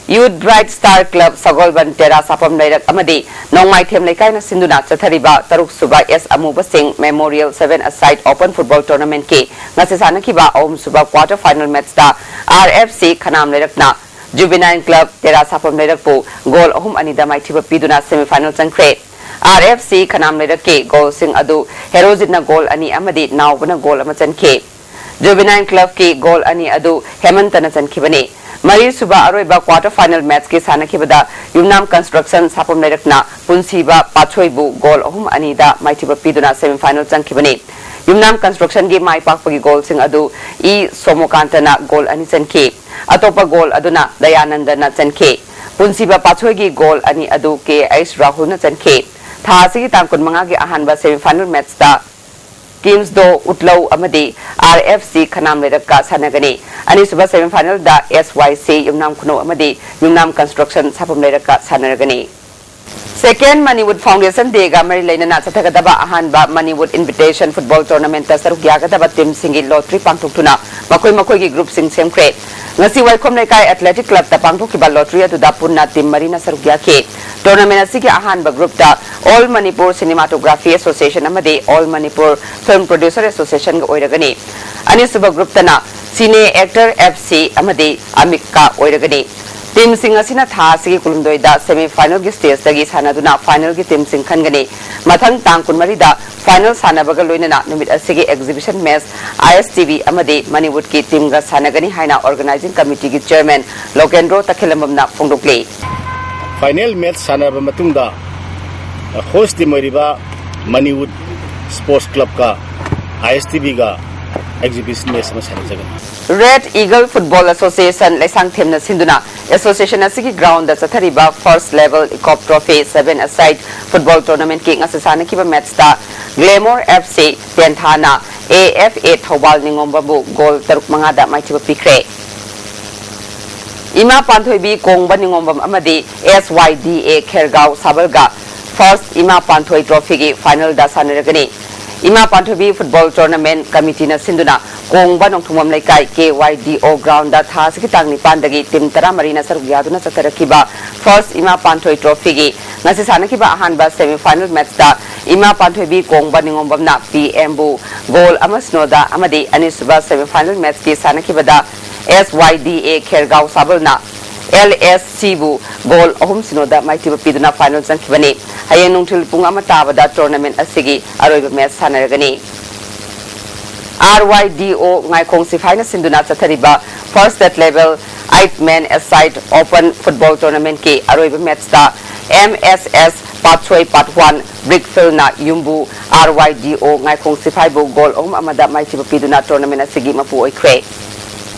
Youth bright star club Sagolband Tera ꯁꯥꯐꯝ ꯂꯩꯔꯛ ꯑꯃꯗꯤ ꯅꯣꯡꯃꯥꯏꯊꯦꯝ ꯂꯩꯀꯥꯏꯅ ꯁꯤꯟꯗꯨꯅ ꯆꯠꯊꯔꯤꯕ ꯇꯔꯨꯛ ꯁꯨꯕ S Amuba Singh memorial seven a side open football ꯇꯣꯔꯅꯥꯃꯦꯟꯠꯀꯤ ꯉꯁꯤ ꯁꯥꯟꯅꯈꯤꯕ ꯑꯍꯨꯝ ꯁꯨꯕ ꯀ꯭ꯋꯥꯔꯇꯔ ꯐꯥꯏꯅꯦꯜ ꯃꯦꯠꯆꯇ R F C Khanam ꯂꯩꯔꯛꯅ ꯖꯨꯕꯤꯅꯥꯏꯜ club ꯇꯦꯔꯥ ꯁꯥꯐꯝ ꯂꯩꯔꯛꯄꯨ ꯒꯣꯜ ꯑꯍꯨꯝ ꯑꯅꯤꯗ ꯃꯥꯏꯊꯤꯕ ꯄꯤꯗꯨꯅ ꯁꯦꯃꯤ ꯐꯥꯏꯅꯦꯜ ꯆꯪꯈ꯭ꯔꯦ꯫ ꯑꯥꯔ ꯑꯦꯐ ꯁꯤ ꯈꯅꯥꯝ ꯂꯩꯔꯛꯀꯤ ꯒꯣꯜꯁꯤꯡ ꯑꯗꯨ ꯍꯦꯔꯣꯖꯤꯠꯅ ꯒꯣꯜ ꯑꯅꯤ ꯑꯃꯗꯤ ꯅꯥꯎꯕꯅ ꯒꯣꯜ ꯑꯃ ꯆꯟꯈꯤ꯫ ꯖꯨꯕꯤꯅꯥꯏꯜ ꯀ꯭ꯂꯕꯀꯤ ꯒꯣꯜ ꯑꯅꯤ ꯑꯗꯨ ꯍꯦꯃꯟꯇꯅ ꯆꯟꯈꯤꯕꯅꯤ꯫ ꯃꯔꯤꯁꯨꯕ ꯑꯔꯣꯏꯕ ꯀ꯭ꯋꯥꯔꯇꯔ ꯐꯥꯏꯅꯦꯜ ꯃꯦꯠꯆꯀꯤ ꯁꯥꯟꯅꯈꯤꯕꯗ ꯌꯨꯝꯅꯥꯝ ꯀꯟꯁꯇ꯭ꯔꯛꯁꯟ ꯁꯥꯐꯝ ꯂꯩꯔꯛꯅ ꯄꯨꯟꯁꯤꯕ ꯄꯥꯠꯁꯣꯏꯕꯨ ꯒꯣꯜ ꯑꯍꯨꯝ ꯑꯅꯤꯗ ꯃꯥꯏꯊꯤꯕ ꯄꯤꯗꯨꯅ ꯁꯦꯃꯤ ꯐꯥꯏꯅꯦꯜ ꯆꯪꯈꯤꯕꯅꯤ꯫ ꯌꯨꯝꯅꯥꯝ ꯀꯟꯁꯇ꯭ꯔꯛꯁꯟꯒꯤ ꯃꯥꯏ ꯄꯥꯛꯄꯒꯤ ꯒꯣꯜꯁꯤꯡ ꯑꯗꯨ ꯏ ꯁꯣꯃꯣꯀꯥꯟꯇꯅ ꯒꯣꯜ ꯑꯅꯤ ꯆꯟꯈꯤ꯫ ꯑꯇꯣꯞꯄ ꯒꯣꯜ ꯑꯗꯨꯅ ꯗꯌꯥꯅꯟꯗꯅ ꯆꯟꯈꯤ꯫ ꯄꯨꯟꯁꯤꯕ ꯄꯥꯠꯁꯣꯏꯒꯤ ꯒꯣꯜ ꯑꯅꯤ ꯑꯗꯨ ꯀꯦ ꯑꯩꯆ ꯔꯥꯍꯨꯜꯅ ꯆꯟꯈꯤ꯫ ꯊꯥ ꯑꯁꯤꯒꯤ ꯇꯥꯡ ꯀꯨꯟꯃꯉꯥꯒꯤ ꯑꯍꯥꯟꯕ ꯁꯦꯃꯤ ꯐꯥꯏꯅꯦꯜ ꯃꯦꯠꯆꯇ ꯀꯤꯝꯁꯗꯣ ꯎꯠꯂꯧ ꯑꯃꯗꯤ ꯑꯥꯔ ꯑꯦꯐ ꯁꯤ ꯈꯅꯥꯝ ꯂꯩꯔꯛꯀ ꯁꯥꯟꯅꯒꯅꯤ꯫ ꯑꯅꯤꯁꯨꯕ semi final ꯗ ꯑꯦꯁ ꯋꯥꯏ ꯁꯤ ꯌꯨꯝꯅꯥꯝ ꯈꯨꯅꯧ ꯑꯃꯗꯤ ꯌꯨꯝꯅꯥꯝ construction ꯁꯥꯐꯝ ꯂꯩꯔꯛꯀ ꯁꯥꯟꯅꯔꯒꯅꯤ꯫ Second Manipur Foundation Day ꯒ ꯃꯔꯤ ꯂꯩꯅꯅ ꯆꯠꯊꯒꯗꯕ ꯑꯍꯥꯟꯕ Manipur Invitation Football Tournament ꯇ ꯁꯔꯨꯛ ꯌꯥꯒꯗꯕ team ꯁꯤꯡꯒꯤ lottery ꯄꯥꯡꯊꯣꯛꯇꯨꯅ ꯃꯈꯣꯏ ꯃꯈꯣꯏꯒꯤ group ꯁꯤꯡ ꯁꯦꯝꯈ꯭ꯔꯦ꯫ ꯉꯁꯤ ꯋꯥꯏꯈꯣꯝ ꯂꯩꯀꯥꯏ Athletic Club ꯇ ꯄꯥꯡꯊꯣꯛꯈꯤꯕ lottery ꯑꯗꯨꯗ ꯄꯨꯟꯅ team ꯃꯔꯤꯅ ꯁꯔꯨꯛ ꯌꯥꯈꯤ꯫ Tournament ꯑꯁꯤꯒꯤ ꯑꯍꯥꯟꯕ group ꯇ All Manipur Cinematography Association ꯑꯃꯗꯤ All Manipur Film Producer Association ꯒ ꯑꯣꯏꯔꯒꯅꯤ꯫ ꯑꯅꯤꯁꯨꯕ group ꯇꯅ Cine Actor F C ꯑꯃꯗꯤ ꯑꯃꯤꯛꯀ ꯑꯣꯏꯔꯒꯅꯤ꯫ Team ꯁꯤꯡ ꯑꯁꯤꯅ ꯊꯥ ꯑꯁꯤꯒꯤ ꯀꯨꯟꯍꯨꯝꯗꯣꯏꯗ semi final ꯒꯤ stage ꯇꯒꯤ ꯁꯥꯟꯅꯗꯨꯅ final ꯒꯤ team ꯁꯤꯡ ꯈꯟꯒꯅꯤ꯫ ꯃꯊꯪ ꯇꯥꯡ ꯀꯨꯟꯃꯔꯤꯗ final ꯁꯥꯟꯅꯕꯒ ꯂꯣꯏꯅꯅ ꯅꯨꯃꯤꯠ ꯑꯁꯤꯒꯤ exhibition match I S T V ꯑꯃꯗꯤ Manipur ꯀꯤ team ꯒ ꯁꯥꯟꯅꯒꯅꯤ ꯍꯥꯏꯅ organizing committee ꯒꯤ chairman ꯂꯣꯀꯦꯟꯗ꯭ꯔꯣ ꯇꯈꯦꯂꯝꯕꯝꯅ ꯐꯣꯡꯗꯣꯛꯂꯤ꯫ Final match ꯁꯥꯟꯅꯔꯕ ꯃꯇꯨꯡꯗ, host team ꯑꯣꯏꯔꯤꯕ Manipur Sports Club ꯀ I S T V ꯒ exhibition match ꯑꯃ ꯁꯥꯟꯅꯖꯒꯅꯤ꯫ Red Eagle Football Association ꯂꯩꯁꯥꯡꯊꯦꯝꯅ ꯁꯤꯟꯗꯨꯅ association ꯑꯁꯤꯒꯤ ground ꯗ ꯆꯠꯊꯔꯤꯕ first level Ecop Trophy seven a side football tournament ꯀꯤ ꯉꯁꯤ ꯁꯥꯟꯅꯈꯤꯕ match ꯇ Glamour F C ꯇꯦꯟꯊꯥꯅ A F A Thoubal ꯅꯤꯉꯣꯝꯕꯝꯕꯨ goal ꯇꯔꯨꯛ ꯃꯉꯥꯗ ꯃꯥꯏꯊꯤꯕ ꯄꯤꯈ꯭ꯔꯦ꯫ ꯏꯃꯥ ꯄꯥꯟꯊꯣꯏꯕꯤ ꯀꯣꯡꯕ ꯅꯤꯉꯣꯝꯕꯝ ꯑꯃꯗꯤ S Y D A ꯈꯦꯔꯒꯥꯎ ꯁꯥꯕꯜꯒ first ꯏꯃꯥ ꯄꯥꯟꯊꯣꯏ trophy ꯒꯤ final ꯗ ꯁꯥꯟꯅꯔꯒꯅꯤ꯫ ꯏꯃꯥ ꯄꯥꯟꯊꯣꯏꯕꯤ football tournament committee ꯅ ꯁꯤꯟꯗꯨꯅ ꯀꯣꯡꯕ ꯅꯣꯡꯊꯣꯡꯕꯝ ꯂꯩꯀꯥꯏ K Y D O ground ꯗ ꯊꯥ ꯑꯁꯤꯒꯤ ꯇꯥꯡ ꯅꯤꯄꯥꯟꯗꯒꯤ team ꯇꯔꯥꯃꯔꯤꯅ ꯁꯔꯨꯛ ꯌꯥꯗꯨꯅ ꯆꯠꯊꯔꯛꯈꯤꯕ first ꯏꯃꯥ ꯄꯥꯟꯊꯣꯏ trophy ꯒꯤ ꯉꯁꯤ ꯁꯥꯟꯅꯈꯤꯕ ꯑꯍꯥꯟꯕ semi final match ꯇ ꯏꯃꯥ ꯄꯥꯟꯊꯣꯏꯕꯤ ꯀꯣꯡꯕ ꯅꯤꯉꯣꯝꯕꯝꯅ P M ꯕꯨ goal ꯑꯃ ꯁꯤꯅꯣꯗ ꯑꯃꯗꯤ ꯑꯅꯤꯁꯨꯕ semi final match ꯀꯤ ꯁꯥꯟꯅꯈꯤꯕꯗ S Y D A ꯈꯦꯔꯒꯥꯎ ꯁꯥꯕꯜꯅ L S C ꯕꯨ goal ꯑꯍꯨꯝ ꯁꯤꯅꯣꯗ ꯃꯥꯏꯊꯤꯕ ꯄꯤꯗꯨꯅ final ꯆꯪꯈꯤꯕꯅꯤ꯫ ꯍꯌꯦꯡ ꯅꯨꯡꯊꯤꯜ ꯄꯨꯡ ꯑꯃ ꯇꯥꯕꯗ tournament ꯑꯁꯤꯒꯤ ꯑꯔꯣꯏꯕ match ꯁꯥꯟꯅꯔꯒꯅꯤ꯫ R Y D O ꯉꯥꯏꯈꯣꯡ ꯁꯤꯐꯥꯏꯅ ꯁꯤꯟꯗꯨꯅ ꯆꯠꯊꯔꯤꯕ first state level eight man a side open football tournament ꯀꯤ ꯑꯔꯣꯏꯕ match ꯇ M S S ꯄꯥꯠꯁꯣꯏ part one Brickfield ꯅ ꯌꯨꯝꯕꯨ R Y D O ꯉꯥꯏꯈꯣꯡ ꯁꯤꯐꯥꯏꯕꯨ goal ꯑꯍꯨꯝ ꯑꯃꯗ ꯃꯥꯏꯊꯤꯕ ꯄꯤꯗꯨꯅ tournament ꯑꯁꯤꯒꯤ ꯃꯄꯨ ꯑꯣꯏꯈ꯭ꯔꯦ꯫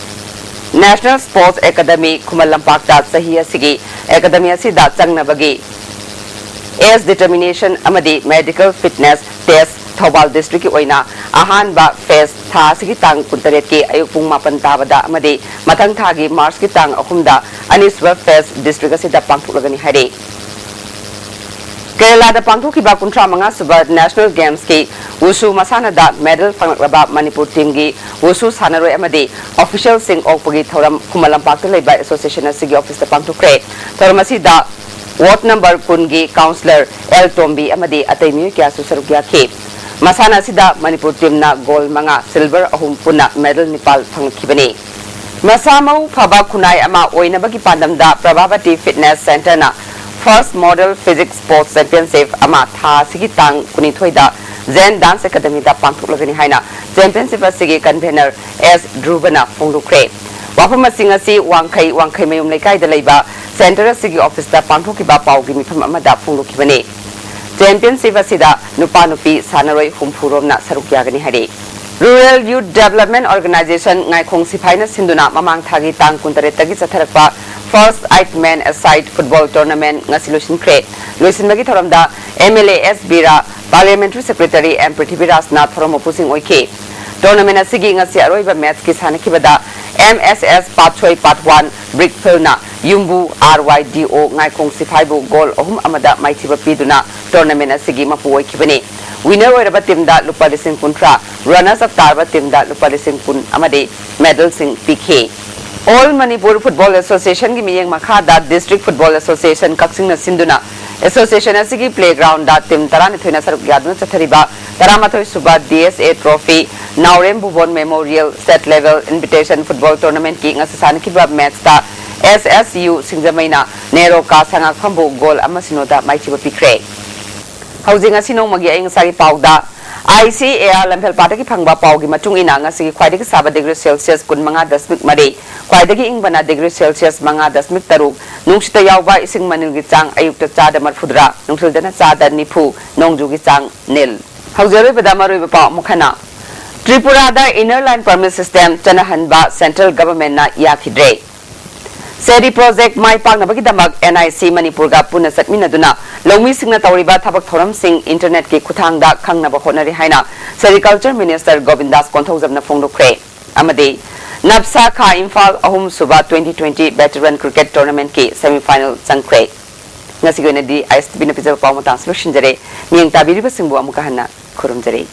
National Sports Academy ꯈꯨꯃꯟ ꯂꯝꯄꯥꯛꯇ ꯆꯍꯤ ꯑꯁꯤꯒꯤ academy ꯑꯁꯤꯗ ꯆꯪꯅꯕꯒꯤ age determination ꯑꯃꯗꯤ medical fitness test ꯊꯧꯕꯥꯜ districtꯀꯤ ꯑꯣꯏꯅ ꯑꯍꯥꯟꯕ phase ꯊꯥ ꯑꯁꯤꯒꯤ ꯇꯥꯡ ꯀꯨꯟꯇꯔꯦꯠꯀꯤ ꯑꯌꯨꯛ ꯄꯨꯡ ꯃꯥꯄꯟ ꯇꯥꯕꯗ ꯑꯃꯗꯤ ꯃꯊꯪ ꯊꯥꯒꯤ Marchꯀꯤ ꯇꯥꯡ ꯑꯍꯨꯝꯗ ꯑꯅꯤꯁꯨꯕ phase district ꯑꯁꯤꯗ ꯄꯥꯡꯊꯣꯛꯂꯒꯅꯤ ꯍꯥꯏꯔꯤ꯫ ꯀꯦꯔꯂꯥꯗ ꯄꯥꯡꯊꯣꯛꯈꯤꯕ ꯀꯨꯟꯊ꯭ꯔꯥ ꯃꯉꯥ ꯁꯨꯕ National Gamesꯀꯤ ꯋꯨꯁꯨ ꯃꯁꯥꯟꯅꯗ medal ꯐꯪꯂꯛꯂꯕ ꯃꯅꯤꯄꯨꯔ teamꯒꯤ ꯋꯨꯁꯨ ꯁꯥꯟꯅꯔꯣꯏ ꯑꯃꯗꯤ officialꯁꯤꯡ ꯑꯣꯛꯄꯒꯤ ꯊꯧꯔꯝ ꯈꯨꯃꯟ ꯂꯝꯄꯥꯛꯇ ꯂꯩꯕ association ꯑꯁꯤꯒꯤ officeꯇ ꯄꯥꯡꯊꯣꯛꯈ꯭ꯔꯦ꯫ ꯊꯧꯔꯝ ꯑꯁꯤꯗ ward number ꯀꯨꯟꯒꯤ councillor ꯑꯦꯜ ꯇꯣꯝꯕꯤ ꯑꯃꯗꯤ ꯑꯇꯩ ꯃꯤꯑꯣꯏ ꯀꯌꯥꯁꯨ ꯁꯔꯨꯛ ꯌꯥꯈꯤ꯫ ꯃꯁꯥꯟꯅ ꯑꯁꯤꯗ ꯃꯅꯤꯄꯨꯔ teamꯅ gold ꯃꯉꯥ, silver ꯑꯍꯨꯝ, ꯄꯨꯟꯅ medal ꯅꯤꯄꯥꯜ ꯐꯪꯂꯛꯈꯤꯕꯅꯤ꯫ ꯃꯁꯥ ꯃꯎ ꯐꯕ ꯈꯨꯟꯅꯥꯏ ꯑꯃ ꯑꯣꯏꯅꯕꯒꯤ ꯄꯥꯟꯗꯝꯗ Prabhavati Fitness Centreꯅ First Model Physique Sports Championship ꯑꯃ ꯊꯥ ꯑꯁꯤꯒꯤ ꯇꯥꯡ ꯀꯨꯟꯅꯤꯊꯣꯏꯗ Zen Dance Academyꯗ ꯄꯥꯡꯊꯣꯛꯂꯒꯅꯤ ꯍꯥꯏꯅ championship ꯑꯁꯤꯒꯤ convener ꯑꯦꯁ ꯙ꯭ꯔꯨꯕꯅ ꯐꯣꯡꯗꯣꯛꯈ꯭ꯔꯦ꯫ ꯋꯥꯐꯝꯁꯤꯡ ꯑꯁꯤ ꯋꯥꯡꯈꯩ, ꯋꯥꯡꯈꯩꯃꯌꯨꯝ ꯂꯩꯀꯥꯏꯗ ꯂꯩꯕ centre ꯑꯁꯤꯒꯤ officeꯇ ꯄꯥꯡꯊꯣꯛꯈꯤꯕ ꯄꯥꯎꯒꯤ ꯃꯤꯐꯝ ꯑꯃꯗ ꯐꯣꯡꯗꯣꯛꯈꯤꯕꯅꯤ꯫ Championship ꯑꯁꯤꯗ ꯅꯨꯄꯥ ꯅꯨꯄꯤ ꯁꯥꯟꯅꯔꯣꯏ ꯍꯨꯝꯐꯨ ꯔꯣꯝꯅ ꯁꯔꯨꯛ ꯌꯥꯒꯅꯤ ꯍꯥꯏꯔꯤ꯫ Rural Youth Development Organisation ꯉꯥꯏꯈꯣꯡ ꯁꯤꯐꯥꯏꯅ ꯁꯤꯟꯗꯨꯅ ꯃꯃꯥꯡ ꯊꯥꯒꯤ ꯇꯥꯡ ꯀꯨꯟꯇꯔꯦꯠꯇꯒꯤ ꯆꯠꯊꯔꯛꯄ First Eight Men Aside Football Tournament ꯉꯁꯤ ꯂꯣꯏꯁꯤꯟꯈ꯭ꯔꯦ꯫ ꯂꯣꯏꯁꯤꯟꯕꯒꯤ ꯊꯧꯔꯝꯗ MLA ꯑꯦꯁ ꯕꯤꯔꯥ, Parliamentary Secretary ꯑꯦꯝ ꯄ꯭ꯔꯤꯊꯤꯕꯤꯔꯥꯖꯅ ꯊꯧꯔꯝ ꯃꯄꯨꯁꯤꯡ ꯑꯣꯏꯈꯤ꯫ Tournament ꯑꯁꯤꯒꯤ ꯉꯁꯤ ꯑꯔꯣꯏꯕ matchꯀꯤ ꯁꯥꯟꯅꯈꯤꯕꯗ MSS ꯄꯥꯠꯁꯣꯏ Part One Brickfieldꯅ ꯌꯨꯝꯕꯨ RYDO ꯉꯥꯏꯈꯣꯡ ꯁꯤꯐꯥꯏꯕꯨ goal ꯑꯍꯨꯝ ꯑꯃꯗ ꯃꯥꯏꯊꯤꯕ ꯄꯤꯗꯨꯅ tournament ꯑꯁꯤꯒꯤ ꯃꯄꯨ ꯑꯣꯏꯈꯤꯕꯅꯤ꯫ Winner ꯑꯣꯏꯔꯕ teamꯗ ꯂꯨꯄꯥ ꯂꯤꯁꯤꯡ ꯀꯨꯟꯊ꯭ꯔꯥ, runners up ꯇꯥꯔꯕ teamꯗ ꯂꯨꯄꯥ ꯂꯤꯁꯤꯡ ꯀꯨꯟ ꯑꯃꯗꯤ medalꯁꯤꯡ ꯄꯤꯈꯤ꯫ All Manipur Football Associationꯒꯤ ꯃꯤꯠꯌꯦꯡ ꯃꯈꯥꯗ District Football Association ꯀꯛꯆꯤꯡꯅ ꯁꯤꯟꯗꯨꯅ association ꯑꯁꯤꯒꯤ playgroundꯗ team ꯇꯔꯥꯅꯤꯊꯣꯏꯅ ꯁꯔꯨꯛ ꯌꯥꯗꯨꯅ ꯆꯠꯊꯔꯤꯕ ꯇꯔꯥꯃꯥꯊꯣꯏ ꯁꯨꯕ DSA Trophy ꯅꯥꯎꯔꯦꯝ ꯚꯨꯕꯣꯟ Memorial State Level Invitation Football Tournamentꯀꯤ ꯉꯁꯤ ꯁꯥꯟꯅꯈꯤꯕ matchꯇ SSU ꯁꯤꯡꯖꯃꯩꯅ ꯅꯦꯔꯣꯀꯥ ꯁꯉꯥꯛꯐꯝꯕꯨ goal ꯑꯃ ꯁꯤꯅꯣꯗ ꯃꯥꯏꯊꯤꯕ ꯄꯤꯈ꯭ꯔꯦ꯫ ꯍꯧꯖꯤꯛ ꯉꯁꯤ ꯅꯣꯡꯃꯒꯤ ꯑꯏꯪ ꯑꯁꯥꯒꯤ ꯄꯥꯎꯗ ICAR ꯂꯝꯐꯦꯜꯄꯥꯠꯇꯒꯤ ꯐꯪꯕ ꯄꯥꯎꯒꯤ ꯃꯇꯨꯡ ꯏꯟꯅ ꯉꯁꯤꯒꯤ ꯈ꯭ꯋꯥꯏꯗꯒꯤ ꯁꯥꯕ degree Celsius ꯀꯨꯟꯃꯉꯥ ꯗꯁꯃꯤꯛ ꯃꯔꯤ, ꯈ꯭ꯋꯥꯏꯗꯒꯤ ꯏꯪꯕꯅ degree Celsius ꯃꯉꯥ ꯗꯁꯃꯤꯛ ꯇꯔꯨꯛ, ꯅꯨꯡꯁꯤꯠꯇ ꯌꯥꯎꯕ ꯏꯁꯤꯡ ꯃꯅꯤꯜꯒꯤ ꯆꯥꯡ ꯑꯌꯨꯛꯇ ꯆꯥꯗ ꯃꯔꯤꯐꯨꯇꯔꯥ, ꯅꯨꯡꯊꯤꯜꯗꯅ ꯆꯥꯗ ꯅꯤꯐꯨ, ꯅꯣꯡꯖꯨꯒꯤ ꯆꯥꯡ ꯅꯤꯜ꯫ ꯍꯧꯖꯤꯛ ꯑꯔꯣꯏꯕꯗ ꯃꯔꯨꯑꯣꯏꯕ ꯄꯥꯎ ꯑꯃꯨꯛ ꯍꯟꯅ꯫ ꯇ꯭ꯔꯤꯄꯨꯔꯥꯗ Inner Line Permit System ꯆꯠꯅꯍꯟꯕ central governmentꯅ ꯌꯥꯈꯤꯗ꯭ꯔꯦ꯫ ꯁꯦꯔꯤ ꯄ꯭ꯔꯣꯖꯦꯛ ꯃꯥꯏ ꯄꯥꯛꯅꯕꯒꯤꯗꯃꯛ ꯑꯦꯟ ꯑꯥꯏ ꯁꯤ ꯃꯅꯤꯄꯨꯔꯒ ꯄꯨꯟꯅ ꯆꯠꯃꯤꯟꯅꯗꯨꯅ ꯂꯧꯃꯤꯁꯤꯡꯅ ꯇꯧꯔꯤꯕ ꯊꯕꯛ ꯊꯧꯔꯝꯁꯤꯡ ꯏꯟꯇꯔꯅꯦꯠꯀꯤ ꯈꯨꯠꯊꯥꯡꯗ ꯈꯪꯅꯕ ꯍꯣꯠꯅꯔꯤ ꯍꯥꯏꯅ ꯁꯦꯔꯤꯀꯜꯆꯔ ꯃꯤꯅꯤꯁꯇꯔ ꯒꯣꯕꯤꯟꯗꯥꯁ ꯀꯣꯟꯊꯧꯖꯝꯅ ꯐꯣꯡꯗꯣꯛꯈ꯭ꯔꯦ꯫ ꯑꯃꯗꯤ ꯅꯞꯁꯥ ꯈꯥ ꯏꯝꯐꯥꯜ ꯑꯍꯨꯝꯁꯨꯕ twenty twenty veteran cricket tournament ꯀꯤ semi final ꯆꯪꯈ꯭ꯔꯦ꯫ ꯉꯁꯤꯒꯤ ꯑꯣꯏꯅꯗꯤ ꯑꯥꯏ ꯑꯦꯁ ꯇꯤ ꯚꯤꯅ ꯄꯤꯖꯕ ꯄꯥꯎ ꯃꯇꯥꯡꯁꯤ ꯂꯣꯏꯁꯤꯟꯖꯔꯦ꯫ ꯃꯤꯠꯌꯦꯡ ꯇꯥꯕꯤꯔꯤꯕꯁꯤꯡꯕꯨ ꯑꯃꯨꯛꯀ ꯍꯟꯅ ꯈꯨꯔꯨꯝꯖꯔꯤ꯫